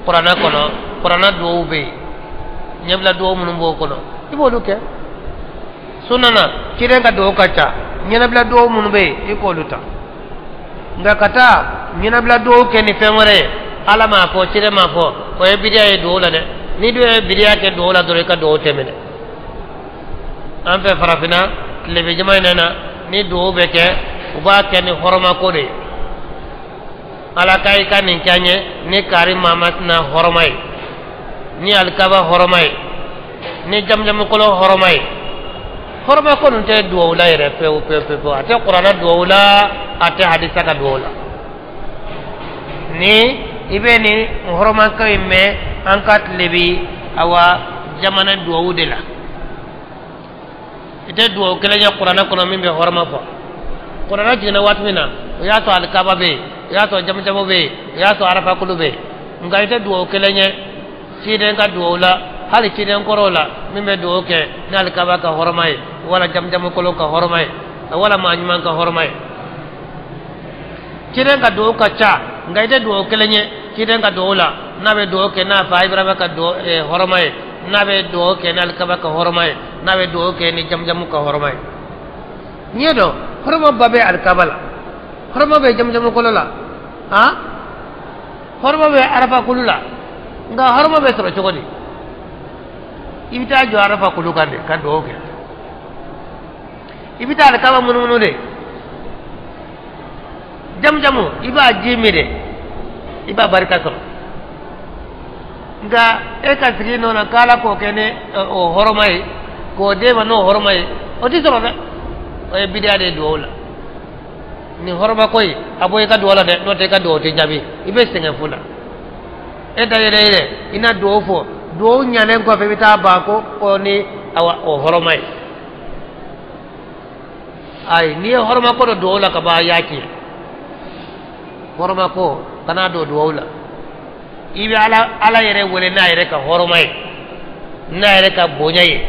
[SPEAKER 2] kuranɛ kɔnɔ kuranɛ duwawu bɛ yen ɲɛbila duwawu minnu b'o kɔnɔ i b'olu kɛ sunna na ciden ka duwawu ka ca ɲɛnabila duwawu minnu bɛ yen i k'olu ta nka ka taa ɲɛnabila duwawu kɛ ni fɛn wɛrɛ ye ala m'a fɔ ciden m'a fɔ o ye bidiya ye duwawu la dɛ n'i dun ye bidiya kɛ duwawu la dɔrɔn i ka duwawu tɛ minɛ an fɛ farafinna tilebin jamana in na ni duwawu bɛ kɛ u b'a kɛ ni hɔrɔmako de ye ala ka i ka nin kɛ an ye ni kari mamasina hɔrɔma ye ni alikaba hɔrɔma ye ni jamujamukolon hɔrɔma ye hɔrɔma ko ninnu tɛ duwawu la yɛrɛ pewu pewu pewu a tɛ kuranɛ duwawu la a tɛ hadisa ka duwawu la ni i bɛ nin hɔrɔmako in mɛn an ka tilebi awa jamana duwawu de la i tɛ duwawu kelen ye kuranɛ kɔnɔ min bɛ hɔrɔma fɔ kuranɛ jiginna waati min na o y'a sɔrɔ alikaba bɛ yen o y'a sɔrɔ jamujamu bɛ yen o y'a sɔrɔ arafakulu bɛ yen nka i tɛ duwawu kelen ye ciden ka duwawu la hali ciden kɔrɔw la min bɛ duwawu kɛ ni alikaba ka hɔrɔma ye Wala jamujamu kolon ka hɔrɔma ye, wala maa ɲuman ka hɔrɔma ye. Ciden ka duwawu ka ca, nka i tɛ duwawu kelen ye ciden ka duwawu la. N'a bɛ duwawu kɛ n'a fa Ibrahima ka hɔrɔma ye, n'a bɛ duwawu kɛ n'alikaba ka hɔrɔma ye, n'a bɛ duwawu kɛ ni jamujamu ka hɔrɔma ye. N'i ye dɔn hɔrɔma ba bɛ alikaba la, hɔrɔma bɛ jamujamu kolo la, han, hɔrɔma bɛ arafa kulu la. Nka hɔrɔma bɛ sɔrɔ cogo di? I bɛ taa jɔ arafa kulu kan de ka duwawu kɛ, i bɛ taa alikaba munumunu de, jamujamu i b'a ji min de, i b'a barika sɔrɔ. Nka e ka sigi nɔ na k'ala k'o kɛ ni o hɔrɔma ye, k'o d'e ma n'o hɔrɔma ye, o tɛ sɔrɔ dɛ. O ye bidiya de ye duwawu la. Nin hɔrɔma ko in a bɔ i ka duwawu la dɛ, n'o tɛ i ka duwawu tɛ jaabi, i bɛ sɛgɛn fu la. E da yɛrɛ yɛrɛ i na duwawu fɔ, duwawu ɲalen kɔfɛ i bɛ taa ban ko ko ni awa o hɔrɔma ye. Ayi, n'i ye hɔrɔma ko dɔ duwawu la ka ban, a y'a tiɲɛ. Hɔrɔma ko kana don duwawu la. I bɛ ala yɛrɛ wele n'a yɛrɛ ka hɔrɔma ye, n'a yɛrɛ ka bonya ye,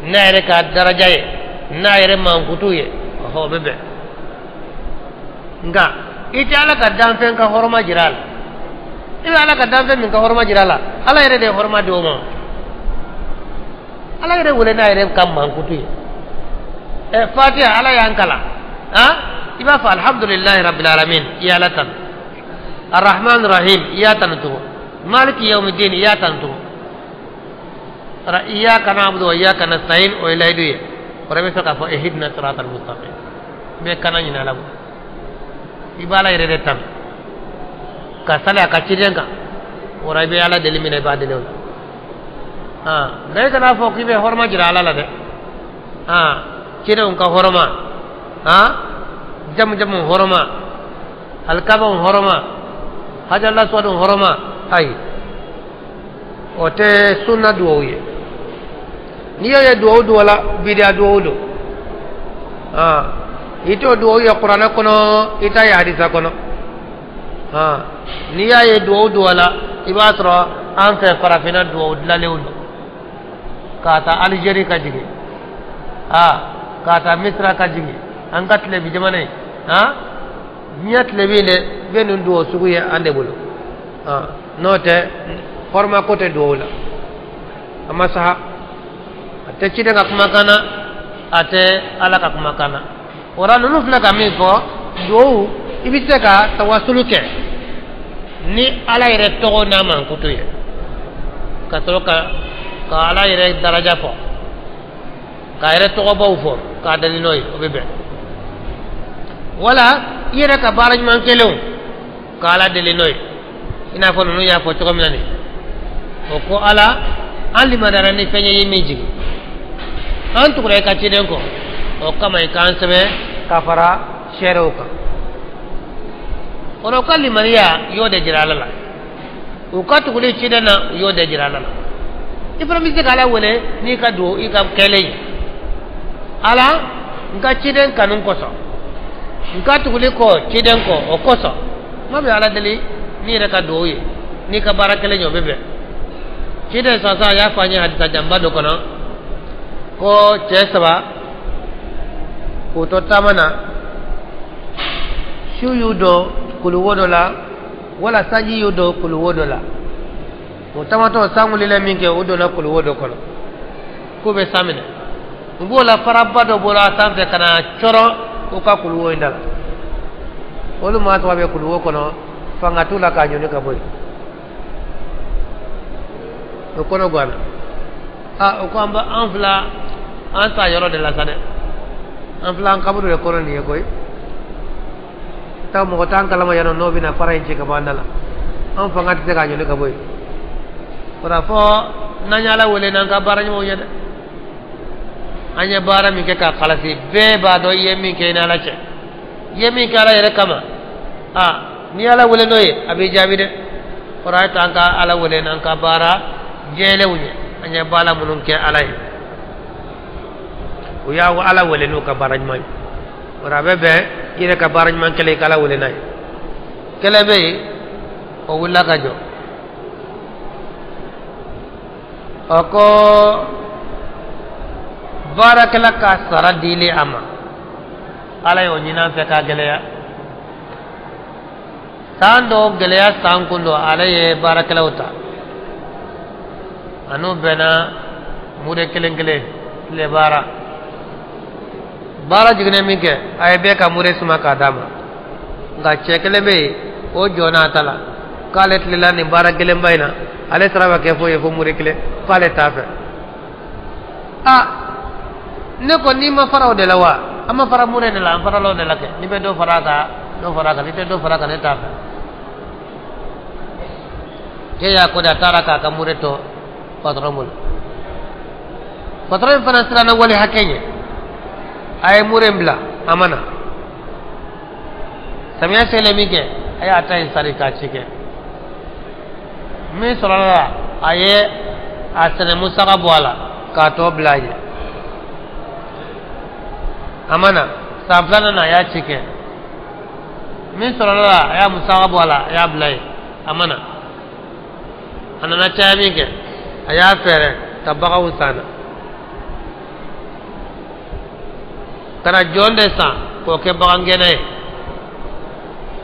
[SPEAKER 2] n'a yɛrɛ ka daraja ye, n'a yɛrɛ mankutu ye, ɔhɔ, o bɛ bɛn. Nka i tɛ ala ka danfɛn ka hɔrɔma jira a la. I bɛ ala ka danfɛn min ka hɔrɔma jira a la, ala yɛrɛ de ye hɔrɔma di o ma. Ala yɛrɛ wele n'a yɛrɛ ka mankutu ye. Fatiha ala y'an kalan, han, i b'a fɔ alhamdulilahi rabbil alamin, i y'ala tanu. Arrahman rahim, i y'a tanu tugun. Maliki yawmiddin, i y'a tanu tugun. Iyyaka na'budu wa iyyaka nasta'in, o ye layidu ye. O bɛ sɔrɔ k'a fɔ ihdina siratal mustaqim. I bɛ kana ɲini ala bolo, i b'ala yɛrɛ de tanu ka sali a ka ciden kan. O la i bɛ ala deli min na, i b'a deli o la. Nka i kana fɔ k'i bɛ hɔrɔma jira ala la dɛ. Cidenw ka hɔrɔma, jamujamu hɔrɔma, alikabaw hɔrɔma, hajalaswadu hɔrɔma, ayi, o tɛ sunna duwawu ye. N'i y'o ye duwawu duwawu la, bidiya duwawu don. I t'o duwawu ye kuranɛ kɔnɔ, i t'a ye hadisa kɔnɔ. N'i y'a ye duwawu duwawu la, i b'a sɔrɔ an fɛ farafinna duwawu dilanlenw don, k'a ta Alizeri ka jigin, k'a ta Misira ka jigin, an ka tilebi jamana ye, diɲɛ tilebi de bɛ nin duwawu sugu ye an de bolo. N'o tɛ hɔrɔma ko tɛ duwawu la, a ma saha, a tɛ ciden ka kumakan na, a tɛ ala ka kumakan na. O la ninnu filɛ ka min fɔ, duwawu i bɛ se ka tawasulu kɛ ni ala yɛrɛ tɔgɔ n'a mankutu ye, ka sɔrɔ ka ala yɛrɛ daraja fɔ, k'a yɛrɛ tɔgɔbaw fɔ, k'a dali n'o ye, o bɛ bɛn. Wala i yɛrɛ ka baara ɲuman kɛlenw ka ala deli n'o ye, i n'a fɔ ninnu y'a fɔ cogo min na nin. O ko ala, an limaniyara ni fɛn ye min jigin, an tugura i ka ciden kɔ, o kama i k'an sɛbɛn ka fara seerew kan. O la u ka limaniya, u y'o de jira ala la. U ka tuguli ciden na, u y'o de jira ala la. I fana bɛ se ka ala wele n'i ka duwawu, i ka kɛlen ye. Ala, n ka ciden kanu kosɔn, n ka tuguli kɔ ciden kɔ, o kosɔn n ma bɛ ala deli n'i yɛrɛ ka duwawu ye, n'i ka baara kɛlen ye, o bɛ bɛn. Ciden sansan y'a fɔ an ye hadisa janba dɔ kɔnɔ ko cɛ saba k'u to taama na, su y'u don kuluwo dɔ la, wala sanji y'u don kuluwo dɔ la. O taamatɔ san wulila min kɛ, o donna kuluwo dɔ kɔnɔ k'u bɛ san minɛ. U b'o la, faraba dɔ bɔra a sanfɛ ka na cɔrɔ u ka kuluwo in da la. Olu maa saba bɛ kuluwo kɔnɔ, fanga t'u la k'a ɲɔni ka bɔ yen. O kɔnɔ ganna. O ko an fila an ta yɔrɔ de la sa dɛ, an fila an kaburu de kɔnɔ nin ye koyi. Taa mɔgɔ t'an kalama yan nɔ, n'o bɛna fara in ci ka bɔ an da la, an fanga tɛ se k'a ɲɔni ka bɔ yen. O la fɔ n'an ye ala wele n'an ka baara ɲumanw ye dɛ. An ye baara min kɛ k'a kalasi, bɛɛ b'a dɔn i ye min kɛ i ni ala cɛ, i ye min kɛ ala yɛrɛ kama. N'i ala wele n'o ye, a b'i jaabi dɛ. O la a ye to an ka ala wele n'an ka baara jɛlenw ye, an ye baara minnu kɛ ala ye. U y'a ala wele n'u ka baara ɲuman ye. O la a bɛ bɛn i yɛrɛ ka baara ɲuman kɛlen i ka ala wele n'a ye. Kɛlɛ bɛ yen, o wulila ka jɔ. O ko Baarakɛla ka sara dili a ma ala y'o ɲini an fɛ k'a gɛlɛya san dɔw gɛlɛya san kun don ale ye baarakɛlaw ta a n'u bɛnna mure kelen kelen tile baara baara jiginnen min kɛ a ye bɛɛ ka mure suma k'a d'a ma nka cɛ kelen bɛ yen o jɔnna a ta la k'ale tilela nin baara gɛlɛnba in na ale sara bɛ kɛ foyi ye fo mure kelen k'ale t'a fɛ a ne ko n'i ma fara o de la wa an ma fara mure de la an farala o de la kɛ n'i bɛ dɔ fara a kan dɔ fara a kan n'i tɛ dɔ fara a kan ne t'a fɛ cɛ y'a ko de a taara k'a ka mure to patɔrɔn bolo patɔrɔn in fana siranna wali hakɛ ɲɛ a ye mure in bila a ma na samiya selen min kɛ a y'a ta in sari k'a ci kɛ min sɔrɔla la a ye a sɛnɛ musaka bɔ a la k'a tɔ bila a ɲɛ a ma na san filanan na a y'a ci kɛ min sɔrɔla la a y'a musaka bɔ a la a y'a bila yen a ma na a nana caya min kɛ a y'a fɛɛrɛ ka baganw san na ka na jɔn de san k'o kɛ bagangɛnna ye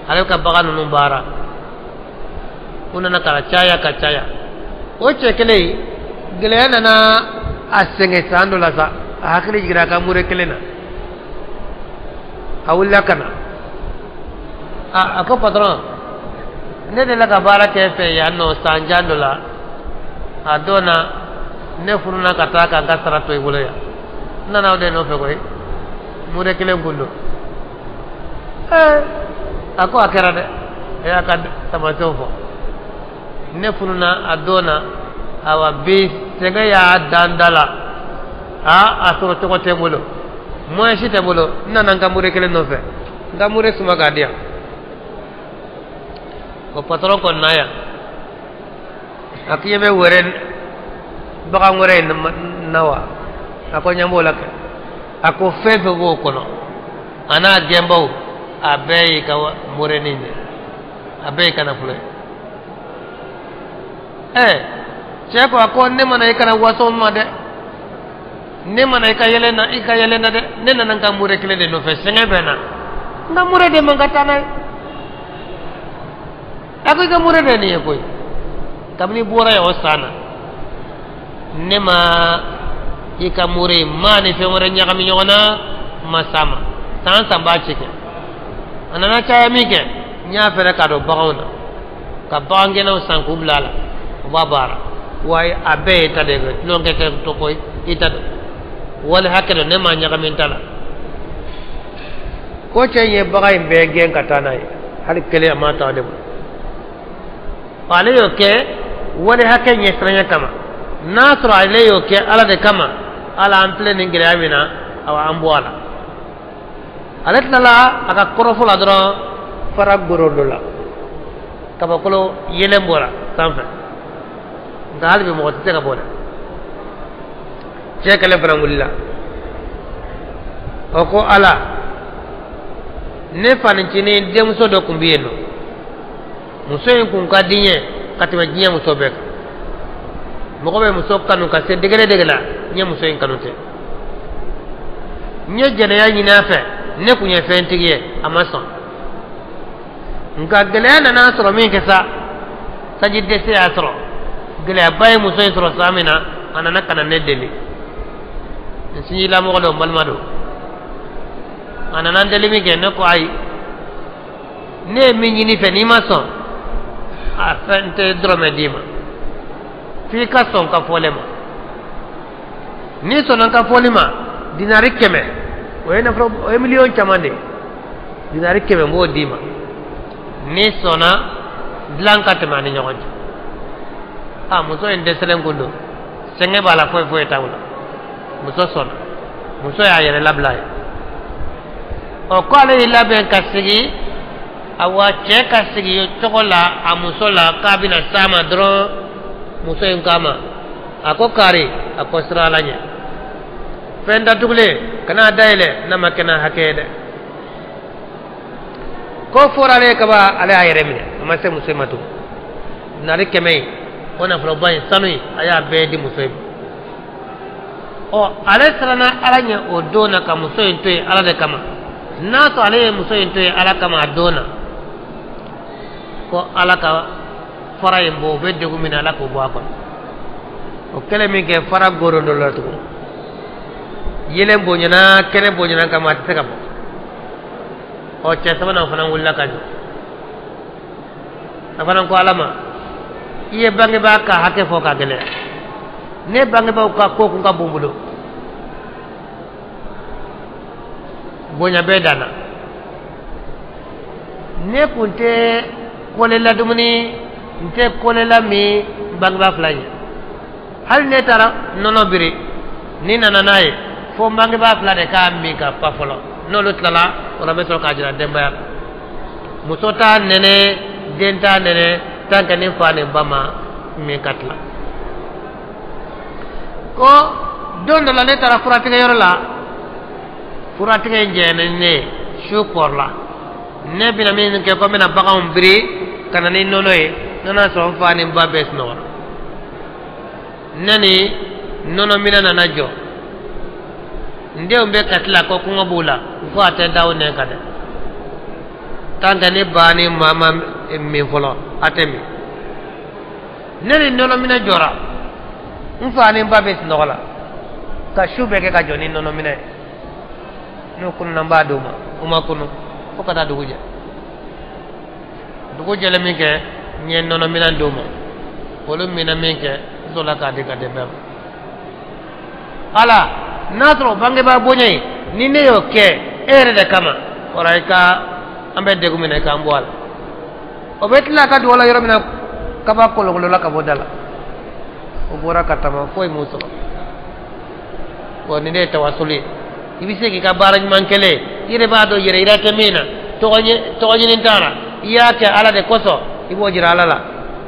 [SPEAKER 2] ale ka bagan ninnu baara u nana ka na caya ka caya o cɛ kelen in gɛlɛya nana a sɛgɛn san dɔ la sa a hakili jiginna a ka mure kelen na a wulila ka na a ko patɔrɔn ne delila ka baara kɛ fɛ yan nɔ san jan dɔ la a don na ne fununa ka taa ka n ka sara to i bolo yan n nana o de nɔfɛ koyi mure kelen kun don ɛɛ a ko a kɛra dɛ a y'a ka taamasiyɛnw fɔ ne fununa a don na awa bi sɛgɛn y'a dan da la a sɔrɔ cogo tɛ n bolo moyen si tɛ n bolo n nana n ka mure kelen nɔfɛ n ka mure suma k'a di yan o patɔrɔn kɔni na yan a k'i ɲɛ bɛ wɛrɛ bagan wɛrɛ in na wa a ko ɲɛ b'o la kɛ a ko fɛn fɛn b'o kɔnɔ a n'a gɛnbaw a bɛɛ y'i ka murɛnin de a bɛɛ y'i ka nafolo ye ɛɛ cɛ ko a ko ne ma na i kana waso n ma dɛ ne ma na i ka yɛlɛ na i ka yɛlɛ na dɛ ne nana n ka mure kelen de nɔfɛ sɛgɛn bɛ n na n ka mure de man ka taa n'a ye a ko i ka mure de nin ye koyi kabini i bɔra yan o san na ne ma i ka mure ma ni fɛn wɛrɛ ɲagami ɲɔgɔn na ma s'a ma san san b'a ci kɛ a nana caya min kɛ n y'a fɛɛrɛ k'a don baganw na ka bagangɛnnaw san k'u bila a la u b'a baara wa a bɛɛ ye ta de ye tulonkɛ tɛ to koyi i ta don wali hakɛ don ne ma ɲagami n ta la ko cɛ in ye bagan in bɛɛ gɛn ka taa n'a ye hali kelen a ma ta o de bolo ale y'o kɛ wali hakɛ ɲɛsiranya kama n'a sɔrɔ ale y'o kɛ ala de kama ala an filɛ nin gɛlɛya min na awa an bɔ a la ale tilala a ka kɔrɔfɔ la dɔrɔn fara goro dɔ la kabakolo yɛlɛn bɔra sanfɛ nka hali bi mɔgɔ tɛ se ka bɔ dɛ cɛ kelen fana wulila o ko ala ne fanicinin denmuso dɔ tun bɛ yen nɔ muso in kun ka di n ye ka tɛmɛ diɲɛ muso bɛɛ kan mɔgɔ bɛ muso kanu ka se degré degré la n ye muso in kanu tɛ n ye jɛnɛya ɲini a fɛ ne kun ye fɛntigi ye a ma sɔn nka gɛlɛya nana sɔrɔ min kɛ sa sanji dɛsɛ y'a sɔrɔ gɛlɛyaba ye muso in sɔrɔ san min na a nana ka na ne deli n sinjilamɔgɔ don n balima don a nana n deli min kɛ ne ko ayi ne ye min ɲini fɛ n'i ma sɔn a fɛn tɛ dɔrɔmɛ d'i ma f'i ka sɔn ka fɔlen ma n'i sɔnna ka fɔli ma dinari 100 o ye nafolo o ye miliyɔn caman de ye dinari 100 n b'o d'i ma n'i sɔnna dilan ka tɛmɛ a ni ɲɔgɔn cɛ a muso in dɛsɛlen kun don sɛgɛn b'a la foyi foyi t'a bolo muso sɔnna muso y'a yɛrɛ labila ye ɔ ko ale y'i labɛn ka sigi awa cɛ ka sigi cogo la a muso la k'a bɛna s'a ma dɔrɔn muso in k'a ma a ko kari a ko siran ala ɲɛ fɛn datugulen kana dayɛlɛ n'a ma kɛ n'a hakɛ ye dɛ ko fɔra ale ye kaban ale y'a yɛrɛ minɛ a ma se muso in ma tugun dinari 100 in o nafoloba in sanu in a y'a bɛɛ di muso in ma Ɔ ale siranna Ala ɲɛ o don na ka muso in to yen Ala de kama. N'a sɔrɔ ale ye muso in to yen Ala kama a don na, ko Ala ka fara in bɔ, o bɛ degun min na Ala k'o bɔ a kɔnɔ. O kɛlen min kɛ fara goron dɔ la tugun, yelen bonyana, kɛnɛ bonyana kama a tɛ se ka bɔ. Ɔ cɛ sabanan fana wulila ka jɔ, a fana ko Ala ma, i ye bangebaa ka hakɛ fɔ ka gɛlɛya, ne bangebaaw ka ko kun ka bon bolo, bonya bɛɛ danna, ne kun tɛ kole la dumuni, n tɛ kole la min bangebaa fila ɲɛ, hali ne taara nɔnɔ biri ni nana n'a ye fo n bangebaa fila de k'a min ka fa fɔlɔ, n'olu tilala o la n bɛ sɔrɔ k'a jira denbaya la. Muso t'a nɛnɛ, den t'a nɛnɛ tant que ni fa ni ba ma min ka tila. Ko don dɔ la ne taara furatigɛyɔrɔ la, furatigɛ in jɛna ni ne ye, su kɔrɔla, ne bɛna min kɛ ko n bɛna baganw biri ka na ni nɔnɔ ye, n nana sɔrɔ n fa ni n ba bɛɛ sunɔgɔra. Ne ni nɔnɔ minɛ nana jɔ, n denw bɛ kasi la ko kɔngɔ b'u la, ko a tɛ da o nɛn kan dɛ, tant que ni ba ni maa ma min fɔlɔ a tɛ min. Ne ni nɔnɔ minɛ jɔra, n fa ni n ba bɛ sunɔgɔ la, ka su bɛɛ kɛ ka jɔ ni nɔnɔ minɛ ye. N'u kununa n b'a d'u ma, u ma kunu fo ka taa dugu jɛ. Dugu jɛlen min kɛ, n ye nɔnɔ minɛ d'u ma, olu minɛ min kɛ, n sɔrɔla k'a di ka denbaya ma. Ala n'a sɔrɔ bangebaa bonya in ni ne y'o kɛ e yɛrɛ de kama, o la i ka an bɛ degun min na i k'an bɔ a la. O bɛ tila ka dugawu la yɔrɔ min na, kaba kolokolola ka bɔ da la, o bɔra ka tama foyi m'u sɔrɔ. Bon nin de ye tawasuli ye. I bɛ se k'i ka baara ɲuman kɛlen, i yɛrɛ b'a dɔn yɛrɛ yira tɛ min na, tɔgɔ ɲini t'a la, i y'a kɛ Ala de kosɔn, i b'o jira Ala la.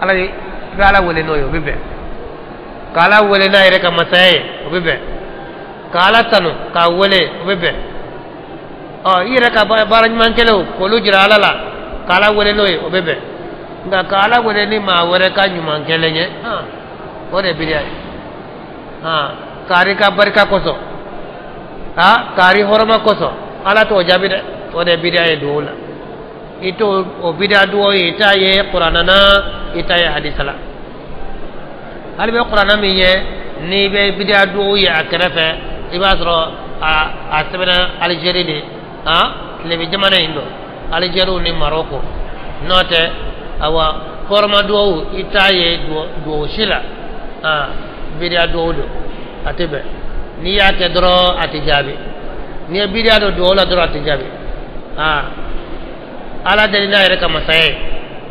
[SPEAKER 2] Ala i bɛ Ala wele n'o ye, o bɛ bɛn. Ka Ala wele n'a yɛrɛ ka masaya ye, o bɛ bɛn. Ka Ala tanu k'a wele, o bɛ bɛn. Ɔ i yɛrɛ ka baara ɲuman kɛlenw k'olu jira Ala la, ka Ala wele n'o ye, o bɛ bɛn. Nka ka Ala wele ni maa wɛrɛ ka ɲuman kɛlen ye, o de ye bidiya ye. Kari ka barika kosɔn, kari hɔrɔma kosɔn, Ala t'o jaabi dɛ, o de ye bidiya ye duwawu la. I t'o o bidiya duwawu ye, i t'a ye kuranna na, i t'a ye hadisa la. Hali bɛ kuranna min ye, n'i bɛ bidiya duwawu ye a kɛrɛfɛ, i b'a sɔrɔ a sɛbɛnna Alizeri de, tilebin jamana in don, Alizeriw ni Maroko. N'o tɛ awa hɔrɔma duwawu i t'a ye duwawu si la, bidiya duwawu don, a tɛ bɛn. N'i y'a kɛ dɔrɔn a tɛ jaabi, n'i ye bidiya don duwawu la dɔrɔn a tɛ jaabi. Ala deli n'a yɛrɛ ka masaya ye,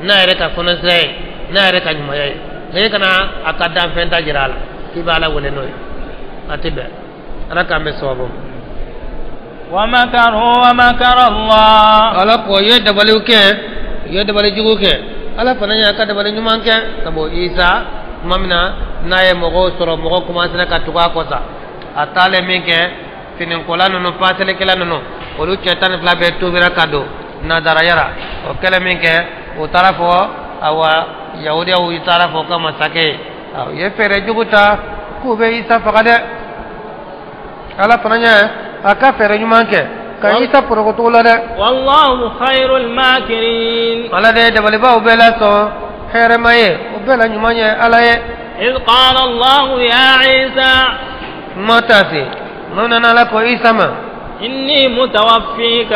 [SPEAKER 2] n'a yɛrɛ ka fɔnɔsira ye, n'a yɛrɛ ka ɲumanya ye, nka e kana a ka danfɛn ta jira a la k'i bɛ Ala wele n'o ye, a tɛ bɛn. Ala k'an bɛ sababu ma.
[SPEAKER 1] Wa makaru wa makara Allah.
[SPEAKER 2] Ala ko ye dabaliw kɛ, u ye dabali jugu kɛ, Ala fana y'a ka dabali ɲuman kɛ. Sabu Isa tuma min na n'a ye mɔgɔw sɔrɔ, mɔgɔw commencé ka tugu a kɔ sa, a taalen min kɛ, finikola ninnu, paselikɛla ninnu, olu cɛ 12 bɛɛ tubira ka don nadaraya la. O kɛlen min kɛ, u taara fɔ awa yahudiyaw taara fɔ ka masakɛ ye, u ye fɛɛrɛ jugu ta k'u bɛ Isa faga dɛ. Ala fana ye a ka fɛɛrɛ ɲuman kɛ ka Isa porokotogo la dɛ.
[SPEAKER 1] Wallahu khairul makirin.
[SPEAKER 2] Ala de ye dabalibaw bɛɛ lasɔn hɛrɛma ye, o bɛɛ la ɲuman ye Ala ye.
[SPEAKER 1] إذ قال الله يا عيسى
[SPEAKER 2] ma ta se n'o nana Ala ko Isa ma,
[SPEAKER 1] إني متوفيك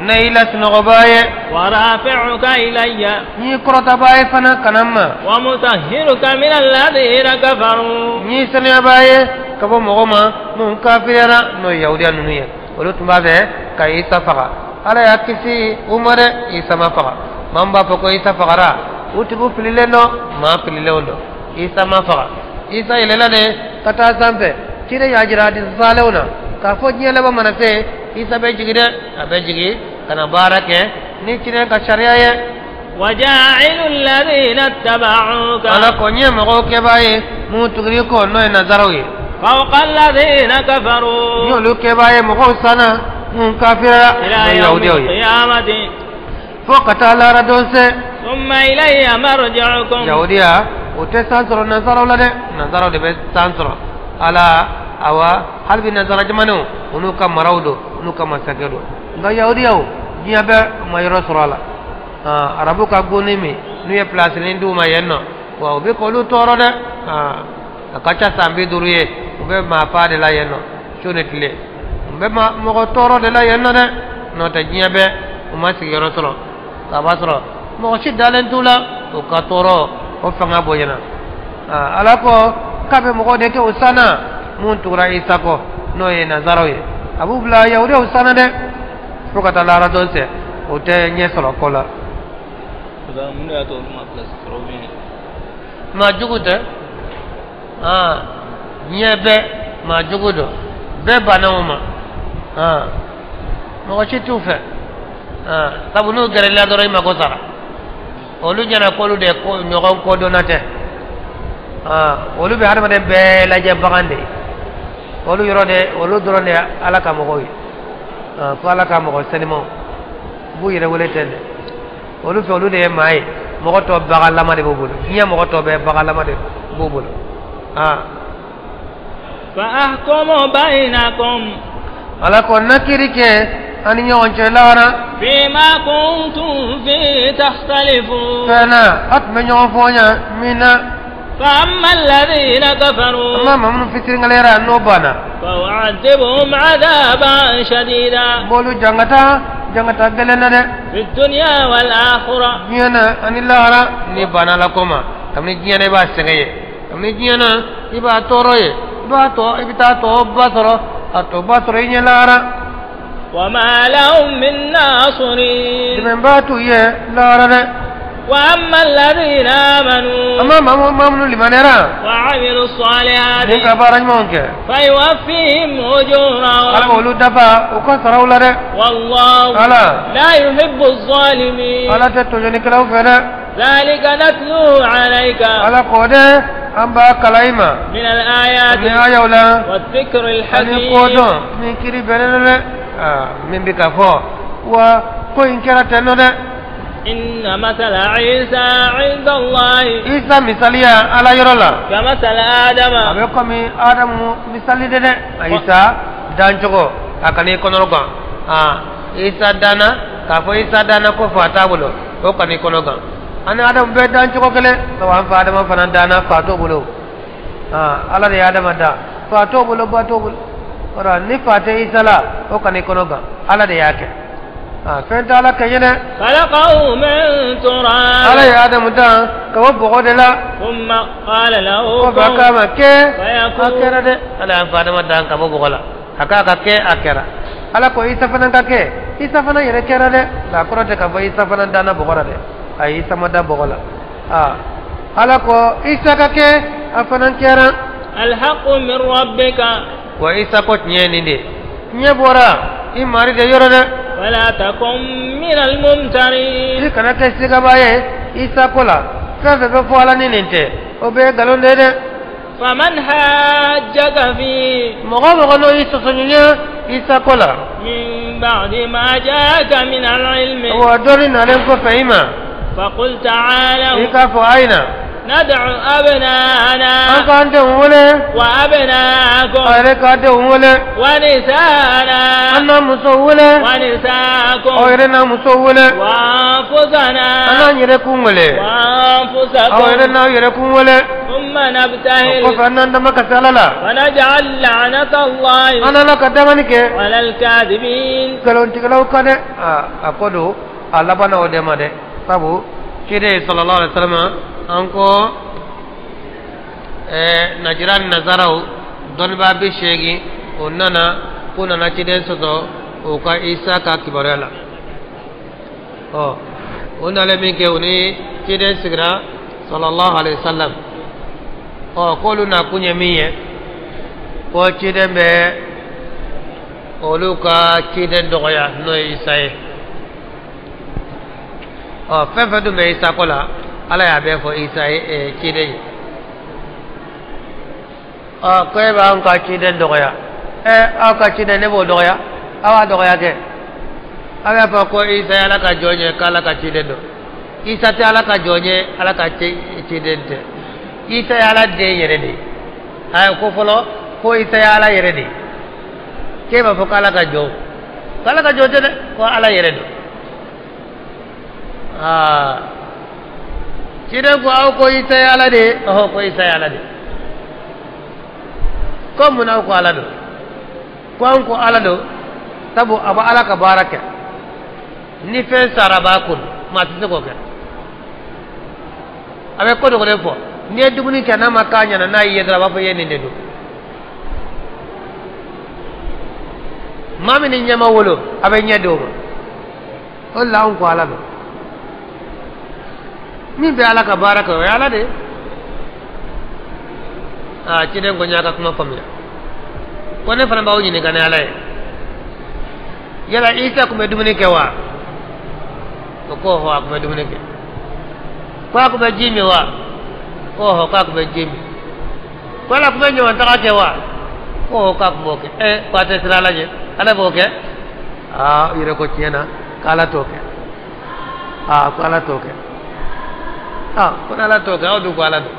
[SPEAKER 2] ne y'i lasunɔgɔbaa ye,
[SPEAKER 1] ورافعك إلي
[SPEAKER 2] n y'i kɔrɔtabaa ye fana ka na n ma,
[SPEAKER 1] ومطهرك من الذين كفروا
[SPEAKER 2] n y'i sanuyabaa ye ka bɔ mɔgɔ ma minnu kafiriyara, n'o ye yahudiya ninnu ye, olu tun b'a fɛ ka Isa faga. Ala y'a kisi u ma dɛ, Isa ma faga. Maa min b'a fɔ ko Isa fagara, u tigiw fililen don, maa fililenw don. Isa ma faga, Isa yɛlɛla de ka taa sanfɛ. Ciden y'a jira hadisi salenw na k'a fɔ diɲɛ laban mana se, Isa bɛ jigin dɛ, a bɛ jigin ka na baara kɛ ni ciden ka sariya ye.
[SPEAKER 1] وجاعل الذين اتبعوك
[SPEAKER 2] Ala ko n ye mɔgɔw kɛbaa ye minnu tuguni kɔ, n'o ye nazaraw ye,
[SPEAKER 1] فوق الذين كفروا
[SPEAKER 2] n y'olu kɛbaa ye mɔgɔw sanna minnu kafirara, n'o
[SPEAKER 1] إلى
[SPEAKER 2] ye
[SPEAKER 1] يوم
[SPEAKER 2] yahudiyaw ye,
[SPEAKER 1] القيامة
[SPEAKER 2] fo ka taa lahara don se.
[SPEAKER 1] ثم إلي مرجعكم.
[SPEAKER 2] Yahudiya o tɛ san sɔrɔ nazaraw la dɛ, nazaraw de bɛ san sɔrɔ. Ala awa hali bi nasara jamanaw olu ka maraw don olu ka masakɛ don nka yahudiyaw diɲɛ bɛɛ ma yɔrɔ sɔrɔ a la arabu ka goni min n'u ye pilasinin d'u ma yen nɔ wa u bɛ k'olu tɔɔrɔ dɛ a ka ca san 50 ye u bɛ maa fa de la yen nɔ su ni tile u bɛ mɔgɔ tɔɔrɔ de la yen nɔ dɛ n'o tɛ diɲɛ bɛɛ u ma sigiyɔrɔ sɔrɔ k'a b'a sɔrɔ mɔgɔ si dalen t'u la u ka tɔɔrɔ o fanga bonyana ala ko k'a bɛ mɔgɔw de kɛ o sanna mun tugura Isa kɔ n'o ye nazaraw ye a b'u bila yahudiyaw sanna dɛ fo ka taa lahara don sɛ o tɛ ɲɛ sɔrɔ ko la.
[SPEAKER 3] Mun de y'a to olu ma place sɔrɔ bien?
[SPEAKER 2] Maa jugu tɛ diɲɛ bɛɛ maa jugu don bɛɛ banna o ma mɔgɔ si t'u fɛ sabu n'u gɛrɛla dɔrɔn i mako sara olu ɲɛna k'olu de ɲɔgɔn kodɔnna tɛ olu bɛ hadamaden bɛɛ lajɛ bagan de ye olu yɔrɔ de olu dɔrɔn de ala ka mɔgɔw ye ko ala ka mɔgɔ senimanw u b'u yɛrɛ wele ten dɛ olu fɛ olu de ye maa ye mɔgɔ tɔ baganlama de b'u bolo diɲɛ mɔgɔ tɔ bɛɛ baganlama de b'u bolo.
[SPEAKER 1] Fa ahkumu bainakum
[SPEAKER 2] ala ko na kiiri kɛ an ni ɲɔgɔn cɛ lahara.
[SPEAKER 1] Fima kuntum fi takhtalifun.
[SPEAKER 2] Fɛn na a tun bɛ ɲɔgɔn fɔ ɲɛ min na.
[SPEAKER 1] فأما الذين كفروا
[SPEAKER 2] أما من في سرنغليرا نوبانا
[SPEAKER 1] فأعذبهم عذابا شديدا
[SPEAKER 2] بولو جانغتا جانغتا غلنا
[SPEAKER 1] في الدنيا والآخرة
[SPEAKER 2] نيانا أن الله را نبانا لكما كم نجينا با سغيه كم نجينا يبا توروي يبا تو يبتا تو باترو أتو باترو ينلارا
[SPEAKER 1] وما لهم من ناصرين
[SPEAKER 2] من باتو يه لارا
[SPEAKER 1] وأما الذين آمنوا
[SPEAKER 2] أما ما لمن يرى
[SPEAKER 1] وعملوا الصالحات فيوفيهم أجورهم والله لا يحب الظالمين ذلك نتلوه عليك من الآيات والذكر الحكيم
[SPEAKER 2] من بكفو وكوين كرة
[SPEAKER 1] إن مثل عيسى عند الله
[SPEAKER 2] عيسى مثاليا على يرولا
[SPEAKER 1] كمثل آدم
[SPEAKER 2] أبيكم آدم مثالي ده عيسى دانجو أكني كنروكا عيسى دانا كافو عيسى دانا كفو أتابلو أو كني كنروكا أنا آدم بيت دانجو كله طبعا فآدم فنان دانا فاتو بلو على ري آدم دا فاتو بلو باتو بلو ورا نفات عيسى لا أو كني كنروكا على رياك فانت على كينا
[SPEAKER 1] خلقه من تراب
[SPEAKER 2] على آدم دا كوب غدلا
[SPEAKER 1] ثم قال له
[SPEAKER 2] كما كي أكرد على آدم دا كوب غلا هكا كي أكرا على كو عيسى فنان كي عيسى فنان يركرا ده لا كرة كفو عيسى فنان دانا بغلا ده أي عيسى ما دا بغلا على كو عيسى كي أفنان كيرا
[SPEAKER 1] الحق من ربك
[SPEAKER 2] وعيسى كو تنيني دي نيبورا إماري ده يورده
[SPEAKER 1] ولا تكن من الممترين
[SPEAKER 2] كنا كسيغا باي عيسى كولا كيف بفوالا نينتي او بي غالون دي
[SPEAKER 1] فمن حاجك فيه
[SPEAKER 2] مغا عيسى سنيا عيسى كولا
[SPEAKER 1] من بعد ما جاءك من العلم
[SPEAKER 2] ودورنا عليكم فهيما
[SPEAKER 1] فقل تعالوا
[SPEAKER 2] يكفوا اين
[SPEAKER 1] ندعو أبناءنا وأبناءكم ونساءنا ونساءكم وأنفسنا وأنفسكم ثم نبتهل ونجعل لعنة الله على الكاذبين.
[SPEAKER 2] صلى الله عليه وسلم anko najiran nazaraw dɔnniba bi seegin o nana k'u nana ciden sɔsɔ o ka Isa ka kibaruya la ɔ o nalen min kɛ o ni ciden sigira sallallahu alaihi wasallam ɔ k'olu nakun ye min ye ko ciden bɛ olu ka ciden dɔgɔya n'o ye Isa ye ɔ fɛn fɛn dun bɛ Isa ko la ala y'a bɛɛ fɔ Isa ye ciden ye ɔ ko e b'anw ka ciden dɔgɔya aw ka ciden ne b'o dɔgɔya aw b'a dɔgɔya kɛ aw b'a fɔ ko Isa ye ala ka jɔn ye k'ala ka ciden don Isa tɛ ala ka jɔn ye ala ka ciden tɛ Isa ye ala den yɛrɛ de ye a ye ko fɔlɔ ko Isa ye Ala yɛrɛ de ye k'e b'a fɔ k'Ala ka jɔn k'Ala ka jɔn tɛ dɛ ko Ala yɛrɛ don aa ciden ko aw ko Isa ye Ala de ye ɔhɔ ko Isa ye Ala de ye ko mun aw ko Ala don ko anw ko Ala don sabu a bɛ Ala ka baara kɛ ni fɛn sara a b'a kun maa tɛ se k'o kɛ a bɛ ko dogolen fɔ n'i ye dumuni kɛ n'a ma k'a ɲɛna n'a y'i ye dɔrɔn a b'a fɔ i ye nin de dun maa min ni ɲɛ ma wolo a bɛ ɲɛ d'o ma o de la anw ko Ala don min bɛ Ala ka baara kɛ o ye Ala de ye aa ciden ko n y'a ka kuma faamuya ko ne fana b'aw ɲininka ni Ala ye yala Isa tun bɛ dumuni kɛ wa o ko ɔhɔ a tun bɛ dumuni kɛ ko a tun bɛ ji min wa ko ɔhɔ k'a tun bɛ ji min ko ala tun bɛ ɲaman taga kɛ wa ko ɔhɔ k'a tun b'o kɛ ɛ ko a tɛ siran Ala ɲɛ Ala b'o kɛ aa u yɛrɛ ko tiɲɛ na k'Ala t'o kɛ aa ko Ala t'o kɛ aa ko n'Ala t'o kɛ aw dun ko Ala don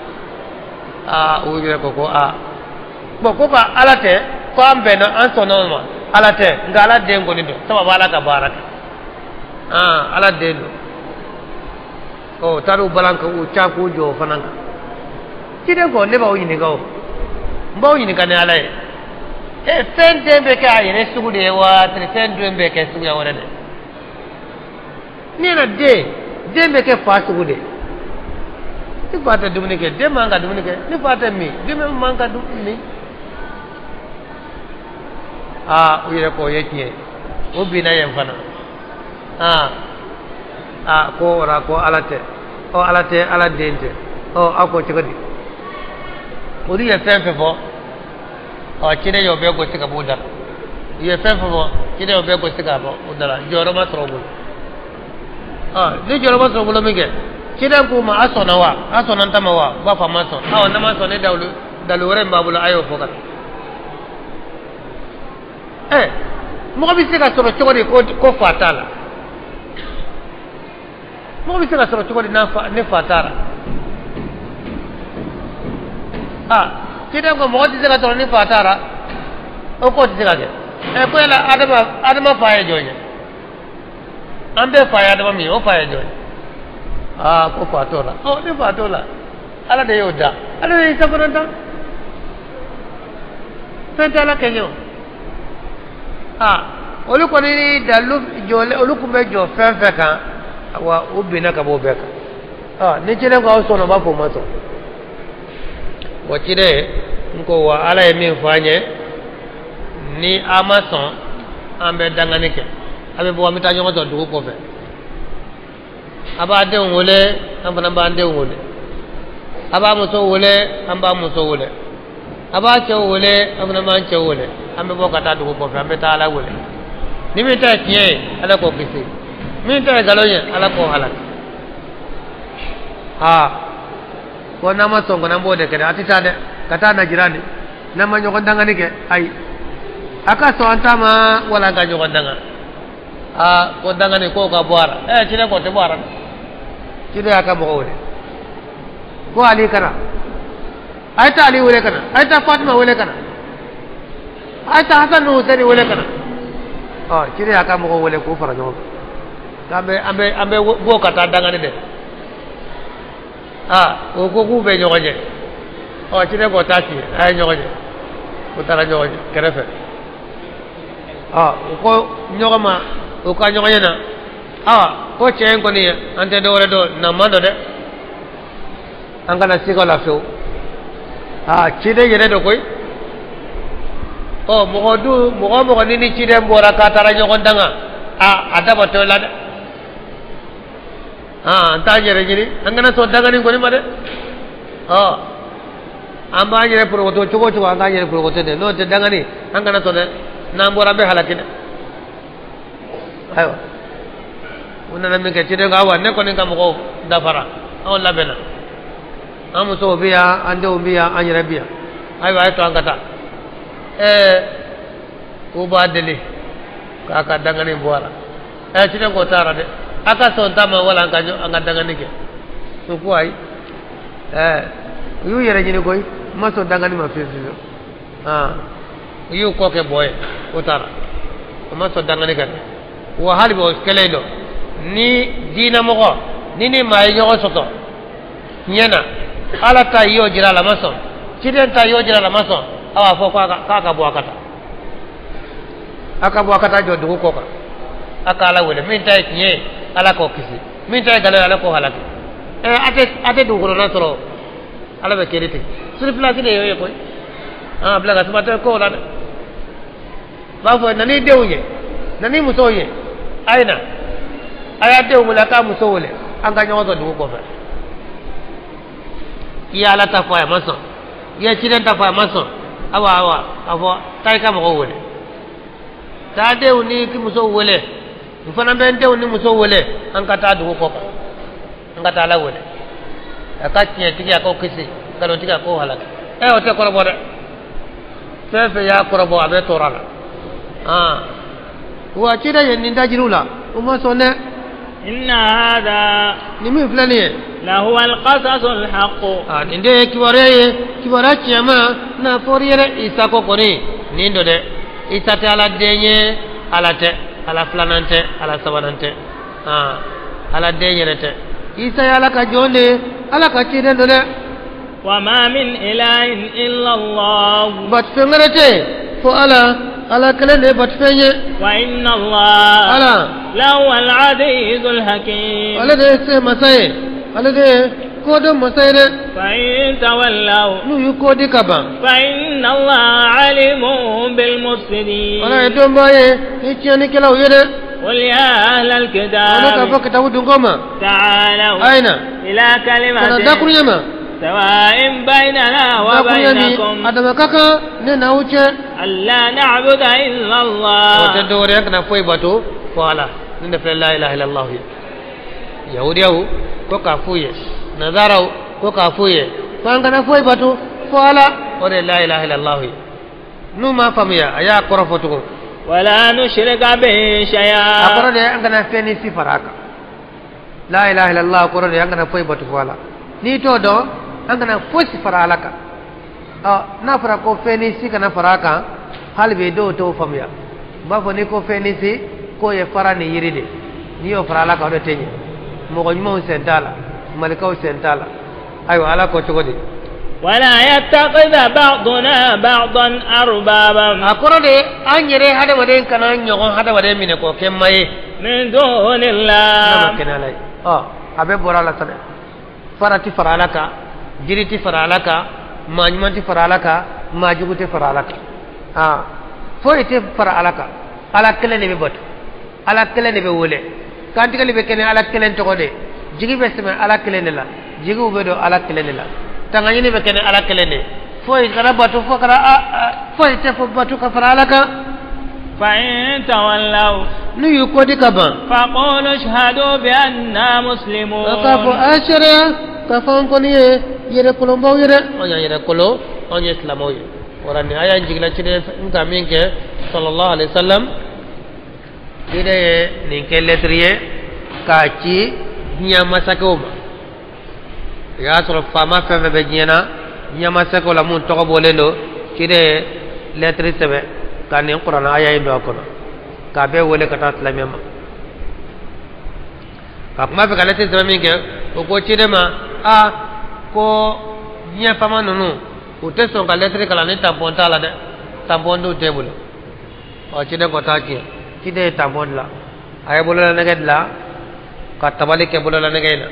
[SPEAKER 2] aa u yɛrɛ ko ko aa bon ko ka Ala tɛ ko an bɛnna an sɔnna o ma Ala tɛ nka Ala den kɔni don sabu Ala ka baara kɛ aa Ala den don ɔ u taara u balan k'u ca k'u jɔ o fana kan ciden ko ne b'aw ɲininka o n b'aw ɲininka ni Ala ye ɛ fɛn den bɛ kɛ a yɛrɛ sugu de ye wa fɛn den bɛ kɛ suguya wɛrɛ de ne yɛrɛ den bɛ kɛ fa sugu de ni fa tɛ dumuni kɛ den man ka dumuni kɛ ni fa tɛ min den man ka dumuni min aa u yɛrɛ ko o ye tiɲɛ ye o binna yen fana aa aa ko o la ko Ala tɛ ɔ Ala tɛ Ala den tɛ ɔ aw ko cogo di olu ye fɛn fɛn fɔ ɔ ciden y'o bɛɛ gosi ka b'u da la u ye fɛn fɛn fɔ ciden y'o bɛɛ gosi ka bɔ u da la jɔyɔrɔ ma sɔrɔ u bolo ɔ ni jɔyɔrɔ ma sɔrɔ u bolo min kɛ ciden k'u ma a sɔnna wa a sɔnna n ta ma wa u b'a fɔ a ma sɔn awa n'a ma sɔn ne dalu wɛrɛ min b'a bolo a y'o fɔ ka na ɛ mɔgɔ bɛ se ka sɔrɔ cogo di ko fa t'a la mɔgɔ bɛ se ka sɔrɔ cogo di ne fa t'a la aa ciden ko mɔgɔ tɛ se ka sɔrɔ ni fa t'a la o k'o tɛ se ka kɛ ɛ ko yala Adama fa ye jɔn ye an bɛɛ fa ye Adama min ye o fa ye jɔn ye aa ko fa t'o la ɔ ni fa t'o la Ala de y'o da Ala de y'i fana da fɛn tɛ Ala kɛɲɛ o aa olu kɔni ni dalu jɔlen olu tun bɛ jɔ fɛn fɛn kan wa u binna ka bɔ o bɛɛ kan ɔ ni ciden ko aw sɔnna u b'a fɔ u ma sɔn wa ciden n ko wa Ala ye min fɔ an ye ni a ma sɔn an bɛ dangani kɛ a bɛ bɔ an bɛ taa ɲɔgɔn sɔrɔ dugu kɔfɛ a b'a denw wele an fana b'an denw wele a b'a muso wele an b'a muso wele a b'a cɛw wele an fana b'an cɛw wele an bɛ bɔ ka taa dugu kɔfɛ an bɛ taa Ala wele ni min ta ye tiɲɛ ye Ala k'o kisi min ta ye nkalon ye Ala k'o halaki aa ko n'an ma sɔn kɔni an b'o de kɛ dɛ a tɛ taa dɛ ka taa Najirani n'an ma ɲɔgɔn dangani kɛ ayi a ka sɔn an ta ma wala an ka ɲɔgɔn danga aa ko dangani k'o ka bɔ a la ɛ ciden k'o tɛ bɔ a la dɛ ciden y'a ka mɔgɔw wele ko Ali kana a ye taa Ali wele ka na a ye taa Fatima wele ka na a ye taa Hasan ni Hussein wele ka na ɔ ciden y'a ka mɔgɔw wele k'u fara ɲɔgɔn kan an bɛ bɔ ka taa dangani dɛ aa o ko k'u bɛ ɲɔgɔn ɲɛ ɔ ciden k'o t'a tiɲɛ a ye ɲɔgɔn ɲɛ u taara ɲɔgɔn ɲɛ kɛrɛfɛ ɔ u ko ɲɔgɔn ma u ka ɲɔgɔn ɲɛ na awa ko cɛ in kɔni an tɛ dɔwɛrɛ dɔn na man dɔ dɛ an kana siga o la fewu aa ciden yɛrɛ don koyi ɔ mɔgɔ dun mɔgɔ o mɔgɔ ni ciden bɔra k'a taara ɲɔgɔn danga a a dabɔ t'o la dɛ aa an t'an yɛrɛ ɲini an kana sɔn dangani kɔni ma dɛ ɔ an b'an yɛrɛ porokoto cogo o cogo an k'an yɛrɛ porokoto dɛ n'o tɛ dangani an kana sɔn dɛ n'an bɔra an bɛ halaki dɛ ayiwa u nana min kɛ ciden ko awa ne kɔni ka mɔgɔw dafara anw labɛnna an musow bɛ yan an denw bɛ yan an yɛrɛ bɛ yan ayiwa a ye to an ka taa ɛɛ k'u b'a deli k'a ka dangani bɔ a la ɛ ciden k'o taara dɛ a ka sɔn ta ma wala an ka dangani kɛ u ko ayi ɛɛ u y'u yɛrɛ ɲini koyi n ma sɔn dangani ma fiyewu fiyewu. U y'u kɔ kɛ bɔ ye o taara o ma sɔn dangani ka kɛ wa hali bi o kɛlen don ni diinɛmɔgɔ ni maa ye ɲɔgɔn sɔsɔ tiɲɛ na ala ta y'o jira a la ma sɔn ciden ta y'o jira a la ma sɔn a b'a fɔ k'a ka bɔ a ka taa a ka bɔ a ka taa jɔ dugu kɔ kan a ka ala wele min ta ye tiɲɛ ye ala k'o kisi min ta ye nkalon ye ala k'o halaki a tɛ dugukɔnɔna sɔrɔ ala bɛ kiri tigɛ sur place de y'o ye koyi a bila ka suma tɛ ko la dɛ b'a fɔ na ni denw ye na ni musow ye a ye na a y'a denw wele a k'a muso wele an ka ɲɔgɔn sɔrɔ dugu kɔfɛ i ye ala ta fɔ a ye a ma sɔn i ye ciden ta fɔ a ma sɔn awa awa a fɔ taa i ka mɔgɔw wele taa denw ni musow wele n fana bɛ n denw ni musow wele an ka taa dugu kɔ kan an ka taa ala wele a ka tiɲɛtigi a k'o kisi nkalontigi a k'o halaki o tɛ kɔrɔbɔ dɛ fɛn fɛn y'a kɔrɔbɔ a bɛ tɔɔrɔ la wa ciden ye nin da jiriw la o ma sɔn dɛ
[SPEAKER 1] inna hada
[SPEAKER 2] nin min filɛ nin ye
[SPEAKER 1] lahuwa alqasasu alhaq
[SPEAKER 2] nin de ye kibaruya ye kibaruya tiɲɛma n'a fɔr'i ye dɛ Isa ko kɔni nin don dɛ Isa tɛ ala den ye ala tɛ ala filanan tɛ ala sabanan tɛ ala den yɛrɛ tɛ Isa ye ala ka jɔn de ye ala ka ciden don dɛ
[SPEAKER 1] wa ma min ilahin illa Allah
[SPEAKER 2] batufɛn wɛrɛ tɛ yen fo ala ala kelen de ye batufɛn ye
[SPEAKER 1] wa inna Allah
[SPEAKER 2] ala
[SPEAKER 1] lahuwa al-azizul hakim
[SPEAKER 2] ale de ye se masa ye ale de ye kodɔn masa ye dɛ
[SPEAKER 1] fa in tawallaw
[SPEAKER 2] n'u y'u kɔ di ka ban
[SPEAKER 1] fa inna Allah alimun bil mufsidin
[SPEAKER 2] ala ye dɔnbaa ye ni tiɲɛnikɛlaw ye dɛ
[SPEAKER 1] قل يا أهل الكتاب
[SPEAKER 2] ala k'a fɔ kitabu dunko ma
[SPEAKER 1] تعالوا
[SPEAKER 2] a ye na
[SPEAKER 1] إلى
[SPEAKER 2] ka na
[SPEAKER 1] كلمة
[SPEAKER 2] dakuruɲɛ ma
[SPEAKER 1] سواء بيننا
[SPEAKER 2] dakuruɲɛ min
[SPEAKER 1] وبينكم
[SPEAKER 2] a dama ka kan ne n'aw cɛ
[SPEAKER 1] ألا نعبد إلا
[SPEAKER 2] o tɛ
[SPEAKER 1] الله
[SPEAKER 2] dɔwɛrɛ ye an kana foyi bato fo ala nin de filɛ la ilaha illallah ye yahudiyaw ko k'a f'u ye nazaraw ko k'a f'u ye ko an kana foyi bato fo ala o de ye la ilaha illallah ye n'u m'a faamuya a y'a kɔrɔ fɔ tugun
[SPEAKER 1] ولا نشرك به
[SPEAKER 2] a
[SPEAKER 1] شيئا
[SPEAKER 2] kɔrɔ de ye an kana fɛn ni si fara a kan la ilaha illallah kɔrɔ de ye an kana foyi bato fo ala n'i t'o dɔn an kana fosi fara ala kan n'a fɔra ko fɛn ni si kana fara a kan hali bi dɔw t'o faamuya n b'a fɔ n'i ko fɛn ni si k'o ye fara ni yiri de n'i y'o fara ala kan o de tɛ ɲɛ mɔgɔ ɲumanw sen t'a la malikaw sen t'a la ayiwa ala ko cogo di
[SPEAKER 1] ولا يتخذ بعضنا بعضا أربابا
[SPEAKER 2] a kɔrɔ de an yɛrɛ hadamaden kana ɲɔgɔn hadamaden minɛ k'o kɛ ma ye
[SPEAKER 1] من دون
[SPEAKER 2] n'a ma
[SPEAKER 1] الله
[SPEAKER 2] kɛ n'ala ye a bɛɛ bɔra a la sa dɛ fara ti fara ala kan jiri ti fara ala kan maa ɲuman ti fara ala kan maa jugu ti fara ala kan foyi tɛ fara ala kan ala kelen de bɛ bato ala kelen de bɛ wele kantigɛli bɛ kɛ ni ala kelen tɔgɔ de ye jigi bɛ sɛmɛ ala kelen de la jigiw bɛ don ala kelen de la tangaɲini bɛ kɛ ni ala kelen de ye foyi kana bato fo kana foyi tɛ fo bato ka fara ala kan
[SPEAKER 1] فإن تولوا
[SPEAKER 2] n'u y'u kɔ di ka ban
[SPEAKER 1] فقولوا اشهدوا بأننا
[SPEAKER 2] a k'a fɔ
[SPEAKER 1] مسلمون
[SPEAKER 2] a ye seereya k'a fɔ an kɔni ye yɛrɛkolonbaw ye dɛ anw y'an yɛrɛ kolo anw ye silamɛw ye wala nin aya in jiginna ciden n ka min kɛ sallallahu alaihi wasallam ciden ye nin kɛ lɛtiri ye k'a ci diɲɛ masakɛw ma o y'a sɔrɔ faama fɛn fɛn bɛ diɲɛ na diɲɛ masakɛw la mun tɔgɔ bɔlen don ciden ye lɛtiri sɛbɛn ka nin kuranɛ aya in don a kɔnɔ k'a bɛɛ wele ka taa silamɛ ma ka kuma fɛ ka lɛtiri sɛbɛn min kɛ o ko ciden ma a ko diɲɛ faama ninnu u tɛ sɔn ka lɛtiri kalan ni tampɔn t'a la dɛ tampɔn t'u tɛ bolo ɔ ciden ko t'a tiɲɛ ciden ye tampɔn dilan a ye bololanɛgɛ dilan ka tabali kɛ bololanɛgɛ in na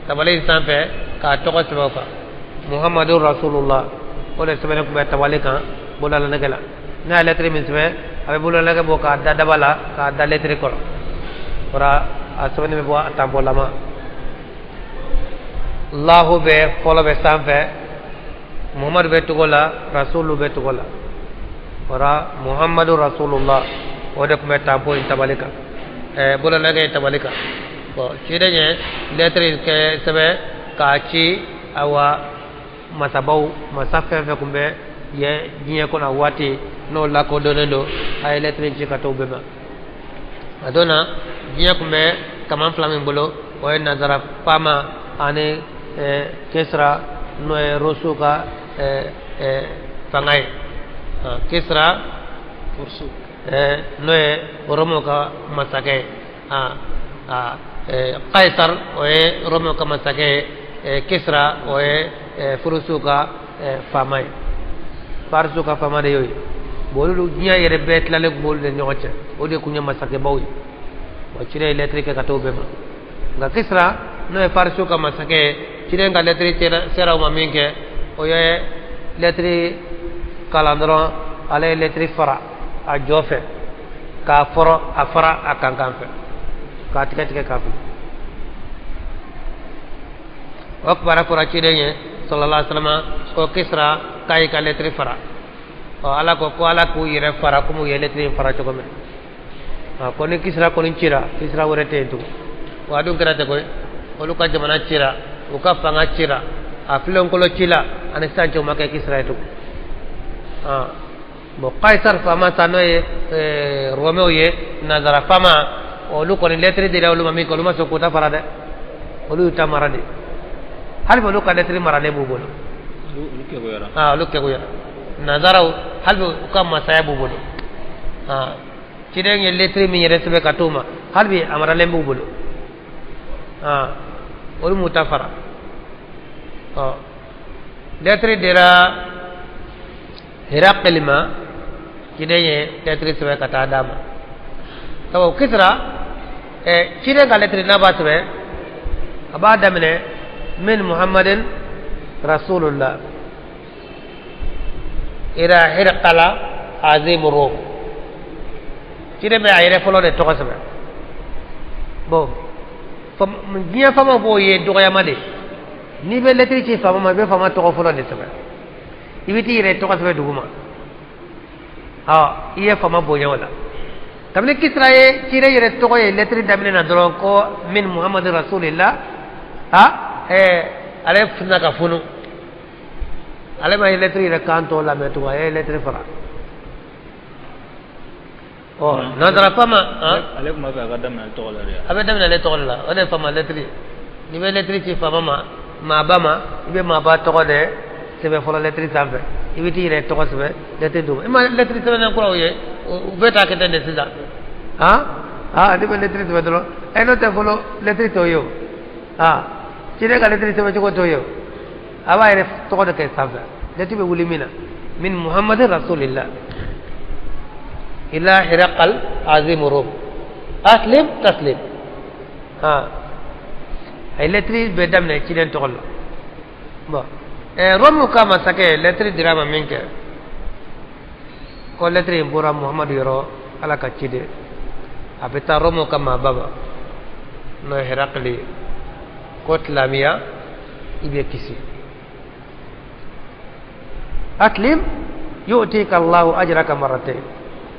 [SPEAKER 2] tabali in sanfɛ k'a tɔgɔ sɛbɛn o kan muhammadu rasulullah o de sɛbɛnnen tun bɛ tabali kan bololanɛgɛ la n'a ye lɛtiri min sɛbɛn a bɛ bololanɛgɛ bɔ k'a da daba la k'a da lɛtiri kɔrɔ o a sɛbɛnni bɛ bɔ a tanpɔlama Allahu bɛ fɔlɔ bɛ sanfɛ muhammadu bɛ togo la rasulu bɛ togo la wara muhammadu rasulullah o de tun bɛ tanpɔ in tabali kan bololanɛgɛ in tabali kan bon ciden ye lɛtiri kɛ sɛbɛn k'a ci awa masabaw masa fɛn fɛn tun bɛ ye diɲɛ kɔnɔ a waati n'o lakodɔnnen don a ye lɛtiri ci ka t'o bɛɛ ma a don na diɲɛ tun bɛ kaman fila min bolo o ye nazara faama ani kesra n'o ye rosuw ka fanga ye Kisra n'o ye Rɔmɛw ka masakɛ ye. Kaisar o ye Rɔmɛw ka masakɛ ye, Kisra o ye Furusiw ka faama ye, Farisiw ka faama de y'o ye. Bon olu diɲɛ yɛrɛ bɛɛ tilalen tun b'olu de ɲɔgɔn cɛ, o de tun ye masakɛbaw ye. Wa ciden ye lɛtiri kɛ ka t'o bɛɛ ma. Nka Kisra n'o ye Farisiw ka masakɛ ye, ciden ka lɛtiri sera o ma min kɛ, o ye lɛtiri kalan dɔrɔn, ale ye lɛtiri fara a jɔ fɛ k'a fɔrɔ a fara a kankan fɛ k'a tigɛ tigɛ k'a fili. O kibaruya fɔra ciden ye sallallahu alaihi wasallam ko Kisra k'a y'i ka lɛtiri fara. Ɔ Ala ko ko Ala k'u yɛrɛ fara komi u ye lɛtiri in fara cogo min. Ko ni Kisra kɔni cira, Kisra wɛrɛ tɛ yen tugun. Wa a dun kɛra ten koyi, olu ka jamana cira, u ka fanga cira, a filenkolo cila ani sisan cɛ u ma kɛ Kisra ye tugun. Bon Kaisar faama sa n'o ye Rɔmɛw ye, Nazara faama, olu kɔni lɛtiri dira olu ma min kɛ, olu ma sɔn k'u ta fara dɛ, olu y'u ta mara de. Hali bi olu ka lɛtiri maralen b'u bolo. Olu kekuyara. Nazaraw hali bi u ka masaya b'u bolo. Ciden ye lɛtiri min yɛrɛ sɛbɛn ka t'o ma, hali bi a maralen b'u bolo. Olu m'u ta fara. Lɛtiri dira Herakli ma, ciden ye lɛtiri sɛbɛn ka taa d'a ma. Sabu Kisra ciden ka lɛtiri n'a b'a sɛbɛn, a b'a daminɛ min Muhammadin Rasulullah ila Hirqala azim Rum. Ciden bɛ a yɛrɛ fɔlɔ de tɔgɔ sɛbɛn. Bon diɲɛ faamaw b'o ye dɔgɔyama de. N'i bɛ lɛtiri ci faama ma, i bɛ faama tɔgɔ fɔlɔ de sɛbɛn. I bɛ t'i yɛrɛ tɔgɔ sɛbɛn dugu ma. I ye faama bonya o la. Kabini Kisra ye ciden yɛrɛ tɔgɔ ye lɛtiri daminɛ na dɔrɔn ko min Muhammadu Rasulillah, ale funa ka funu. Ale ma ye lɛtiri yɛrɛ kan tɔ lamɛn tugun, a ye lɛtiri fara. Nazara faama.
[SPEAKER 3] Ale tun b'a fɛ a ka daminɛ ale tɔgɔ la de.
[SPEAKER 2] A bɛ daminɛ ale tɔgɔ de la, o de ye faama lɛtiri. N'i bɛ lɛtiri ci faama ma, maaba ma, i bɛ maaba tɔgɔ de sɛbɛn fɔlɔ lɛtiri sanfɛ, i bɛ t'i yɛrɛ tɔgɔ sɛbɛn lɛtiri duguma. I ma lɛtiri sɛbɛnnen kuraw ye, u bɛɛ t'a kɛ ten de sisan. Ne bɛ lɛtiri sɛbɛn dɔrɔn, n'o tɛ fɔlɔ lɛtiri t'o ye o. Ciden ka lɛtiri sɛbɛn cogo t'o ye o. A b'a yɛrɛ tɔgɔ de kɛ sanfɛ, lɛtiri bɛ wuli min na, min Muhammadu Rasulillah ila Hiraqal azim Rum aslim taslim. A ye lɛtiri bɛɛ daminɛ ciden tɔgɔ la. Bon Rɔmu ka masakɛ lɛtiri dira a ma min kɛ, ko lɛtiri in bɔra Muhamadu yɔrɔ, Ala ka ciden, a bɛ taa Rɔmu ka maaba ma n'o ye Herakli ye, ko tilamiya i bɛ kisi. Aslim yu'tika Allahu ajraka marratayn.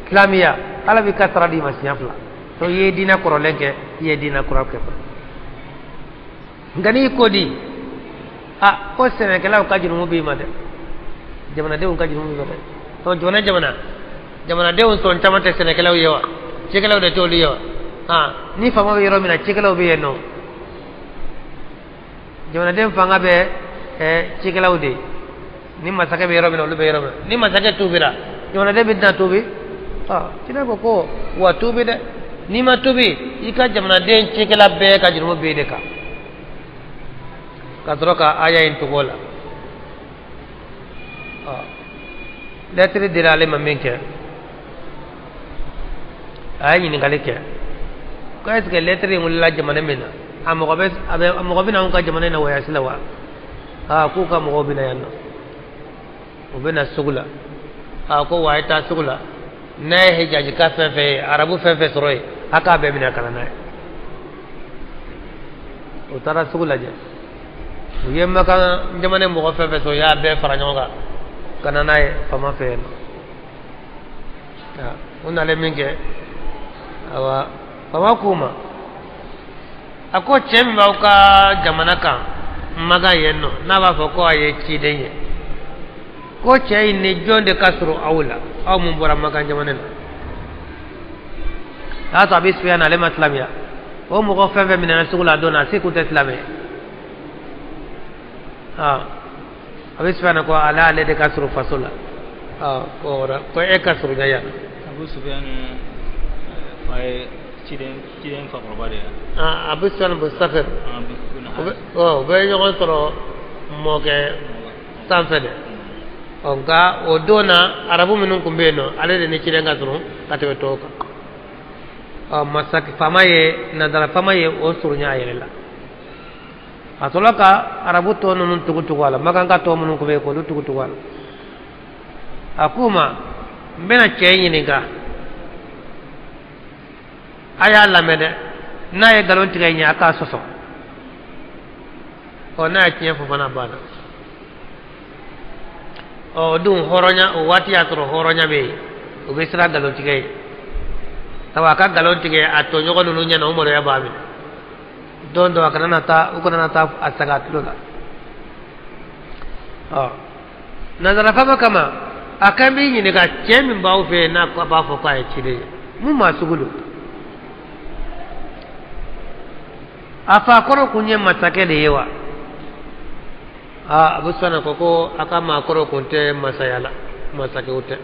[SPEAKER 2] Tilamiya Ala b'i ka sara d'i ma siɲɛ fila. To i ye diinɛ kɔrɔlen kɛ, i ye diinɛ kura kɛ. Nka n'i ko di, ko sɛnɛkɛlaw ka jurumu b'i ma dɛ, jamanadenw ka jurumu b'i ma dɛ. Ɔ jamana jamanadenw sɔn caman tɛ sɛnɛkɛlaw ye wa, cikɛlaw de t'olu ye wa. Ni faama bɛ yɔrɔ min na, cikɛlaw bɛ yen nɔ. Jamanaden fanga bɛ cikɛlaw de ye. Ni masakɛ bɛ yɔrɔ min na, olu bɛ yɔrɔ min na. Ni masakɛ tuubira, jamanaden bɛ tɛna tuubi. Ciden ko ko wa tuubi dɛ, n'i ma tuubi, i ka jamanaden cikɛla bɛɛ ka jurumu b'e de kan. Ka sɔrɔ ka aya in tugu o la. Lɛtiri dira ale ma min kɛ, a ye ɲininkali kɛ ko est ce que lɛtiri in wulila jamana min na, a mɔgɔ bɛ na anw ka jamana in na wɔyasi la wa? K'u ka mɔgɔw bɛ na yan nɔ, u bɛ na sugu la. Ko wa a ye taa sugu la, n'a ye hijajika fɛn fɛn ye, arabu fɛn fɛn sɔrɔ yen, a k'a bɛɛ minɛ ka na n'a ye. U taara sugu lajɛ, u ye Makan jamana mɔgɔ fɛn fɛn sɔrɔ, u y'a bɛɛ fara ɲɔgɔn kan ka na n'a ye faama fɛ yen nɔ. U nalen min kɛ, awa faama k'u ma, a ko cɛ min b'aw ka jamana kan Makan yen nɔ, n'a b'a fɔ ko a ye ciden ye, ko cɛ in ni jɔn de ka surun aw la, aw mun bɔra Makan jamana na? A y'a sɔrɔ a bɛ suya na, ale ma silamɛya. O mɔgɔ fɛn fɛn minɛna sugu la a don na, a se kun tɛ silamɛ ye. A bɛ suya na ko ale de ka surun faso la. Ko e ka surunya yan.
[SPEAKER 3] Abu Sufyan fa ye ciden fakɔrɔba de ye.
[SPEAKER 2] Abu Sufyan bin Sakhir. O bɛ ɲɔgɔn sɔrɔ mɔkɛ sanfɛ dɛ. Nka o don na arabu minnu tun bɛ yen nɔ ale de ni ciden ka surun ka tɛmɛ tɔw kan. Masakɛ faama ye nanzara faama ye o surunya a yɛrɛ la. A sɔrɔla ka arabu tɔ ninnu tugu tugu a la, makanka tɔ minnu tun bɛ yen k'olu tugu tugu a la. A k'u ma n bɛna cɛ ɲininka, a y'a lamɛn dɛ, n'a ye nkalon tigɛ ɲɛ a k'a sɔsɔ, ɔ n'a ye tiɲɛ fɔ fana banna. Ɔ o dun hɔrɔnya o waati y'a sɔrɔ hɔrɔnya bɛ yen, o bɛ siran nkalon tigɛ ye, sabu a ka nkalon tigɛ a tɔɲɔgɔn ninnu ɲɛna o maloya b'a minɛ. Don dɔ a kana na taa u kana na taa a saga a tulo la. Ɔ nanzara faama kama a kan b'i ɲininka cɛ min b'aw fɛ yen n'a b'a fɔ k'a ye ciden ye, mun maa sugu don? A fa kɔrɔ kun ye masakɛ de ye wa? Aa Abu Sufyan ko ko a ka maakɔrɔ kun tɛ masaya la, masakɛw tɛ.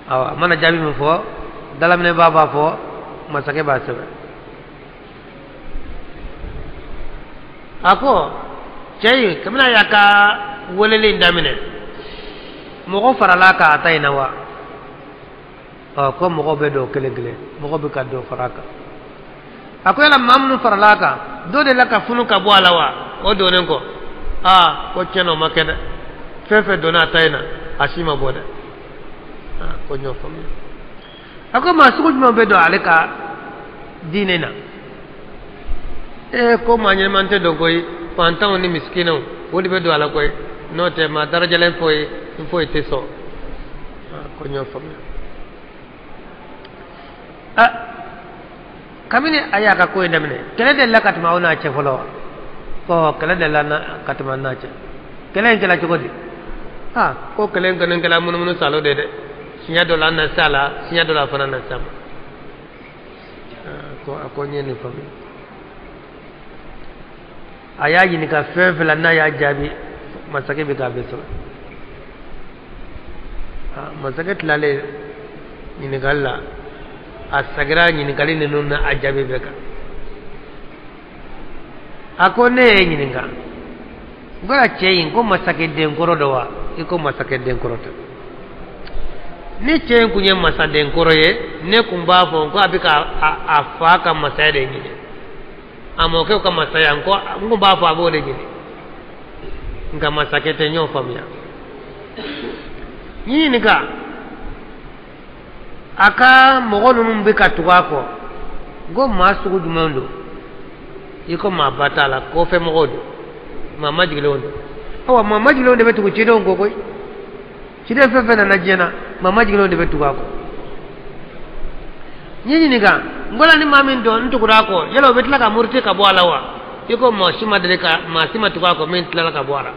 [SPEAKER 2] Awa a mana jaabi min fɔ dalaminɛbaa b'a fɔ masakɛ b'a sɛbɛn. A ko cɛ in kabini a y'a ka weleli in daminɛ mɔgɔ farala a kan a ta in na wa? Ɔ ko mɔgɔw bɛ don kelen kelen, mɔgɔ bɛ ka dɔ fara a kan. A ko yala maa minnu farala a kan dɔ de la ka funu ka bɔ a la wa? O donnen kɔ aa ko tiɲɛ na o ma kɛ dɛ, fɛn fɛn donna a ta in na a si ma bɔ dɛ. Aa ko n y'o faamuya. A ko maa sugu jumɛn bɛ don ale ka diinɛ na? Ee ko maa ɲɛnɛman tɛ don koyi, fantanw ni misikinɛw o de bɛ don a la koyi, n'o tɛ maa darajalen foyi foyi tɛ sɔn. Aa ko n y'o faamuya. Aa kabini a y'a ka ko in daminɛ kɛlɛ delila ka tɛmɛ aw n'a cɛ fɔlɔ wa? Ɔ kɛlɛ delila ka tɛmɛ an n'a cɛ. Kɛlɛ in kɛra cogo di? Aa ko kɛlɛ in kɔni kɛra munumunu salo de dɛ, siɲɛ dɔ la an na se a la, siɲɛ dɔ la a fana na se a ma. Ko a ko n ye nin faamuya. A y'a ɲininka fɛn fɛn la n'a y'a jaabi masakɛ bɛ k'a bɛɛ sɔrɔ. Masakɛ tilalen ɲininkali la a sagira ɲininkali ninnu na a jaabi bɛɛ kan. A ko ne ye ɲininka n ko cɛ in ko masakɛ denkɔrɔ dɔ wa? I ko masakɛ denkɔrɔ tɛ. Ni cɛ in kun ye masadenkɔrɔ ye ne kun b'a fɔ ko a bɛ ka a fa ka masaya de ɲini, a mɔkɛw ka masaya n ko n kun b'a fɔ a b'o de ɲini, nka masakɛ tɛ. N y'o faamuya. N ɲininka a ka mɔgɔ ninnu bɛ ka tugu a kɔ, n ko maa sugu jumɛn don? I ko maa ba t'a la, kɔfɛ mɔgɔw don, maa majigilenw don. Awa maa majigilenw de bɛ tugu cidenw kɔ koyi, ciden fɛn fɛn nana diɲɛ na maa majigilenw de bɛ tugu a kɔ. N ye ɲininka n ko la ni maa min don n tugura a kɔ yala o bɛ tila ka muruti ka bɔ a la wa? I ko maa si ma deli ka maa si ma tugu a kɔ min tilala ka bɔ a la.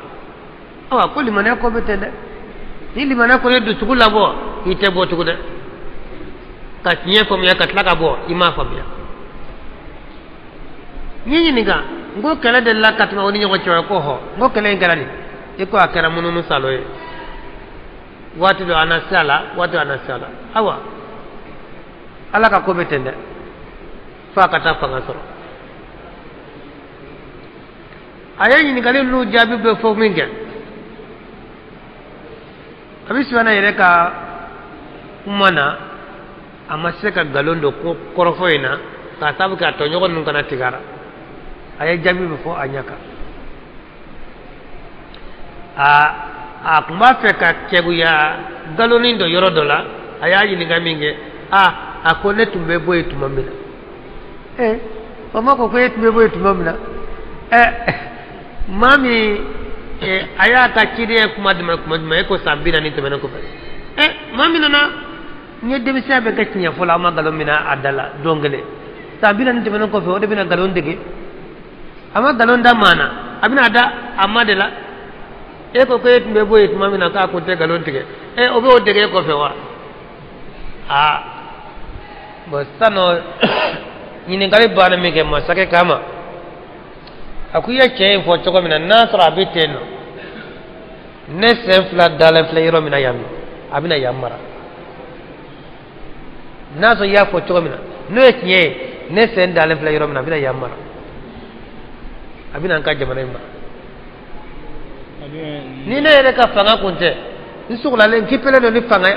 [SPEAKER 2] Awa ko limaniya ko bɛ ten dɛ, ni limaniya kɔni ye dusukun labɔ i tɛ bɔ tugun dɛ, ka tiɲɛ faamuya ka tila ka bɔ i m'a faamuya. N ye ɲininka n ko kɛlɛ delila ka tɛmɛ o ni ɲɔgɔn cɛ wa? Ko hɔ. N ko kɛlɛ in kɛra di? I ko a kɛra munumunu salo ye, waati dɔ an na se a la, waati dɔ an na se a la. Awa ala ka ko bɛ ten dɛ, f'a ka taa fanga sɔrɔ. A ye ɲininkali ninnu jaabi bɛ fɔ min kɛ, a bɛ Sufiyana yɛrɛ ka kuma na a ma se ka nkalon don kɔrɔfɔ in na k'a sababu kɛ a tɔɲɔgɔn ninnu kana tigɛ a la. A ye jaabi bɛ fɔ a ɲɛ kan. A tun b'a fɛ ka kɛguya nkalonnin dɔ yɔrɔ dɔ la, a y'a ɲininka min kɛ, a ko ne tun bɛ bɔ yen tuma min na. Faama ko ko e tun bɛ bɔ yen tuma min na, maa min a y'a ka cidenya kuma jumɛn kuma jumɛn, e ko san 40 tɛmɛnen kɔfɛ. Maa min nana n ye denmisɛnya bɛɛ kɛ tiɲɛ fɔ la, a ma nkalon minɛ a da la don kelen. San 40 tɛmɛnen kɔfɛ o de bɛna nkalon dege. A ma nkalon da maa na, a bɛna da a ma de la. E ko ko e tun bɛ bɔ yen tuma min na k'a ko tɛ nkalon tigɛ, o bɛ o dege e kɔfɛ wa? Aa bon sisan nɔ ɲininkali banna min kɛ masakɛ kama, a ko i ye cɛ in fɔ cogo min na n'a sɔrɔ a bɛ ten nɔ, Ne sen fila dalen filɛ yɔrɔ min na yan nɔ, a bɛna yan mara. N'a sɔrɔ i y'a fɔ cogo min na, n'o ye tiɲɛ ye, ne sen dalen filɛ yɔrɔ min na, a bɛna yan mara, a bɛna n ka jamana in mara. Ni ne yɛrɛ ka fanga kun tɛ, n sugulalen n kipelen don ni fanga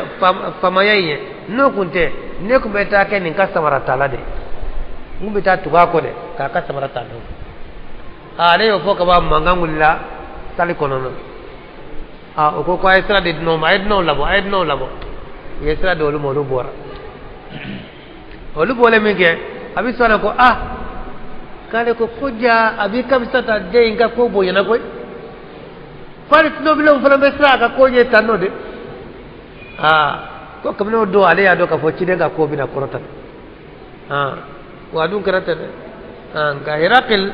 [SPEAKER 2] faamaya in ye, n'o kun tɛ, ne kun bɛ taa kɛ nin ka samara tala de, n kun bɛ taa tugu a kɔ de k'a ka samara ta don. Ale y'o fɔ ka ban, mankan wulila sali kɔnɔ na. O ko a ye sira di dunanw ma, a ye dunanw labɔ, a ye dunanw labɔ. U ye sira di olu ma, olu bɔra. Olu bɔlen min kɛ, a bɛ sɔrɔ ko k'ale ko ja a b'i kabisa ta den in ka ko bonyana koyi, f'ale tulobilenw fana bɛ siran a ka ko ɲɛ tan nɔ de. Ko kabini o don ale y'a dɔn k'a fɔ ciden ka ko bɛna kɔrɔta. Wa a dun kɛra ten dɛ. Nka Hirakil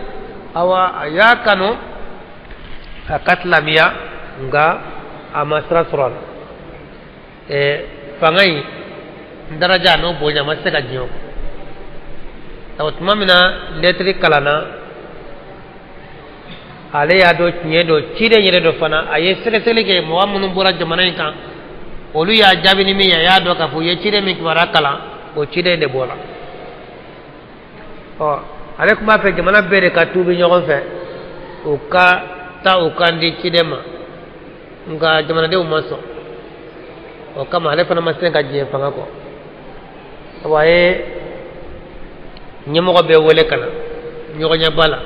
[SPEAKER 2] awa a y'a kanu a ka silamɛya, nka a ma sira sɔrɔ a la. Fanga in daraja n'o bonya ma se ka diɲɛ o kɔ. O tuma min na lɛtiri kalanna, ale y'a dɔn tiɲɛ don, ciden yɛrɛ dɔ fana a ye sɛgɛsɛgɛli kɛ, mɔgɔ minnu bɔra jamana in kan, olu y'a jaabi ni min ye, a y'a dɔn k'a fɔ u ye ciden min kibaruya kalan, o ciden de bɔra. Ale tun b'a fɛ jamana bɛɛ de ka tuubi ɲɔgɔn fɛ, u ka taa u kan di ciden ma, nka jamanadenw ma sɔn. O kama ale fana ma se ka diɲɛ fanga kɔ. Sabu a ye ɲɛmɔgɔ bɛɛ wele ka na ɲɔgɔnɲɛba la.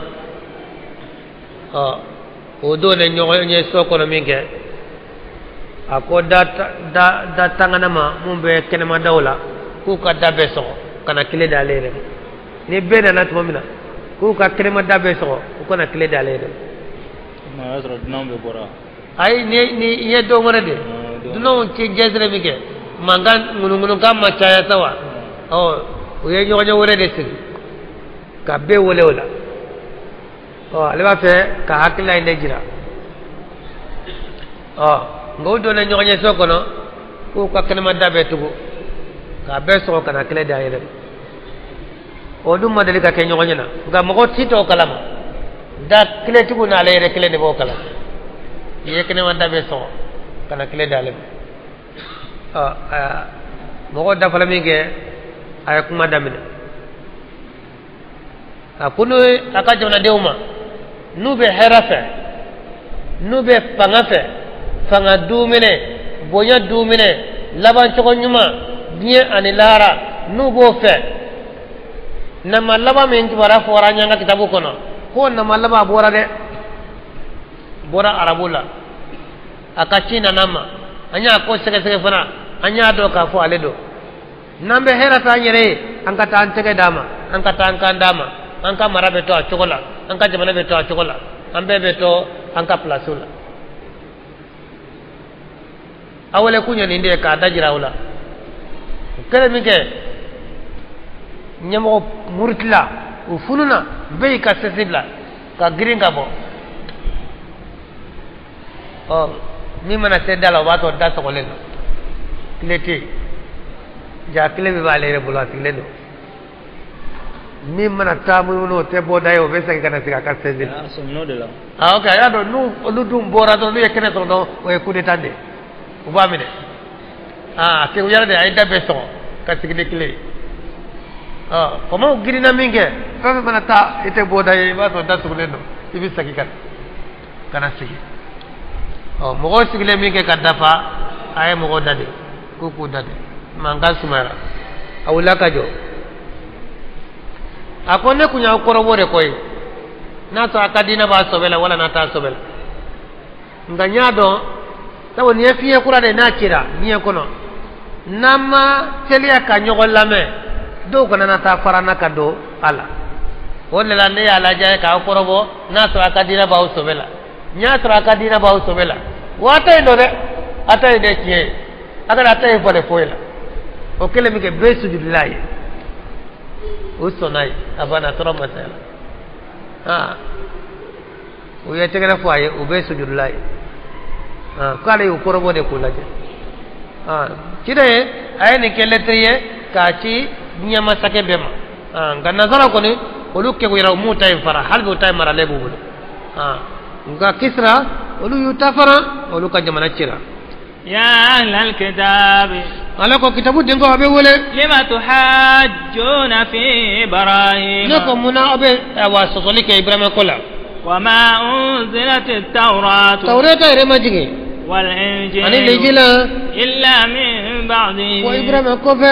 [SPEAKER 2] O don de ɲɔgɔnye so kɔnɔ min kɛ, a ko da tangana ma mun bɛ kɛnɛmadaw la, k'u ka da bɛɛ sɔgɔ ka na kile d'ale yɛrɛ ma. Ni bɛɛ nana tuma min na, k'u ka kɛnɛmada bɛɛ sɔgɔ, u kana kile d'ale yɛrɛ
[SPEAKER 3] ma. O y'a sɔrɔ dunanw bɛɛ bɔra.
[SPEAKER 2] Ayi, ni ye don wɛrɛ de, dunanw ci jɛsɛrɛ min kɛ, mankan ŋunuŋunukan ma caya sa wa. U ye ɲɔgɔnye wɛrɛ de sigi ka bɛɛ wele o la. Ale b'a fɛ ka hakilina in de jira. Nka u donna ɲɔgɔnye so kɔnɔ, k'u ka kɛnɛmada bɛɛ tugu k'a bɛɛ sɔgɔ ka na kɛlɛ da yɛrɛ ma. O dun ma deli ka kɛ ɲɔgɔn ɲɛna, nka mɔgɔ si t'o kalama. Da kelentigiw n'ale yɛrɛ kelen de b'o kalama. I ye kɛnɛmada bɛɛ sɔgɔ ka na kɛlɛ d'ale ma. Mɔgɔw dafalen min kɛ, a ye kuma daminɛ. A ko n'o ye a ka jamanadenw ma, n'u bɛ hɛrɛ fɛ, n'u bɛ fanga fɛ, fanga duminɛ, bonya duminɛ, labancogo ɲuman diɲɛ ani lahara, n'u b'o fɛ, nama laban min kibaruya fɔra an y'an ka kitabu kɔnɔ, k'o nama laban bɔra dɛ, bɔra arabu la, a ka ci nana ma, an y'a ko sɛgɛsɛgɛ fana, an y'a dɔn k'a fɔ ale don. N'an bɛ hɛrɛ fɛ an yɛrɛ ye, an ka taa an tɛgɛ d'a ma, an ka taa an kan d'a ma, an ka mara bɛ to a cogo la, an ka jamana bɛ to a cogo la, an bɛɛ bɛ to an ka pilasiw la. A wele kun ye nin de ye k'a da jira aw la. O kɛlen min kɛ, ɲɛmɔgɔ murutila, u fununa, bɛɛ y'i ka sɛsi bila ka girin ka bɔ. Min mana se da la, o b'a sɔrɔ da sɔgɔlen don, tile tɛ yen, ja kile min b'ale yɛrɛ bolo, a sigilen don. Min mana taa munumunu, o tɛ bɔ da ye, o bɛ segin ka na sigi a ka sɛsi la. Ok, a y'a dɔn n'u olu dun bɔra dɔrɔn, n'u ye kɛnɛ sɔrɔ dɔrɔn, o ye coup d'état de ye, u b'a minɛ. A kekuyara de, a ye da bɛɛ sɔgɔ ka sigi ni kile ye. Faamaw girinna min kɛ, fɛn fɛn mana taa, i tɛ bɔ da ye, i b'a sɔrɔ da sugulen don, i bɛ segin ka na sigi. Mɔgɔw sigilen min kɛ ka dafa, a ye mɔgɔw da de, k'u k'u da de. Mankan sumayara, a wulila ka jɔ. A ko ne kun y'aw kɔrɔbɔ de koyi, n'a sɔrɔ a ka diinɛ b'a sɔbɛ la wala n'a t'a sɔbɛ la. Nka n y'a dɔn, sabu nin ye fiɲɛ kura de ye, n'a cira diɲɛ kɔnɔ, n'an ma teliya ka ɲɔgɔn lamɛn, dɔw kana na taa fara n na ka don a la. O de la ne y'a lajɛ k'aw kɔrɔbɔ, n'a sɔrɔ a ka diinɛ b'aw sɔbɛ la. N y'a sɔrɔ a ka diinɛ b'aw sɔbɛ la. Wa a ta in don dɛ, a ta in de tiɲɛ ye, a kana a ta in falen foyi la. O kɛlen min kɛ, bɛɛ sujudila ye, o sɔnna ye, a banna, a tora masaya la. U ye tɛgɛrɛ fɔ a ye, u bɛɛ sujudila ye. K'ale y'u kɔrɔbɔ de k'u lajɛ. Ciden ye, a ye nin kɛ lɛtiri ye k'a ci diɲɛ masakɛ bɛɛ ma. Nka nasara kɔni, olu kekuyara, u m'u ta in fara, hali bi u ta in maralen b'u bolo. Nka Kisira olu y'u ta fara olu ka jamana cira.
[SPEAKER 1] يا أهل الكتاب
[SPEAKER 2] ala ko kitabu denko a bɛ wele.
[SPEAKER 1] لم تحاجون في إبراهيم
[SPEAKER 2] ne ko munna aw bɛ awa sɔsɔli kɛ Ibrahima ko la.
[SPEAKER 1] وما أنزلت التوراة
[SPEAKER 2] Tawureta yɛrɛ ma jigin.
[SPEAKER 1] والإنجيل
[SPEAKER 2] ani Linjila
[SPEAKER 1] إلا من بعده.
[SPEAKER 2] ko Ibrahima kɔfɛ.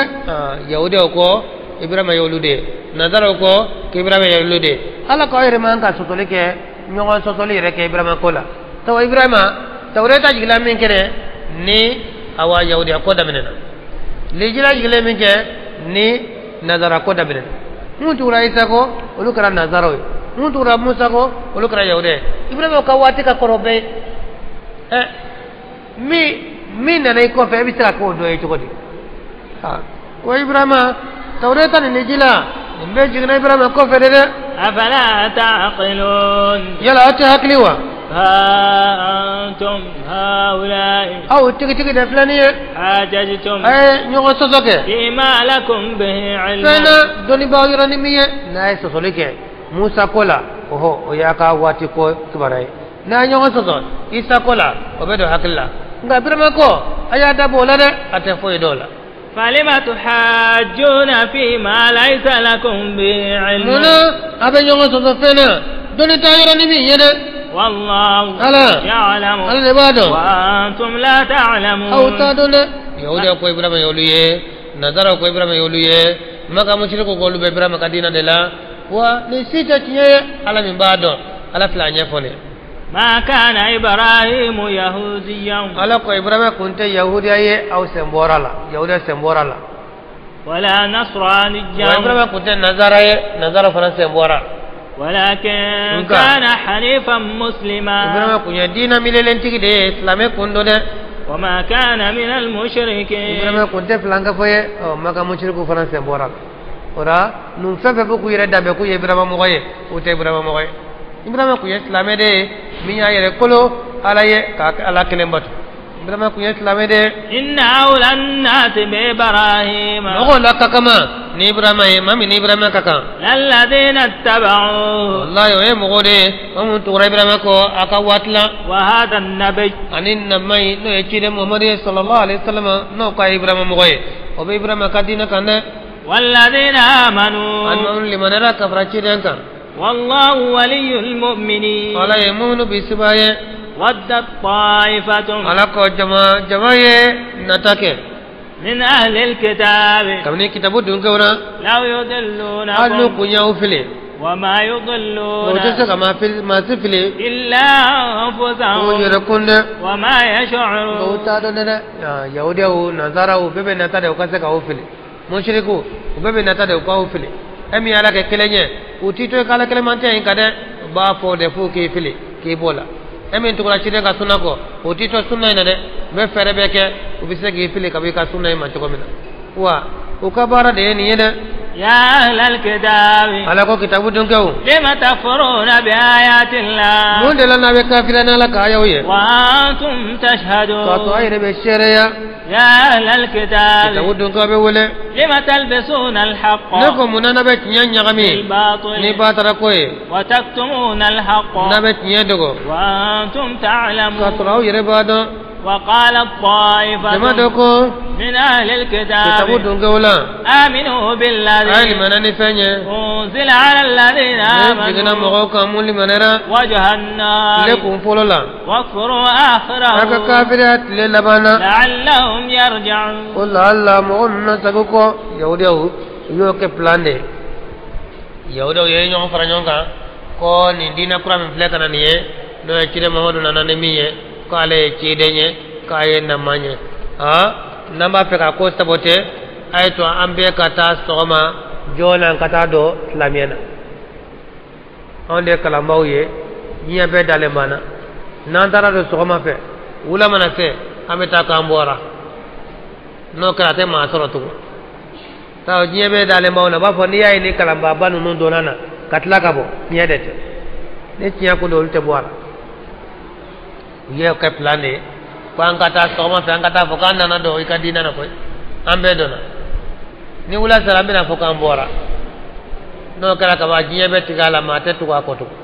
[SPEAKER 2] Yahudiyaw ko Ibrahima y'olu de ye, Nazaraw ko k'Ibrahima y'olu de ye. Ala ko aw yɛrɛ man ka sɔsɔli kɛ, ɲɔgɔn sɔsɔli yɛrɛ kɛ Ibrahima ko la. Tawa Ibrahima Tawureta jigila min kɛ ni awa Yahudiya ko daminɛna, Linjila jigilen min kɛ ni Nazara ko daminɛna. Mun tugura Isa kɔ olu kɛra Nazaraw ye, mun tugura Musa kɔ olu kɛra Yahudiya ye. Ibrahima ka waati ka kɔrɔ bɛɛ ye. Min nana i kɔfɛ e bɛ se ka k'o dɔ ye cogo di? Ko Ibrahima Tawureta ni Linjila nin bɛɛ jiginna Ibrahima kɔfɛ de dɛ.
[SPEAKER 1] أفلا تعقلون
[SPEAKER 2] yala aw tɛ hakili wa?
[SPEAKER 1] ها أنتم هؤلاء
[SPEAKER 2] aw tigitigi de filɛ nin ye.
[SPEAKER 1] حاججتم
[SPEAKER 2] a ye ɲɔgɔn sɔsɔ kɛ.
[SPEAKER 1] فيما لكم به علم.
[SPEAKER 2] fɛn na dɔnnibaaw yɔrɔ ni min ye n'a ye sɔsɔli kɛ Musa ko la, oho o y'a ka waati ko kibaruya ye. N'a ye ɲɔgɔn sɔsɔ Isa ko la, o bɛ don hakili la. Nka Ibrahima ko a y'a dabɔ o la dɛ, a tɛ foyi dɔn o la.
[SPEAKER 1] فلم تحاجون فيما ليس لكم به علم.
[SPEAKER 2] munna a bɛ ɲɔgɔn sɔsɔ fɛn na dɔnni t'a yɔrɔ ni min ye dɛ.
[SPEAKER 1] والله يعلم
[SPEAKER 2] ala de b'a dɔn.
[SPEAKER 1] وأنتم لا تعلمون.
[SPEAKER 2] aw t'a dɔn dɛ. Yahudiya ko Ibrahima y'olu ye, Nazaraw ko Ibrahima y'olu ye, Maka musiriku ko olu bɛ Ibrahima ka diinɛ de la. Wa nin si tɛ tiɲɛ ye, ala min b'a dɔn ala filɛ a ɲɛfɔ ne.
[SPEAKER 1] ما كان إبراهيم يهوديا
[SPEAKER 2] ala ko Ibrahima kun tɛ Yahudiya ye, aw sen bɔra la, Yahudiya sen bɔra la.
[SPEAKER 1] ولا نصرانيا
[SPEAKER 2] wa Ibrahima kun tɛ Nazara ye, Nazara fana sen bɔra.
[SPEAKER 1] ولكن كان حنيفا مسلما.
[SPEAKER 2] Ibrahima kun ye diinɛ milelentigi de ye, silamɛ kun don dɛ.
[SPEAKER 1] وما كان من المشركين.
[SPEAKER 2] Ibrahima kun tɛ filankafo ye, ɔ Maka musiriku fana sen bɔra la. O la ninnu fɛn fɛn bɛ k'u yɛrɛ danbe k'u ye Ibrahima mɔgɔ ye, u tɛ Ibrahima mɔgɔ ye. Ibrahima kun ye silamɛ de ye min y'a yɛrɛ kolo ala ye k'a ala kelen bato. Ibrahima kun ye silamɛ de ye.
[SPEAKER 1] إن أولى الناس بإبراهيم
[SPEAKER 2] mɔgɔw la ka kama ni Ibrahima ye, maa min ni Ibrahima ka kan.
[SPEAKER 1] الذين اتبعوه
[SPEAKER 2] walayi o ye mɔgɔw de ye, maa minnu tugura Ibrahima kɔ a ka waati la.
[SPEAKER 1] وهذا النبي
[SPEAKER 2] ani nama in n'o ye ciden Muhamadu ye sallallahu alaihi wa sallam n'o k'a ye Ibrahima mɔgɔ ye, o bɛ Ibrahima ka diinɛ kan dɛ.
[SPEAKER 1] والذين آمنوا
[SPEAKER 2] ani maa minnu limaniyara ka fara ciden kan.
[SPEAKER 1] والله ولي المؤمنين.
[SPEAKER 2] ala ye minnu bisiba ye.
[SPEAKER 1] ودت طائفة
[SPEAKER 2] ala ko jama ye nata kɛ.
[SPEAKER 1] من أهل الكتاب
[SPEAKER 2] kabini kitabu dunkew na.
[SPEAKER 1] لو
[SPEAKER 2] hali n'u
[SPEAKER 1] يضلونكم
[SPEAKER 2] kun y'aw fili.
[SPEAKER 1] وما
[SPEAKER 2] o
[SPEAKER 1] يضلون
[SPEAKER 2] tɛ se ka maa si fili.
[SPEAKER 1] إلا
[SPEAKER 2] o
[SPEAKER 1] أنفسهم
[SPEAKER 2] yɛrɛ kun dɛ.
[SPEAKER 1] وما
[SPEAKER 2] nka u
[SPEAKER 1] يشعرون.
[SPEAKER 2] t'a dɔn dɛ. Yahudiyaw Nazaraw bɛɛ bɛ nata de u ka se k'aw fili. Musiriku u bɛɛ bɛ nata de u k'aw fili. E min ye ala kɛ kelen ye, u t'i to i ka ala kelen man tɛ yen ka dɛ. U b'a fɔ de f'u k'i fili k'i b'o la. E min tugura ciden ka sunna kɔ, o t'i to sunna in na dɛ. U bɛ fɛɛrɛ bɛɛ kɛ u bɛ se k'i fili ka bɔ i ka sunna in ma cogo min na. Wa u ka baara de ye nin ye dɛ.
[SPEAKER 1] يا أهل الكتاب
[SPEAKER 2] ala ko kitabu dunkew.
[SPEAKER 1] لم تكفرون بآيات الله
[SPEAKER 2] mun de la n'a bɛ kafiriya n'ala ka ayaw ye.
[SPEAKER 1] وأنتم
[SPEAKER 2] k'a to a
[SPEAKER 1] تشهدون.
[SPEAKER 2] yɛrɛ bɛ seereya.
[SPEAKER 1] يا أهل الكتاب
[SPEAKER 2] kitabu dunkew bɛ wele.
[SPEAKER 1] لم تلبسون الحق
[SPEAKER 2] ne ko mun na n'a bɛ tiɲɛ ɲagami.
[SPEAKER 1] بالباطل
[SPEAKER 2] ni batara ko ye.
[SPEAKER 1] وتكتمون الحق
[SPEAKER 2] n'a bɛ tiɲɛ dogo.
[SPEAKER 1] وأنتم
[SPEAKER 2] k'a
[SPEAKER 1] تعلمون.
[SPEAKER 2] sɔrɔ aw yɛrɛ b'a dɔn.
[SPEAKER 1] وقالت
[SPEAKER 2] jama dɔ
[SPEAKER 1] طائفة
[SPEAKER 2] ko
[SPEAKER 1] من أهل
[SPEAKER 2] kitabu
[SPEAKER 1] الكتاب
[SPEAKER 2] dunkew la.
[SPEAKER 1] آمنوا
[SPEAKER 2] a ye
[SPEAKER 1] بالذي
[SPEAKER 2] limana ni fɛn ye.
[SPEAKER 1] أنزل على الذين
[SPEAKER 2] ne jiginna
[SPEAKER 1] آمنوا
[SPEAKER 2] mɔgɔw kan mun limanɛra.
[SPEAKER 1] وجه النار
[SPEAKER 2] tile kun fɔlɔ la.
[SPEAKER 1] واكفروا
[SPEAKER 2] a ka
[SPEAKER 1] آخره
[SPEAKER 2] kafiriya tile laban na.
[SPEAKER 1] لعلهم يرجعون.
[SPEAKER 2] ko laala mɔgɔ ninnu na sago kɔ yahudiyaw u y'o kɛ plan de ye. Yahudiyaw ye ɲɔgɔn fara ɲɔgɔn kan ko nin diinɛ kura min filɛ ka na nin ye, n'o ye ciden Mamadu nana ni min ye, k'ale ye ciden ye, k'a ye nama ye. N'an b'a fɛ ka ko sabote, a ye to an bɛɛ ka taa sɔgɔma joona ka taa don silamɛya na. Anw de ye kalanbaaw ye, diɲɛ bɛɛ dalen b'an na. N'an taara don sɔgɔma fɛ, wula mana se, an bɛ taa k'an bɔra. N'o kɛra a tɛ maa sɔrɔ tugun. Sabu diɲɛ bɛɛ dalen b'anw na, u b'a fɔ n'i y'a ye ni kalanbaaba ninnu donna na ka tila ka bɔ, tiɲɛ de tɛ. Ni tiɲɛ kun don olu tɛ bɔ a la. U y'o kɛ plan de ye ko an ka taa sɔgɔma fɛ, an ka taa fɔ k'an nana don i ka diinɛ na koyi, an bɛɛ donna. Ni wula sera an bɛna fɔ k'an bɔra. N'o kɛra kaban diɲɛ bɛ tigɛ a la, maa tɛ tugu a kɔ tugun.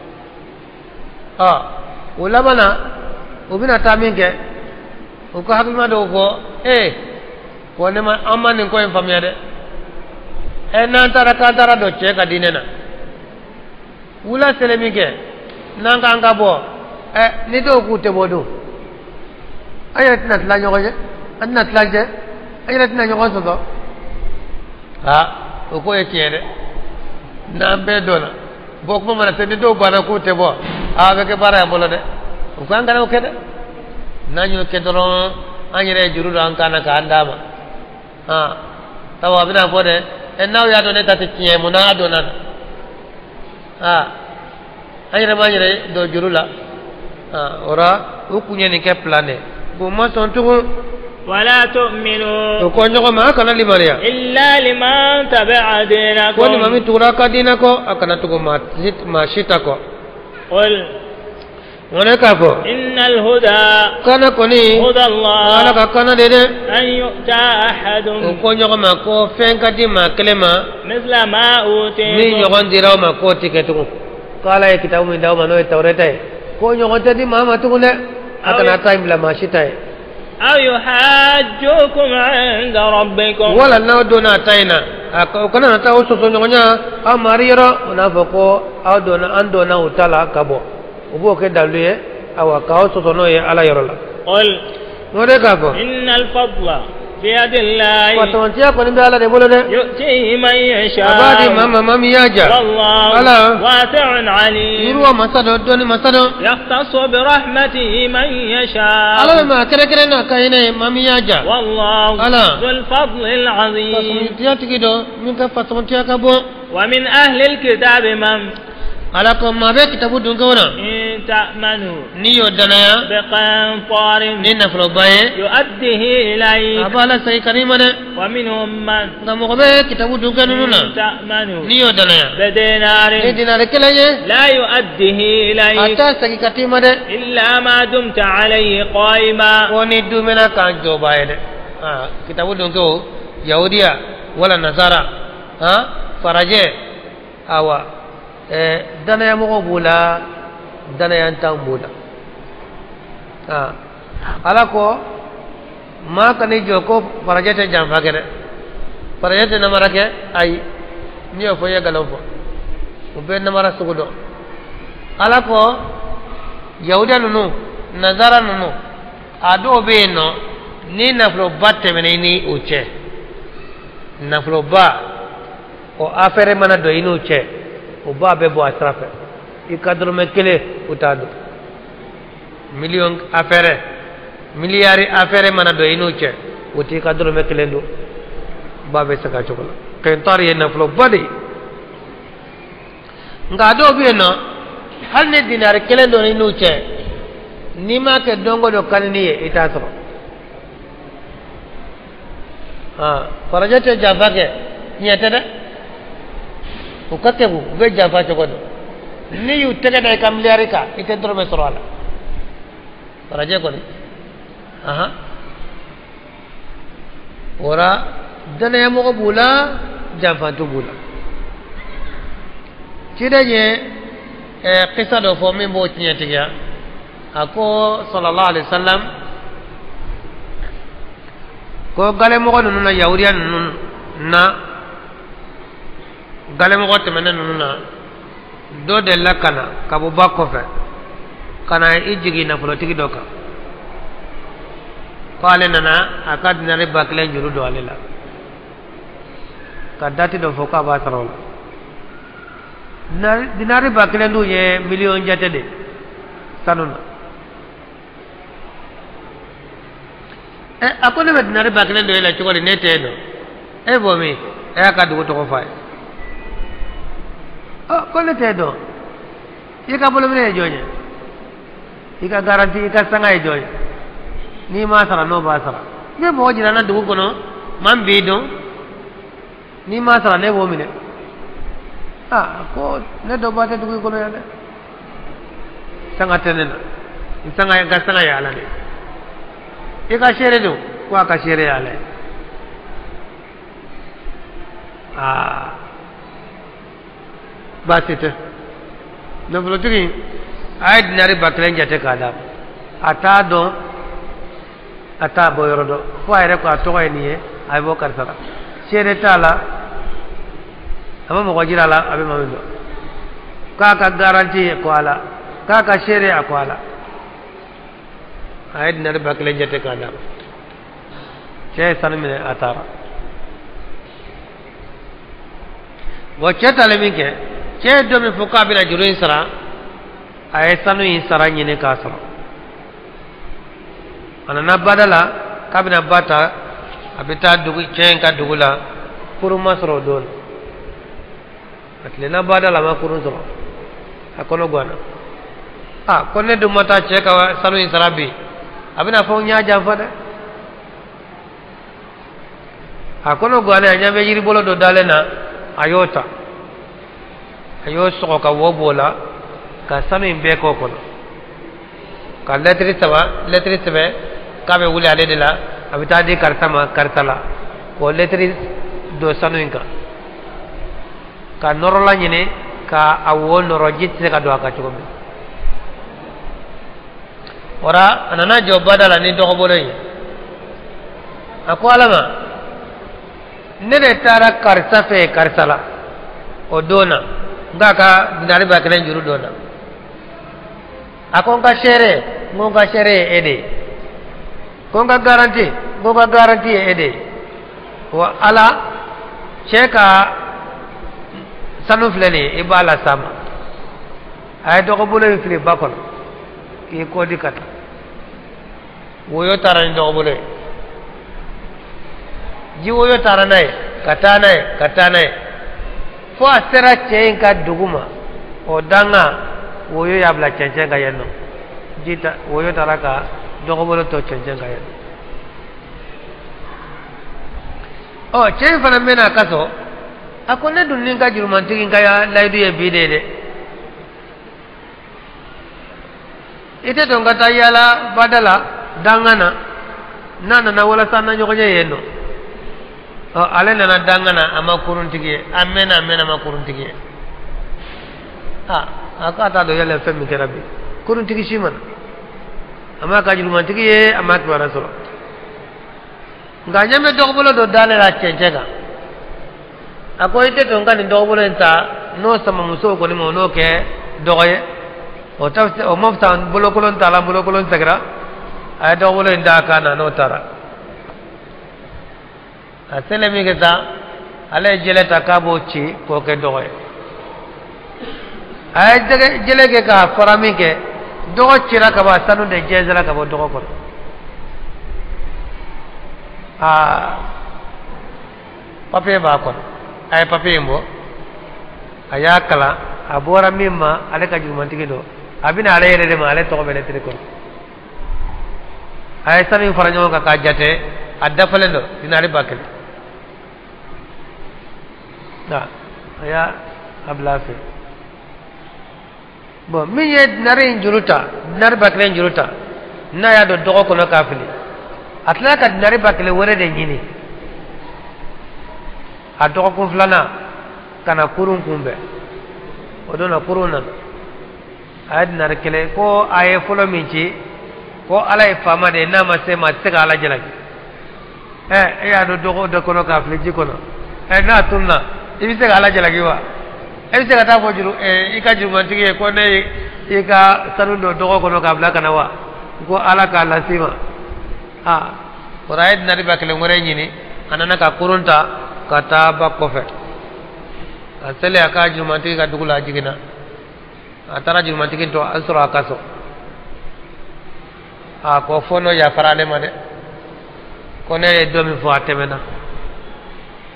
[SPEAKER 2] O laban na U bɛna taa min kɛ u ka hakilima dɔw ko ee ko ne ma an ma nin ko in faamuya dɛ ɛ n'an taara k'an taara don cɛ ka diinɛ na wula selen min kɛ n'an k'an ka bɔ ɛ ni dɔw k'u tɛ bɔ dun an yɛrɛ tɛna tila ɲɔgɔn ye an tɛna tila cɛ an yɛrɛ tɛna ɲɔgɔn sɔsɔ aa o ko ye tiɲɛ dɛ n'an bɛɛ dɔnna bɔ kuma mana se ni dɔw banna k'u tɛ bɔ a bɛ kɛ baara y'an bolo dɛ o ko an kana o kɛ dɛ n'an y'o kɛ dɔrɔn an yɛrɛ ye juru don an kan na k'an d'a ma aa sabu a bɛna fɔ dɛ ɛ n'aw y'a dɔn ne ta tɛ tiɲɛ ye mun n'a donna na aa an yɛrɛ b'an yɛrɛ don juru la aa o la u kun ye nin kɛ plan de k'u ma sɔn tugun.
[SPEAKER 1] ولا تؤمنوا
[SPEAKER 2] o ko ɲɔgɔn ma a kana limaniya.
[SPEAKER 1] إلا لمن تبع دينكم
[SPEAKER 2] ko ni maa min tugura a ka diinɛ kɔ a kana tugu maa si ta kɔ.
[SPEAKER 1] قل
[SPEAKER 2] ŋɔnɛ k'a fɔ.
[SPEAKER 1] إن الهدى
[SPEAKER 2] kana kɔni.
[SPEAKER 1] هدى الله
[SPEAKER 2] ala ka kana de dɛ.
[SPEAKER 1] أن يؤتى أحد
[SPEAKER 2] o ko ɲɔgɔn ma ko fɛn ka di maa kelen ma.
[SPEAKER 1] مثل ما أوتيتم
[SPEAKER 2] min ɲɔgɔn dira o ma k'o ti kɛ tugun. k'ala ye kitabu min d'aw ma n'o ye tawureta ye k'o ɲɔgɔn tɛ di maa ma tugun dɛ. a kana taa in bila maa si ta ye.
[SPEAKER 1] أو يحاجوكم عند ربكم
[SPEAKER 2] wala n'aw donna a ta in na o kana na taa o sɔsɔ ɲɔgɔnya aw mari yɔrɔ o n'a fɔ ko aw donna an donna o ta la ka bɔ o b'o kɛ dalu ye awa k'aw sɔsɔ n'o ye ala yɔrɔ la.
[SPEAKER 1] قل
[SPEAKER 2] n'o de k'a fɔ.
[SPEAKER 1] إن الفضل بيد الله
[SPEAKER 2] fasamantiya kɔni bɛ ala de bolo dɛ.
[SPEAKER 1] يؤتيه من يشاء
[SPEAKER 2] a b'a di maa ma maa min y'a ja.
[SPEAKER 1] والله
[SPEAKER 2] ala
[SPEAKER 1] واسع عليم
[SPEAKER 2] yiriwa masa dɔ dɔnni masa dɔ.
[SPEAKER 1] يختص برحمته من يشاء
[SPEAKER 2] ala bɛ maa kɛrɛnkɛrɛn n'a ka hinɛ ye maa min y'a ja.
[SPEAKER 1] والله
[SPEAKER 2] ala
[SPEAKER 1] ذو الفضل العظيم
[SPEAKER 2] fasamantiya tigi dɔ min ka fasamantiya ka bon.
[SPEAKER 1] ومن أهل الكتاب من
[SPEAKER 2] ala ko maa bɛ kitabu dunkew na.
[SPEAKER 1] إن تأمنوا
[SPEAKER 2] n'i y'o danaya.
[SPEAKER 1] بقنطار
[SPEAKER 2] ni nafoloba ye.
[SPEAKER 1] يؤديه إليك
[SPEAKER 2] a b'a la segin ka n'i ma dɛ.
[SPEAKER 1] ومنهم من
[SPEAKER 2] nka mɔgɔ bɛ kitabu dunke ninnu na.
[SPEAKER 1] إن تأمنوا
[SPEAKER 2] n'i y'o danaya.
[SPEAKER 1] بدينار
[SPEAKER 2] ni dinari kelen ye.
[SPEAKER 1] لا يؤديه
[SPEAKER 2] a
[SPEAKER 1] إليك
[SPEAKER 2] t'a segin ka t'i ma dɛ.
[SPEAKER 1] إلا ما دمت عليه قائما
[SPEAKER 2] ko ni dumɛna k'an jɔba ye dɛ. aa kitabu dunkew yahudiya wala nasara han farajɛ awa. Danayamɔgɔw b'u la danayantanw b'u la ala ko maa kan'i jɔ ko farajɛ tɛ janfa kɛ dɛ farajɛ tɛ namara kɛ ayi n'i y'o fɔ i ye nkalon fɔ u bɛ namara sugu dɔn ala ko yahudiya ninnu nazara ninnu a dɔw bɛ yen nɔ ni nafoloba tɛmɛna i ni o cɛ nafoloba o affaire mana don i n'o cɛ o b'a bɛɛ bɔ a sira fɛ i ka dɔrɔmɛ kelen o t'a dɔn miliyɔn affaire miliyari affaire mana don i n'o cɛ o t'i ka dɔrɔmɛ kelen don ba bɛ segin a cogo la kɛntari ye nafoloba de ye nka a dɔw bɛ yen nɔ hali ni dinari kelen don i n'u cɛ n'i m'a kɛ don o don kanini ye i t'a sɔrɔ farajɛ tɛ janfa kɛ tiɲɛ tɛ dɛ. U ka kɛgu u bɛ janfa cogo dɔn n'i y'u tɛgɛ da i ka miliyari kan i tɛ dɔrɔmɛ sɔrɔ a la farajɛ kɔni ahan o la danayamɔgɔ b'u la janfantu b'u la ciden ye kisa dɔ fɔ min b'o tiɲɛtigiya a ko sallallahu alaihi wa sallam ko galemɔgɔ ninnu na yahudiya ninnu na galemɔgɔ tɛmɛnen ninnu na dɔ delila ka na ka bɔ ba kɔfɛ ka na i jigin nafolotigi dɔ kan ko ale nana a ka dinari 1000 juru don ale la ka dati dɔ fɔ k'a b'a sara o la dinari 1000 dun ye miliyɔn jate de sanu na a ko ne bɛ dinari 1000 don e la cogo di ne t'e dɔn e bɔ min e y'a ka dugu tɔgɔ f'a ye ko ne t'e dɔn i ka bolominɛ ye jɔn ye i ka garanti i ka sanga ye jɔn ye n'i m'a sara n'o b'a sara n ye mɔgɔ jira n na dugu kɔnɔ maa min b'i dɔn n'i m'a sara ne b'o minɛ ko ne dɔ ba tɛ dugu in kɔnɔ yan dɛ sanga tɛ ne na n sanga n ka sanga ye ala de ye i ka seere don ko a ka seere ye ala ye baasi tɛ nafolotigi a ye dinari 1000 jate k'a d'a ma A t'a dɔn, a t'a bɔ yɔrɔ dɔn, fo a yɛrɛ ko a tɔgɔ ye nin ye, a bɛ bɔ karisa la. Seere t'a la, a ma mɔgɔ jira a la, a bɛ maa min dɔn. K'a ka garanti ye ko a la, k'a ka seere a ko a la. A ye dinari 1000 jate k'a d'a ma. Cɛ ye sanu minɛ, a taara. Bon, cɛ taalen min kɛ, cɛ ye don min fɔ k'a bɛna juru in sara, a ye sanu in sara ɲini k'a sɔrɔ. A nana bada la k'a bɛna ba ta, a bɛ taa dugu, cɛ in ka dugu la, kurun ma sɔrɔ o don na. A tilenna bada la, a ma kurun sɔrɔ, a kɔnɔ ganna. A ko ne dun ma taa cɛ ka sanu in sara bi, a bɛna fɔ n y'a janfa dɛ. A kɔnɔ gannen, a ɲɛ bɛ yiribolo dɔ dalen na, a y'o ta, a y'o sɔgɔ ka wo b'o la, ka sanu in bɛɛ k'o kɔnɔ, ka lɛtiri saba, lɛtiri sɛbɛn k'a bɛ wuli ale de la, a bɛ taa di karisa ma karisa la, k'o lɛtiri don sanu in kan, ka nɔrɔla ɲini ka a wo nɔrɔ, ji tɛ se ka don a kan cogo min. O la a nana jɔ bada la ni dɔgɔbolo ye. A ko Ala ma, ne de taara karisa fɛ karisa la o don na, n k'a ka dinari 1000 juru don na. A ko n ka seere, n ko n ka seere ye e de ye. Ko n ka garanti, n ko n ka garanti ye e de ye. Wa Ala, cɛ ka sanu filɛ nin ye, i b'a las'a ma. A ye dɔgɔbolo in fili ba kɔnɔ k'i kɔ di ka taa. Woyo taara ni dɔgɔbolo ye, ji woyo taara n'a ye, ka taa n'a ye, ka taa n'a ye, fo a sera cɛ in ka dugu ma. O danga woyo y'a bila cɛncɛn kan yen nɔ, ji ta woyo taara ka dɔgɔbolo to cɛncɛn kan yen nɔ. Ɔ, cɛ in fana mɛnna a ka sɔn. A ko ne dun ni n ka jurumantigi ka layidu ye bi de ye dɛ. I tɛ to n ka taa yaala bada la danga na, n'a nana walasa an na ɲɔgɔn ye yen nɔ. Ɔ, ale nana danga na, a ma kuruntigi ye, a mɛnna, a mɛnna, a ma kuruntigi ye. A a k'a t'a dɔn yala fɛn min kɛra bi, kuruntigi si ma na, a m'a ka jurumantigi ye, a m'a kibaruya sɔrɔ. Nka ɲɛ bɛ dɔgɔbolo dɔ dalen la cɛncɛn kan. A ko i tɛ to n ka nin dɔgɔbolo in ta, n'o sama musow kɔni ma, o n'o kɛ dɔgɔ ye, o ta o ma fisa bolokolon ta la, bolokolon sɛgɛra. A ye dɔgɔbolo in d'a kan na, n'o taara. A selen min kɛ sa, ale ye jɛlɛ ta k'a b'o ci k'o kɛ dɔgɔ ye. A ye jɛlɛ kɛ k'a fara min kɛ, dɔgɔ cira ka bɔ, a sanu de jɛnsɛra ka bɔ dɔgɔ kɔnɔ. Aa, papiye b'a kɔnɔ. A ye papiye in bɔ, a y'a kalan, a bɔra min ma, ale ka jurumantigi don, a bɛna ale yɛrɛ de ma, ale tɔgɔ bɛ lɛtiri kɔnɔ. A ye sanu in fara ɲɔgɔn kan k'a jate, a dafalen don dinari 1000. Nka a y'a bila a fɛ. Bon, min ye dinari in juru ta, dinari 1000 juru ta, n'a y'a don dɔgɔ kɔnɔ k'a fili, a tilala ka dinari 1000 wɛrɛ de ɲini. A dɔgɔkun filanan ka na kurun kunbɛn. O don na kurun nana, a ye dinari 1 ko a ye fɔlɔ min ci, ko Ala ye faama de ye, n'a ma se ma, a tɛ se ka Ala jalaki. Ɛ, e y'a don dɔgɔ dɔ kɔnɔ k'a fili ji kɔnɔ, ɛ, n'a tununa, i bɛ se ka Ala jalaki wa? E bɛ se ka taa fɔ juru i ka jurumantigi ye ko ne ye i ka sanu don dɔgɔ kɔnɔ k'a bila ka na wa? Ko Ala k'a las'i ma. Aa, o la a ye dinari 1000 wɛrɛ ɲini, a nana ka kurun ta ka taa ba kɔfɛ. A selen a ka jurumantigi ka dugu la, a jiginna, a taara jurumantigi to a sɔrɔ a ka so. A ko fo n'o yafara ale ma dɛ, ko ne ye don min fɔ a tɛmɛna,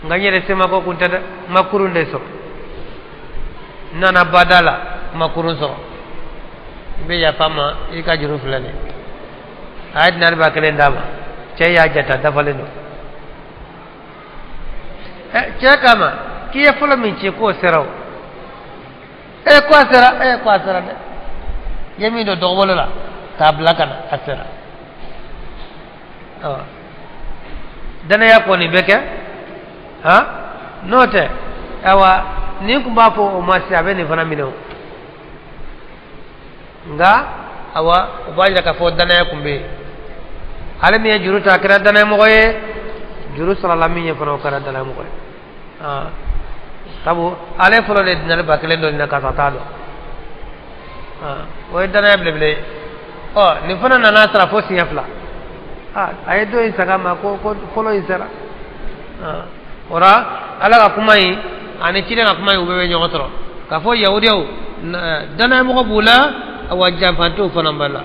[SPEAKER 2] nka n yɛrɛ semako kun tɛ dɛ, n ma kurun de sɔrɔ, n nana bada la, n ma kurun sɔrɔ, i bɛ yafa n ma, i ka juru filɛ nin ye. A ye dinari 1000 d'a ma, cɛ y'a jate, a dafalen don. Ɛ, cɛ k'a ma k'i ye fɔlɔ min ci k'o sera o. E ko a sera, e ko a sera dɛ, i ye min don dɔgɔbolo la k'a bila ka na, a sera. Ɔ, danaya kɔni bɛ kɛ, han, n'o tɛ, ayiwa, nin tun b'a fɔ o ma se, a bɛ nin fana minɛ o. Nka Awa o b'a jira k'a fɔ danaya kun bɛ yen. Ale min ye juru ta a kɛra danayamɔgɔ ye, juru sarala min ye fana o kɛra danayamɔgɔ ye. Sabu ale fɔlɔ de dinari 1000 dɔ nin na k'a sɔrɔ a t'a dɔn. O ye danaya belebele ye. Ɔ nin fana nana sara fo siɲɛ 2. A ye dɔ in saga ma ko fɔlɔ in sera. O la Ala ka kuma in ani ciden ka kuma in u bɛɛ bɛ ɲɔgɔn sɔrɔ. K'a fɔ yahudiyaw danayamɔgɔ b'u la, awa janfantew fana b'a la.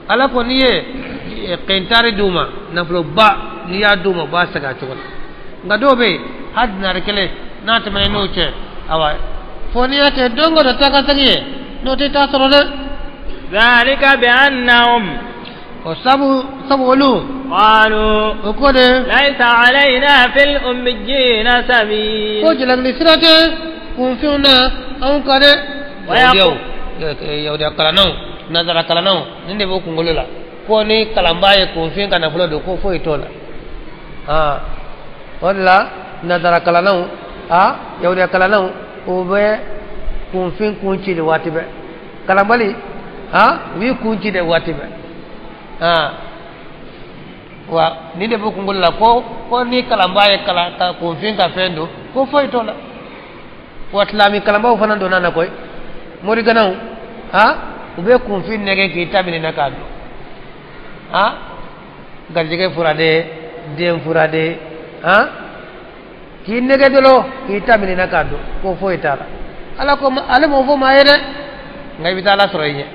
[SPEAKER 2] Ala ko n'i ye kentari d'u ma, nafoloba n'i y'a d'u ma u b'a segin a cogo la. Nka dɔw bɛ yen hali dinari 1 n'a tɛmɛna n'o cɛ, awa fo n'i y'a kɛ don o don taa ka segin ye, n'o tɛ taa sɔrɔ dɛ.
[SPEAKER 1] ذلك بأنهم
[SPEAKER 2] sabu olu
[SPEAKER 1] قالوا
[SPEAKER 2] o ko de
[SPEAKER 1] ليس علينا في الأميين سبيل.
[SPEAKER 2] Ko jalakili sira tɛ kunfinw na anw kan dɛ. Yahudiya kalannaw, nazara kalannaw, nin de b'o kunkolo la ko ni kalanbaa ye kunfin ka nafolo don ko foyi t'o la. O de la nazara kalannaw, yahudiya kalannaw, o bɛ kunfin kun ci de waati bɛɛ. Kalanbali, u b'i kun ci de waati bɛɛ. Wa nin de b'o kunkolo la ko ni kalanbaa ye kunfin ka fɛn don ko foyi t'o la. Wa tilami kalanbaaw fana donna na koyi. Moriganaw, u bɛ kunfin nɛgɛ k'i ta minɛ k'a dun. Garijɛgɛ fura de, den fura de, k'i nɛgɛ dɔrɔn k'i ta minɛ k'a dun ko foyi t'a la. Ala ko ale m'o fɔ maa ye dɛ, nka i bɛ taa Ala sɔrɔ i ɲɛ.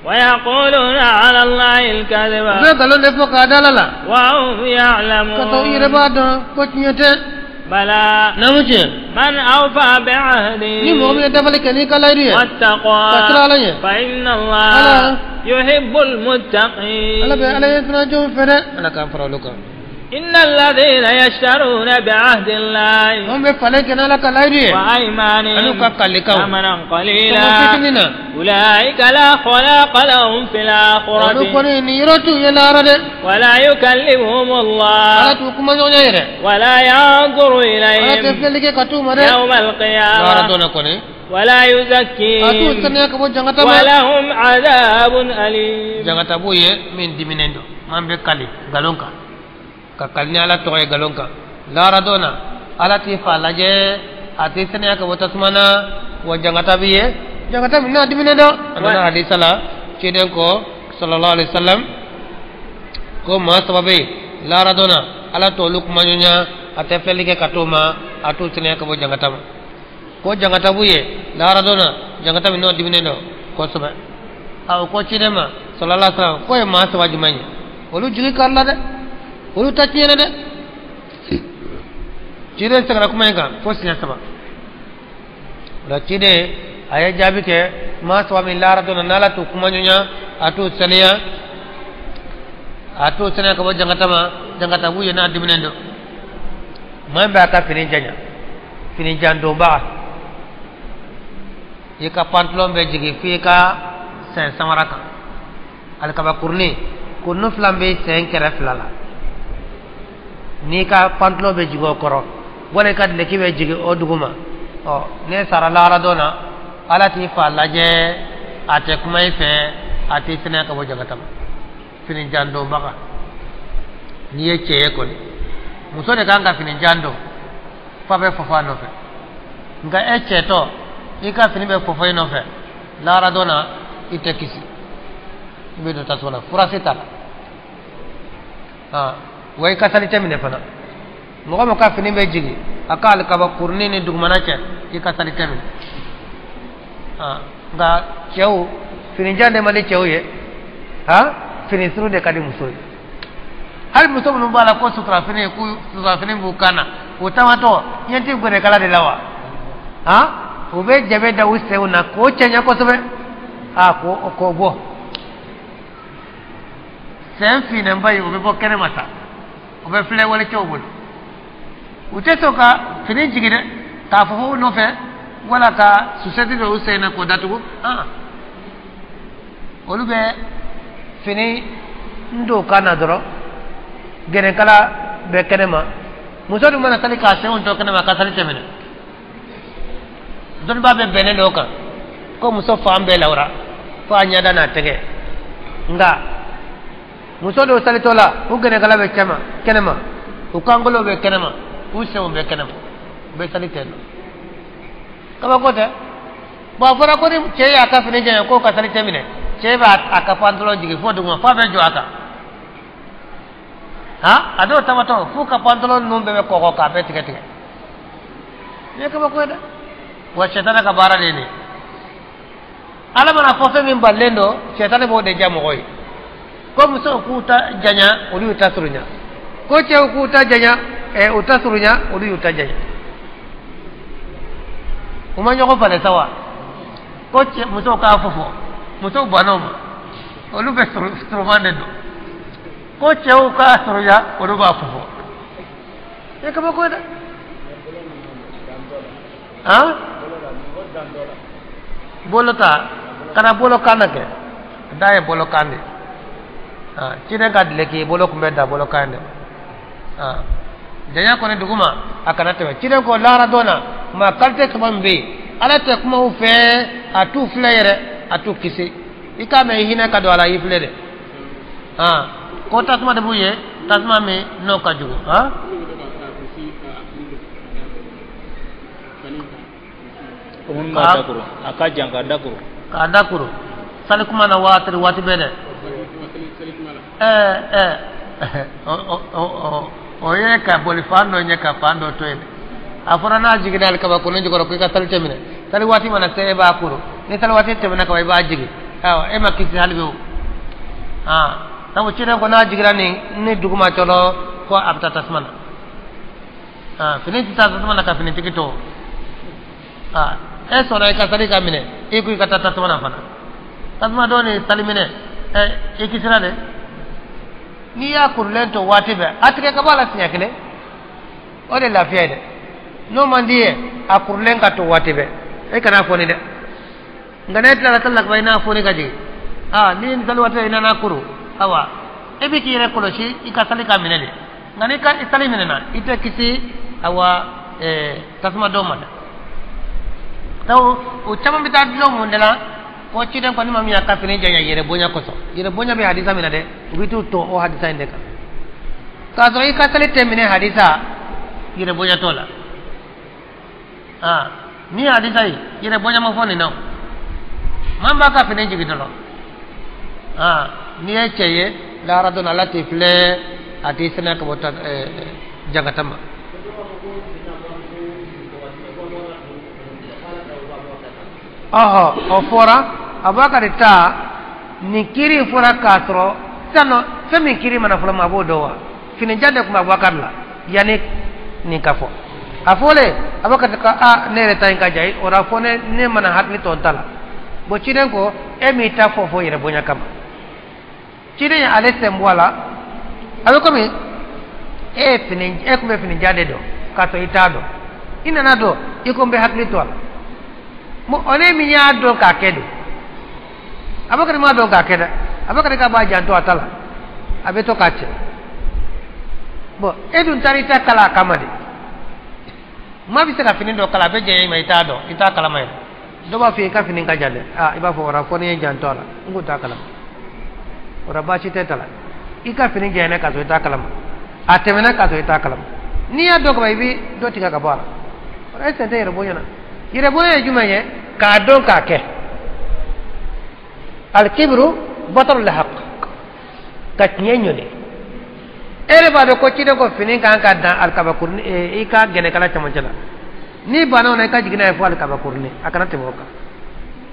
[SPEAKER 1] ويقولون على الله الكذب.
[SPEAKER 2] U bɛ nkalon de fɔ k'a da Ala la.
[SPEAKER 1] وهم يعلمون.
[SPEAKER 2] Ka sɔrɔ u yɛrɛ b'a dɔn ko tiɲɛ tɛ.
[SPEAKER 1] بلى
[SPEAKER 2] Naamu tiɲɛ.
[SPEAKER 1] من أوفى بعهده
[SPEAKER 2] Ni mɔgɔ min ye dafali kɛ n'i ka layidu ye.
[SPEAKER 1] واتقى
[SPEAKER 2] Ka siran Ala ɲɛ.
[SPEAKER 1] فإن الله يحب المتقين.
[SPEAKER 2] Ala bɛ Ala ye siran jɔnw fɛ dɛ. Ala k'an fara olu kan.
[SPEAKER 1] إن الذين يشترون بعهد الله
[SPEAKER 2] Anw bɛ falen kɛ n'Ala ka layidu ye.
[SPEAKER 1] وأيمانهم
[SPEAKER 2] An'u ka kalikanw.
[SPEAKER 1] ثمنا
[SPEAKER 2] Tɔnɔ
[SPEAKER 1] قليلا
[SPEAKER 2] fitinin na.
[SPEAKER 1] أولئك لا خلاق لهم في
[SPEAKER 2] Olu
[SPEAKER 1] الآخرة
[SPEAKER 2] kɔni nin yɔrɔ t'u ye lahara dɛ.
[SPEAKER 1] ولا يكلمهم
[SPEAKER 2] Ala
[SPEAKER 1] الله
[SPEAKER 2] t'u kuma ɲɔgɔnya yɛrɛ.
[SPEAKER 1] ولا ينظر
[SPEAKER 2] Ala tɛ
[SPEAKER 1] إليهم
[SPEAKER 2] filɛli kɛ ka t'u ma dɛ.
[SPEAKER 1] يوم
[SPEAKER 2] Lahara
[SPEAKER 1] القيامة
[SPEAKER 2] don na kɔni.
[SPEAKER 1] ولا
[SPEAKER 2] A t'u
[SPEAKER 1] يزكيهم
[SPEAKER 2] saniya ka bɔ jangata ma.
[SPEAKER 1] ولهم عذاب أليم.
[SPEAKER 2] Jangata b'u ye min diminen don. M'an bɛ kali nkalon kan. Ka kali ni Ala tɔgɔ ye nkalon kan. Lahara don na Ala t'i fa lajɛ, a t'i saniya ka bɔ tasuma na, wa jangata b'i ye. Jangata min n'a diminen don. A nana hadisa la ciden ko sallallahu alaihi wasallam ko maa saba bɛ yen lahara don na Ala t'olu kuma ɲɔgɔnya, a tɛ filɛli kɛ ka t'o ma, a t'u saniya ka bɔ jangata ma. Ko jangata b'u ye lahara don na jangata min n'o diminen don kosɛbɛ. A ko ciden ma sallallahu alaihi wasallam k'o ye maa saba jumɛn ye? Olu jigi karila dɛ, olu ta tiɲɛna dɛ. Ciden seginna kuma in kan fo siɲɛ 3. O la ciden a ye jaabi kɛ maa saba min lahara don na n'Ala t'u kuma ɲɔgɔnya, a t'u saniya, a t'u saniya ka bɔ jangata ma, jangata b'u ye n'a diminen don. Maa min b'a ka fini janya, fini jandonbaga, i ka pantalon bɛ jigin f'i ka sen samara kan. Alikaba kurunin, kurunin 2 bɛ sen kɛrɛ 2 la. N'i ka pantalon bɛ jigin o kɔrɔ, wala i ka dileki bɛ jigin o duguma, ɔ n'e sara lahara don na, Ala t'i fa lajɛ, a tɛ kuma i fɛ, a t'i saniya ka bɔ jangata ma. Fini jandonbaga, n'i ye cɛ ye kɔni, muso de kan ka fini jan don f'a bɛ fɔfɔ a nɔfɛ. Nka e cɛtɔ, i ka fini bɛ fɔfɔ i nɔfɛ, lahara don na i tɛ kisi, i bɛ don tasuma na, furasi t'a la. Wa i ka sali tɛ minɛ fana. Mɔgɔ min ka fini bɛ jigin a ka alikaba kurunin ni dugumana cɛ, i ka sali tɛ minɛ. Nka cɛw, fini jan de man di cɛw ye, fini surun de ka di muso ye. Hali muso minnu b'a la ko sutura fini, ko sutura fini b'u kan na, o tamatɔ ɲɛ tɛ gɛrɛkala de la wa? U bɛ jabɛ da u senw na k'o cɛɲɛ kosɛbɛ, k'o bɔ. Sen finnenba in o bɛ bɔ kɛnɛma sa, o bɛ filɛ walicɛw bolo. U tɛ sɔn ka fini jigin dɛ, k'a fɔ u nɔfɛ wala ka susɛti dɔ u sen na k'o datugu. Olu bɛ fini n don kan na dɔrɔn, gɛrɛkala bɛ kɛnɛma. Muso dun mana sali k'a senw to kɛnɛma, ka sali tɛmɛna. Dɔnnibaa bɛ bɛnnen dɔw kan ko muso fan bɛɛ lawura fo a ɲɛda n'a tɛgɛ. Nka muso dɔw salitɔ la u gɛnɛkala bɛ cɛma kɛnɛma u kankolo bɛ kɛnɛma u senw bɛ kɛnɛma u bɛ sali ten nɔ kabako tɛ. Bon a fɔra ko ni cɛ y'a ka fini janya k'o ka sali tɛ minɛ cɛ b'a a ka pantalon jigin fo duguma f'a bɛ jɔ a kan ha a dɔw tamatɔ f'u ka pantalon ninnu bɛɛ bɛ kɔgɔ k'a bɛɛ tigɛ tigɛ. Nin ye kabako ye dɛ. Wa sɛtanɛ ka baara de ye nin ye. Ala mana fɔ fɛn min balilen don sɛtanɛ b'o de diya mɔgɔ ye. Ko musow k'u ta janya olu y'u ta surunya, ko cɛw k'u ta janya u ta surunya olu y'u ta janya. U ma ɲɔgɔn falen sa wa? Ko cɛ musow k'a fɔ musow bann'o ma olu bɛ suruman de don. Ko cɛw k'a surunya olu b'a fɔ. E kabako ye dɛ. Han bolo ta kana bolo kan na kɛ da ye bolo kan de. Ciden ka dileki bolo kun bɛ da bolo kan de. Janya kɔni duguma a kana tɛmɛ. Ciden ko lahara don na maa kalite saba min bɛ yen ala tɛ kuma u fɛ a t'u filɛ yɛrɛ a t'u kisi. I k'a mɛn i hinɛ ka don a la i filɛ dɛ. Ko tasuma de b'u ye tasuma min n'o ka jugu.
[SPEAKER 3] A ka jan k'a dakuru.
[SPEAKER 2] K'a dakuru sali kuma na waati waati bɛɛ dɛ. O ye ka boli fan dɔ ɲɛ ka fan dɔ to yen. A fɔra n'a jiginna alikabakuruni jukɔrɔ ko i ka sali tɛ minɛ. Sali waati mana se e b'a kuru ni sali waati tɛmɛna ka ban i b'a jigin. Ayiwa e ma kisi hali bi o. Sabu ciden ko n'a jiginna nin ni dugu ma cɔlɔ ko a bɛ taa tasuma na. Fini tɛ taa tasuma na ka finitigi to. E sɔnna i ka sali ka minɛ i ko i ka taa tasuma na fana. Tasuma dɔ ni sali minɛ i kisira dɛ. N'i y'a kurulen to waati bɛɛ a tigɛ ka bɔ a la siɲɛ kelen o de lafiya ye dɛ. N'o man di ye a kurulen ka to waati bɛɛ e kana fɔni dɛ. Nka n'e tilala sali la kaban i n'a fɔni ka jigin ni sali waati la i nana kuru awa e bɛ k'i yɛrɛ kɔlɔsi i ka sali ka minɛ de. Nka n'i ka sali minɛna i tɛ kisi awa tasuma dɔw ma dɛ. Sabu o caman bɛ taa dulon mun de la ko ciden kɔni ma min y'a ka fini janya yɛrɛ bonya kosɔn. Yɛrɛ bonya bɛ hadisa min na dɛ u bɛ t'u to o hadisa in de kan. K'a sɔrɔ i ka sali tɛ minɛ hadisa yɛrɛ bonya t'o la. Ni hadisa ye yɛrɛ bonya ma fɔ nin na o. Maa min b'a ka fini jigin dɔrɔn n'i ye cɛ ye lahara don ala t'i filɛ a t'i sɛnɛ ka bɔ jankata ma. O fɔra Abubakari ta nin kiiri fɔra k'a sɔrɔ sisan nɔ fɛn min kiiri mana fɔlɔ ma a b'o dɔn wa. Finijan de tun bɛ Abubakari la yanni nin ka fɔ. A fɔlen Abubakari ko ne yɛrɛ ta in ka jan o la fɔ ne mana hakili to n ta la. Bon ciden ko e m'i ta fɔ fɔ yɛrɛ bonya kama. Ciden ye ale sen bɔ a la a bɛ komi e tun bɛ finijan de dɔn k'a sɔrɔ i t'a dɔn i nana dɔn i ko n bɛ hakili to a la. Bon o ne min y'a dɔn k'a kɛ don Abubakari m'a dɔn k'a kɛ dɛ. Abubakari k'a b'a janto a ta la a bɛ to k'a cɛ. Bon e dun taara i ta kala a kama de. Maa bɛ se ka fini dɔ kala a bɛ janya i ma i t'a dɔn i t'a kalama yɛrɛ. Dɔ b'a fɔ i ka fini ka jan dɛ i b'a fɔ wara fɔ ne ye janto a la n kun t'a kalama. O la baasi tɛ ta la i ka fini janyana k'a sɔrɔ i t'a kalama a tɛmɛna k'a sɔrɔ i t'a kalama. N'i y'a dɔn kaban i bɛ dɔ tigɛ ka bɔ a la. O la e sen tɛ yɛrɛ bonya na. Yɛrɛ bonya ye jumɛn ye? K'a dɔn k'a kɛ. Alikibiru batarul haq ka tiɲɛ ɲɔni. E yɛrɛ b'a dɔn ko ciden ko fini kan ka dan alikabakurunin i ka gɛnɛkala cɛmancɛ la. N'i banna o la i ka jigin n'a ye fo alikabakurunin a kana tɛmɛ o kan.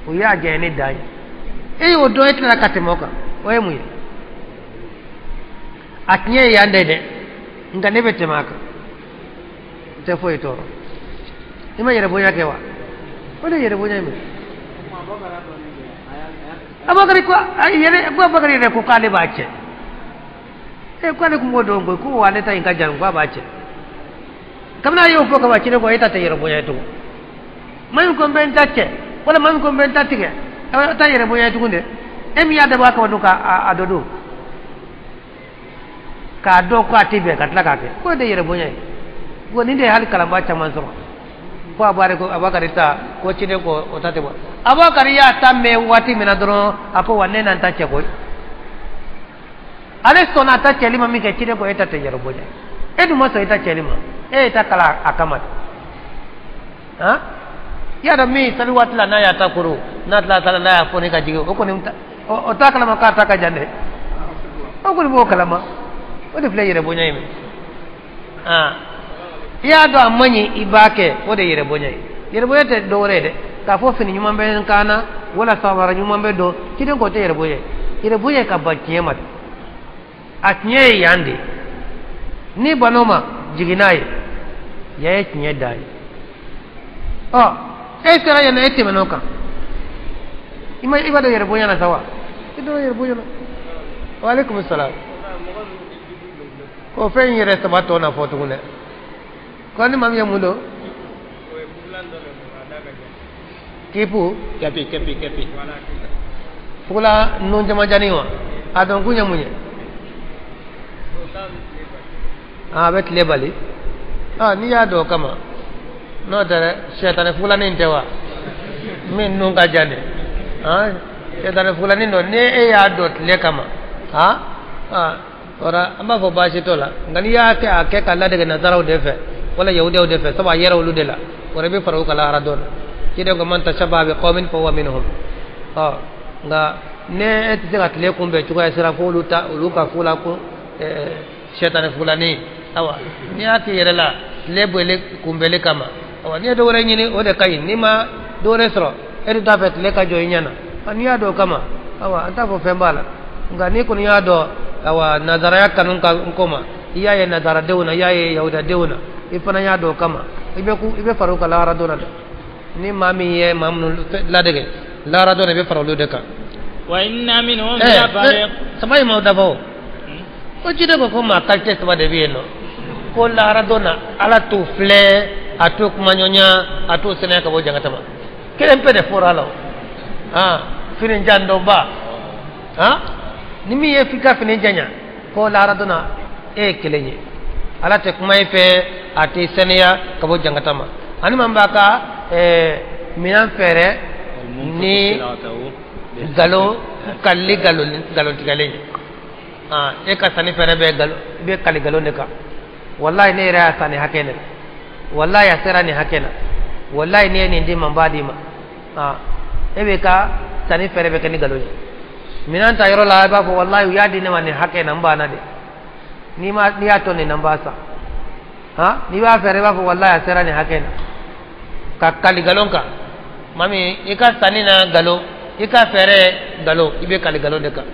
[SPEAKER 2] O y'a janya ni dan ye. E y'o dɔn e tilala ka tɛmɛ o kan o ye mun ye? A tiɲɛ ye yan de dɛ nka ne bɛ tɛmɛ a kan n tɛ foyi tɔɔrɔ. I ma yɛrɛ bonya kɛ wa? O de ye yɛrɛ bonya ye minɛ. Abubakari ko yɛrɛ ko Abubakari yɛrɛ ko k'ale b'a cɛ. K'ale kun b'o dɔn koyi ko ale ta in ka jan k'a b'a cɛ. Kabini a y'o fɔ ka ban ciden ko e ta tɛ yɛrɛ bonya ye tugun. Maa min ko n bɛ n ta cɛ wala maa min ko n bɛ n ta tigɛ e ta yɛrɛ bonya ye tugun dɛ. E min y'a dabɔ a kama dun k'a dɔ dun k'a dɔn ko a tɛ bɛn ka tila k'a kɛ k'o de yɛrɛ bonya ye. Bon nin de ye hali kalanbaa caman sɔrɔ. Ko Abubakari ta ko ciden ko o ta tɛ bɔ. Abubakari y'a ta mɛn waati min na dɔrɔn a ko wa ne na n ta cɛ koyi. Ale sɔnna a ta cɛli ma min kɛ ciden ko e ta tɛ yɛrɛ bonya ye e dun ma sɔn i ta cɛli ma e ta kala a kama de han i y'a dɔn min sali waati la n'a y'a ta koro n'a tilala ta la n'a y'a fɔ ne ka jigin o kɔni o t'a kalama k'a ta ka jan dɛ o kɔni b'o kalama o de filɛ yɛrɛ bonya ye mɛ i y'a dɔn a man ɲi i b'a kɛ o de ye yɛrɛ bonya ye yɛrɛ bonya tɛ dɔwɛrɛ ye dɛ k'a fɔ fini ɲuman bɛ n kan na wala samara ɲuman bɛ don ciden ko tɛ yɛrɛ bonya ye yɛrɛ bonya ka ban tiɲɛ ma dɛ a tiɲɛ ye yan de n'i ban'o ma jigin n'a ye yan ye tiɲɛ dan ye ɔ e sera yan e tɛmɛn'o kan i ma i b'a dɔn yɛrɛ bonya na sa wa i dɔn yɛrɛ bonya na wa aleykum salaam o fɛn in yɛrɛ saba tɔ na fɔ tugun dɛ ko ni maa min ye mun don kipu
[SPEAKER 3] kepi kepi kepi
[SPEAKER 2] fugula nun jamanjani wa a dɔn kun ye mun ye a bɛ tile bali n'i y'a dɔn o kama n'o tɛ dɛ sɛtanɛ fugulanin tɛ wa min nun ka jan dɛ sɛtanɛ fugulanin don ni e y'a dɔn tile kama ora an b'a fɔ baasi t'o la nka n'i y'a kɛ a kɛ ka ladege nazaraw de fɛ wala yahudiyaw de fɛ sabu a yɛrɛ olu de la o bɛ fara u kan lahara don na ciden ko man tashabbaha bi qawmin fa huwa minhum nka ne e tɛ se ka tile kunbɛn cogoya sira fo olu ta olu ka fugula ko sɛtanɛ fugulanin awa n'i y'a k'i yɛrɛ la tile bɔli kunbɛli kama awa n'i ye dɔ wɛrɛ ɲini o de ka ɲi n'i ma dɔ wɛrɛ sɔrɔ e dun t'a fɛ tile ka jɔ i ɲɛ na n'i y'a dɔn o kama awa an t'a fɔ fɛn b'a la nka n'i kɔni y'a dɔn awa nazaraya kanu ka n ko ma i y'a ye nazaradenw na i y'a ye yahudadenw na i fana y'a dɔn o kama i bɛ fara u kan lahara don na dɛ ni maa min ye maa minnu ladege lahara don na i bɛ fara olu de kan.
[SPEAKER 1] wa inna minhum la fariq
[SPEAKER 2] saba in ma dafa o ko ciden ko ko maa qualité saba de bɛ yen nɔ ko lahara don na ala t'u filɛ a t'u kumaɲɔgɔnya a t'u sɛnɛ ka bɔ jankata ma kelen pe de fɔra a la o fini jan dɔ ba ni min ye f'i ka fini janya ko lahara don na e ye kelen ye ala tɛ kuma i fɛ a t'i sɛnɛya ka bɔ jankata ma ani maa b'a ka minɛn fɛɛrɛ ni nkalon kalili nkalontigɛlen ye e ka sanni fɛɛrɛ bɛ nkalon i bɛ kali nkalon de kan walayi ne yɛrɛ y'a san nin hakɛ la walayi a sera nin hakɛ la walayi ne ye nin d'i ma n b'a d'i ma e bɛ ka sanni fɛɛrɛ bɛ kɛ ni nkalon ye minɛn ta yɔrɔ la i b'a fɔ walayi u y'a di ne ma nin hakɛ na n banna de n'i y'a to nin na n b'a san n'i b'a fɛɛrɛ i b'a fɔ walayi a sera nin hakɛ na ka kali nkalon kan maa min i ka sanni na nkalon i ka fɛɛrɛ nkalon i bɛ kali nkalon de kan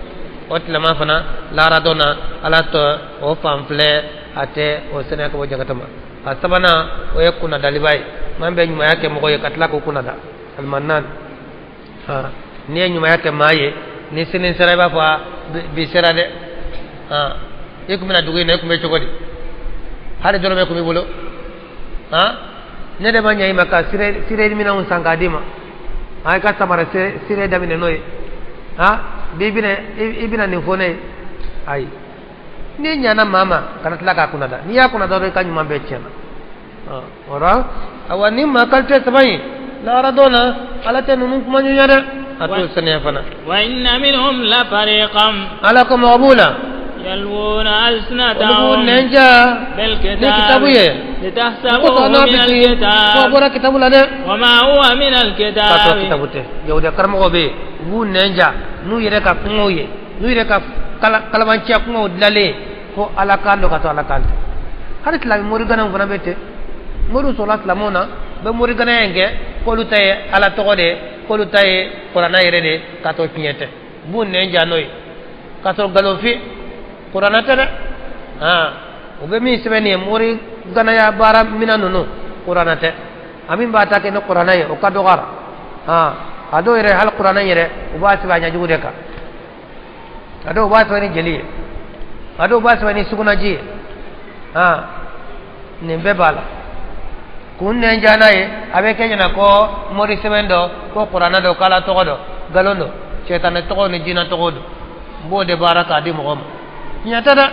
[SPEAKER 2] o tilema fana lahara don na ala tɔ o fan filɛ a tɛ o sɛnɛ ka bɔ jakata ma a sabanan o ye kunnadaliba ye maa min bɛ ɲumanya kɛ mɔgɔ ye ka tila k'o kunnada alimanan n'i ye ɲumanya kɛ maa ye ni sini sera i b'a fɔ bi sera dɛ i kun bɛna dugu in na i kun bɛ cogo di hali dɔrɔmɛ kun b'i bolo ne de ma ɲɛ i ma ka sire minɛnw san k'a d'i ma i ka samara sire daminɛ n'o ye bi i bɛna nin fɔ ne ye ayi n'i ɲana maa ma kana tila k'a kunnada n'i y'a kunnada dɔrɔn i ka ɲuman bɛɛ tiɲɛna o la awa ni maa qualité saba in lahara don na ala tɛ ninnu kuma ɲɔgɔnya dɛ a t'o sɛnɛya fana.
[SPEAKER 1] wa inna minhum la fariqan.
[SPEAKER 2] Ala ko mɔgɔ b'u la.
[SPEAKER 1] yalwuna alsinatahum.
[SPEAKER 2] Olu b'u nɛn ja.
[SPEAKER 1] bil
[SPEAKER 2] ni kitabu ye.
[SPEAKER 1] litahsabuhu min alkitab.
[SPEAKER 2] Ko a bɔra kitabu la dɛ.
[SPEAKER 1] wa ma huwa min alkitab.
[SPEAKER 2] K'a sɔrɔ kitabu tɛ yahudiya karamɔgɔ bɛ yen u b'u nɛn ja n'u yɛrɛ ka kumaw ye n'u yɛrɛ ka kalabanciya kumaw dilanlen ko ala kan don ka to ala kan tɛ hali silamɛ moriganaw fana bɛ ten moriw sɔrɔla silamɛw na u bɛ moriganaya in kɛ k'olu ta ye ala tɔgɔ de ye k'olu ta ye kuranna yɛrɛ de ye k'a sɔrɔ tiɲɛ tɛ u b'u nɛn ja n'o ye k'a sɔrɔ nkalonfin kuranna tɛ dɛ u bɛ min sɛbɛn nin ye moriganaya baara minɛn ninnu kuranna tɛ a min b'a ta kɛ ni kuranna ye o ka dɔgɔ a la a dɔw yɛrɛ hali kuranna yɛrɛ u b'a sɛbɛn a ɲɛjugu de kan a dɔw b'a sɛbɛn ni jeli ye a dɔw b'a sɛbɛn ni sugunɛji ye nin bɛɛ b'a la kun nɛn ja n'a ye a bɛ kɛ ɲɛna ko mori sɛbɛn dɔ ko kuranna dɔ k'ala tɔgɔ dɔ nkalon don sɛtanɛ tɔgɔ ni jinɛ tɔgɔ don n b'o de baara k'a di mɔgɔ ma tiɲɛ tɛ dɛ.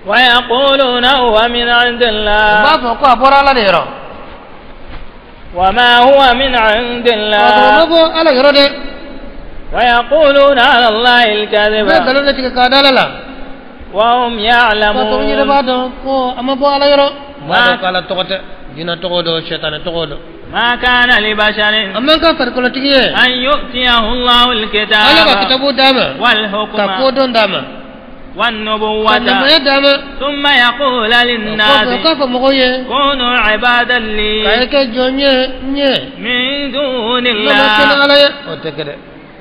[SPEAKER 1] wa yaquluna huwa min indillah.
[SPEAKER 2] U b'a fɔ ko a bɔra ala de yɔrɔ.
[SPEAKER 1] wa ma huwa min indillah.
[SPEAKER 2] A ma bɔ ala yɔrɔ dɛ.
[SPEAKER 1] ويقولون على الله الكذب وهم يعلمون ما كان لبشر أن يؤتيه الله الكتاب والحكم والنبوة ثم يقول للناس كونوا عبادا لي من دون الله.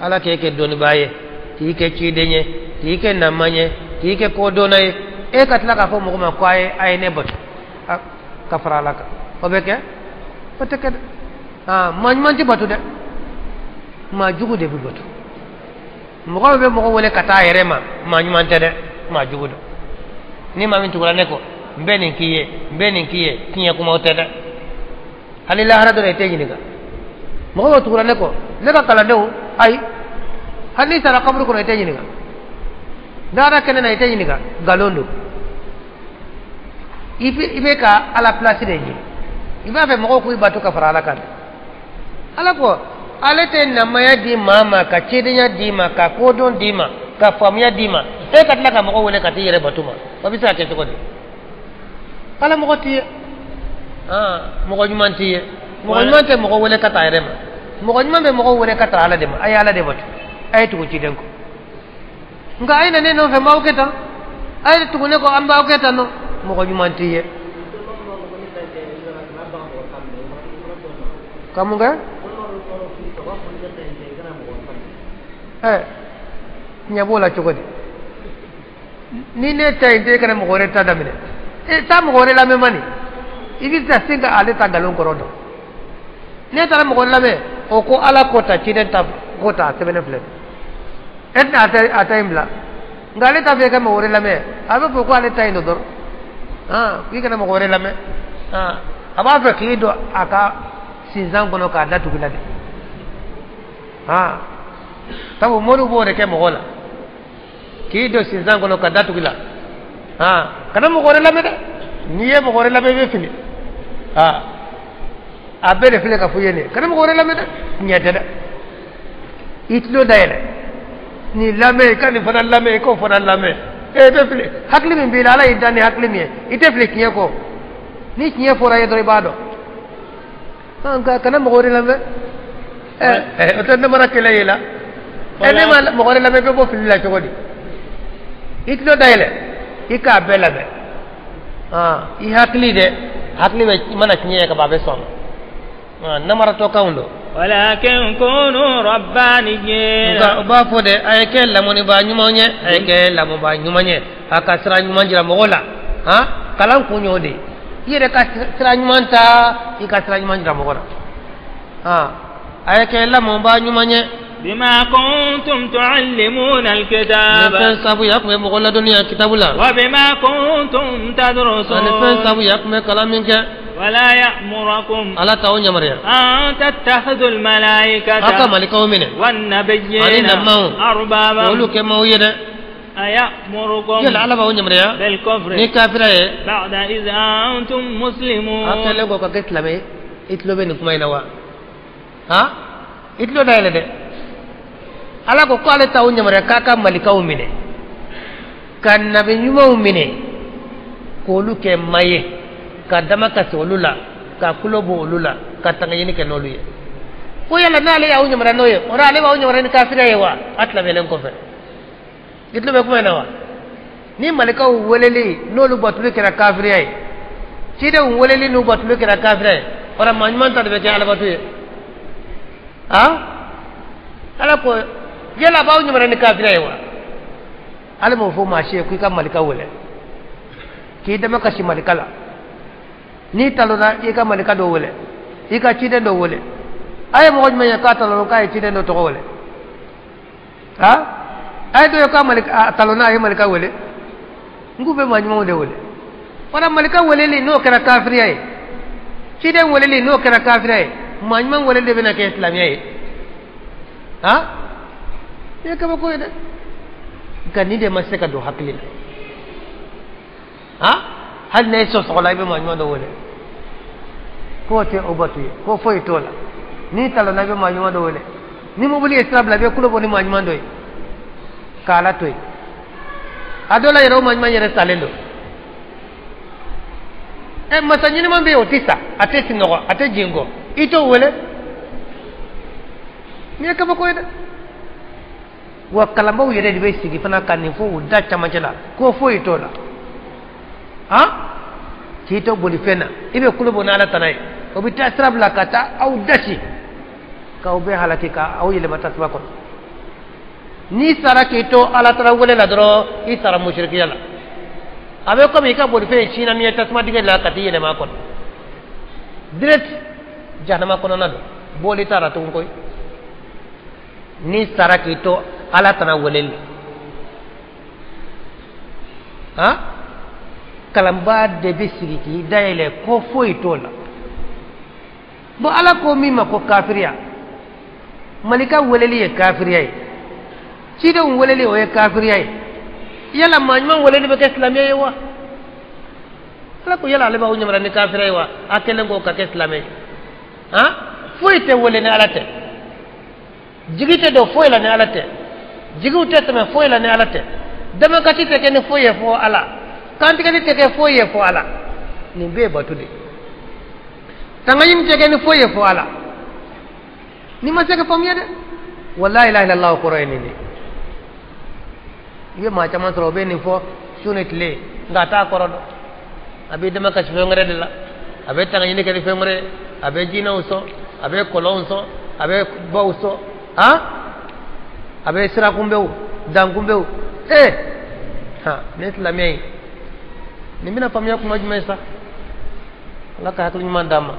[SPEAKER 2] Ala k'e kɛ dɔnnibaa ye k'i kɛ ciden ye k'i kɛ naman ye k'i kɛ kodɔnna ye e ka tila k'a fɔ mɔgɔ ma ko a ye ne bato ka fara Ala kan o bɛ kɛ o tɛ kɛ dɛ. Maa ɲuman tɛ bato dɛ, maa jugu de bɛ bato. Mɔgɔ bɛ mɔgɔ wele ka taa a yɛrɛ ma, maa ɲuman tɛ dɛ, maa jugu don. Ni maa min tugura ne kɔ n bɛ nin k'i ye n bɛ nin k'i ye tiɲɛ kumaw tɛ dɛ. Hali lahara dɔ la i tɛ ɲininka. Mɔgɔ bɛ tugura ne kɔ ne ka kalandenw ayi, hali n'i sara kaburu kɔnɔ i tɛ ɲininka, n'ala kɛnɛ na i tɛ ɲininka, nkalon don. I bɛ ka Ala place de ɲini, i b'a fɛ mɔgɔw k'i bato ka fara Ala kan dɛ. Ala ko ale tɛ namaya di maa ma ka cidenya d'i ma ka kodɔn d'i ma ka faamuya d'i ma e ka tila ka mɔgɔw wele ka t'i yɛrɛ bato ma, o bɛ se ka kɛ cogo di? Ala mɔgɔ t'i ye, mɔgɔ ɲuman t'i ye. Mɔgɔ ɲuman tɛ mɔgɔ wele ka taa yɛrɛ ma, mɔgɔ ɲuman bɛ mɔgɔ wele ka taa Ala de ma. A ye Ala de bato, a ye tugu ciden kɔ. Nka a ye na ne nɔfɛ n b'aw kɛ tan, a ye tugu ne kɔ an b'aw kɛ tan nɔ, mɔgɔ ɲuman t'i ye. Ka mun kɛ? Ɲɛ b'o la cogo di? Ni ne ta in tɛ e kana mɔgɔ wɛrɛ ta daminɛ, e taa mɔgɔ wɛrɛ lamɛn man nin, i bɛ taa sin ka ale ta nkalon kɔrɔ dɔn. Ne taara mɔgɔ lamɛn o ko Ala ko ta ciden ta ko ta a sɛbɛnnen filɛ, e tɛna a ta in bila. Nka ale ta fɛ ka mɔgɔ wɛrɛ lamɛn, a bɛ fɔ ko ale ta in don dɔrɔn, k'i kana mɔgɔ wɛrɛ lamɛn. A b'a fɛ k'i don a ka sinzan kɔnɔ k'a datugu la dɛ. Sabu moriw b'o de kɛ mɔgɔ la, k'i don sinzan kɔnɔ ka datugu la. Kana mɔgɔ wɛrɛ lamɛn dɛ, n'i ye mɔgɔ wɛrɛ lamɛn i bɛ fili. A bɛɛ de filɛ ka fɔ i ye nin ye, kana mɔgɔ wɛrɛ lamɛn dɛ, ɲɛ tɛ dɛ. I tulo dayɛlɛ, nin lamɛn, i ka nin fana lamɛn, i k'o fana lamɛn, e bɛ fili. Hakili min b'i la, Ala y'i dan ni hakili min ye, i tɛ fili tiɲɛ kɔ. Ni tiɲɛ fɔra i ye dɔrɔn i b'a dɔn. Nka kana mɔgɔ wɛrɛ lamɛn, o tɛ namara kɛlɛ ye la. Ne ma mɔgɔ wɛrɛ lamɛn i bɛ bɔ fili la cogo di? I tulo dayɛlɛ, i k'a bɛɛ lamɛn. I hakili dɛ, hakili bɛ mana tiɲɛ ye ka ban a bɛ sɔn. Namaratɔ kanw don.
[SPEAKER 1] ولكن كونوا ربانيين.
[SPEAKER 2] U b'a fɔ dɛ, a ye kɛ lamɔnibaa ɲuman ye, a ye kɛ lamɔbaa ɲuman ye, a ka sira ɲuman jira mɔgɔw la. Kalan kun y'o de ye, i yɛrɛ ka sira ɲuman ta, i ka sira ɲuman jira mɔgɔ la. A ye kɛ lamɔbaa ɲuman ye.
[SPEAKER 1] بما كنتم تعلمون الكتاب. وبما كنتم تدرسون. ولا يأمركم أن تتخذوا الملائكة والنبيين أربابا أيأمركم بالكفر بعد إذ أنتم مسلمون.
[SPEAKER 2] Ala ko k'ale t'aw yamaruya k'a ka malikaw minɛ ka nabi ɲumanw minɛ k'olu kɛ ma ye ka dama kasi olu la ka kulo bɔ olu la ka tangaɲini kɛ n'olu ye. Ko yala n'ale y'aw yamaruya n'o ye, o la ale b'aw yamaruya ni kafiriya ye wa? A tilamɛlen kɔfɛ i tulo bɛ kuma in na wa? Ni malikaw weleli n'olu batuli kɛra kafiriya ye, cidenw weleli n'u batuli kɛra kafiriya ye, o la maa ɲuman ta de bɛ kɛ alabatu ye. Ala ko yala b'aw yamaruya ni kafiriya ye wa? Ale m'o fɔ maa si ye k'i ka malika wele k'i dama kasi malika la. N'i talonna i ka malika dɔ wele, i ka ciden dɔ wele. A ye mɔgɔ jumɛn ye k'a talonna k'a ye ciden dɔ tɔgɔ wele? A ye dɔ ye k'a malika talonna a ye malika wele? N k'u bɛ maa ɲumanw de wele. Wala malika weleli n'o kɛra kafiriya ye, ciden weleli n'o kɛra kafiriya ye, maa ɲuman weleli de bɛna kɛ silamɛya ye. Nin ye kabako ye dɛ. Nka nin de ma se ka don hakili la. Hali n'a ye sɔsɔgɔ la i bɛ maa ɲuman dɔ wele k'o tɛ o bato ye, ko foyi t'o la. N'i talonna i bɛ maa ɲuman dɔ wele. Ni mobili ye sira bila, i bɛ kulo bɔ ni maa ɲuman dɔ ye k'ala to yen. A dɔw la yɛrɛ, o maa ɲuman yɛrɛ salen don. Ɛ, masa ɲɛnɛman bɛ yen, o tɛ sa, a tɛ sunɔgɔ, a tɛ jingɔ, i t'o wele. Nin ye kabako ye dɛ. Wa kalanbaw yɛrɛ de bɛ sigi fana ka nin fɔ u da camancɛ la ko foyi t'o la. Han, k'i to bolifɛn na, i bɛ kulo bɔ n'ala tana ye, o bɛ taa sira bila ka taa aw dasi k'aw bɛɛ halaki, ka aw yɛlɛma tasuma kɔnɔ. N'i sara k'i to ala tana wele la dɔrɔn, i sara musirikiya la. A bɛ komi i ka bolifɛn sinna min ye tasuma dingɛ la ka t'i yɛlɛma a kɔnɔ direct jahanama kɔnɔna don, bɔli t'a la tugun koyi. N'i sara k'i to ala tana weleli la, han, kalanbaa de bɛ sigi k'i dayɛlɛ ko foyi t'o la. Bon, ala ko min ma ko kafiriya, malika weleli ye kafiriya ye, cidenw weleli o ye kafiriya ye. Yala maa ɲuman weleli bɛ kɛ silamɛ ye wa? Ala ko yala ale b'aw ɲamara ni kafiriya ye wa? A kɛlen k'o ka kɛ silamɛ ye, han, foyi tɛ wele ni ala tɛ, jigi tɛ don foyi la ni ala tɛ, jigiw tɛ tɛmɛ foyi la ni ala tɛ, damakasi tɛ kɛ ni foyi ye fo ala, kantigɛli tɛ kɛ foyi ye fo ala. Nin bɛɛ ye bato de ye. Tangaɲini tɛ kɛ ni foyi ye fo ala. Ni ma se ka faamuya dɛ, walahi la ilaha illallah kɔrɔ ye nin de. I bɛ maa caman sɔrɔ, o bɛ nin fɔ su ni tile, nka a t'a kɔrɔ dɔn. A bɛ dama kasi fɛn wɛrɛ de la, a bɛ tangaɲini kɛ ni fɛn wɛrɛ ye, a bɛ jinɛw sɔn, a bɛ kɔlɔnw sɔn, a bɛ baw sɔn, han, a bɛ sirakunbɛw, dankunbɛw. Ee, han, nin silamɛya in, nin bɛna faamuya kuma jumɛn sa? Ala ka hakili ɲuman d'an ma.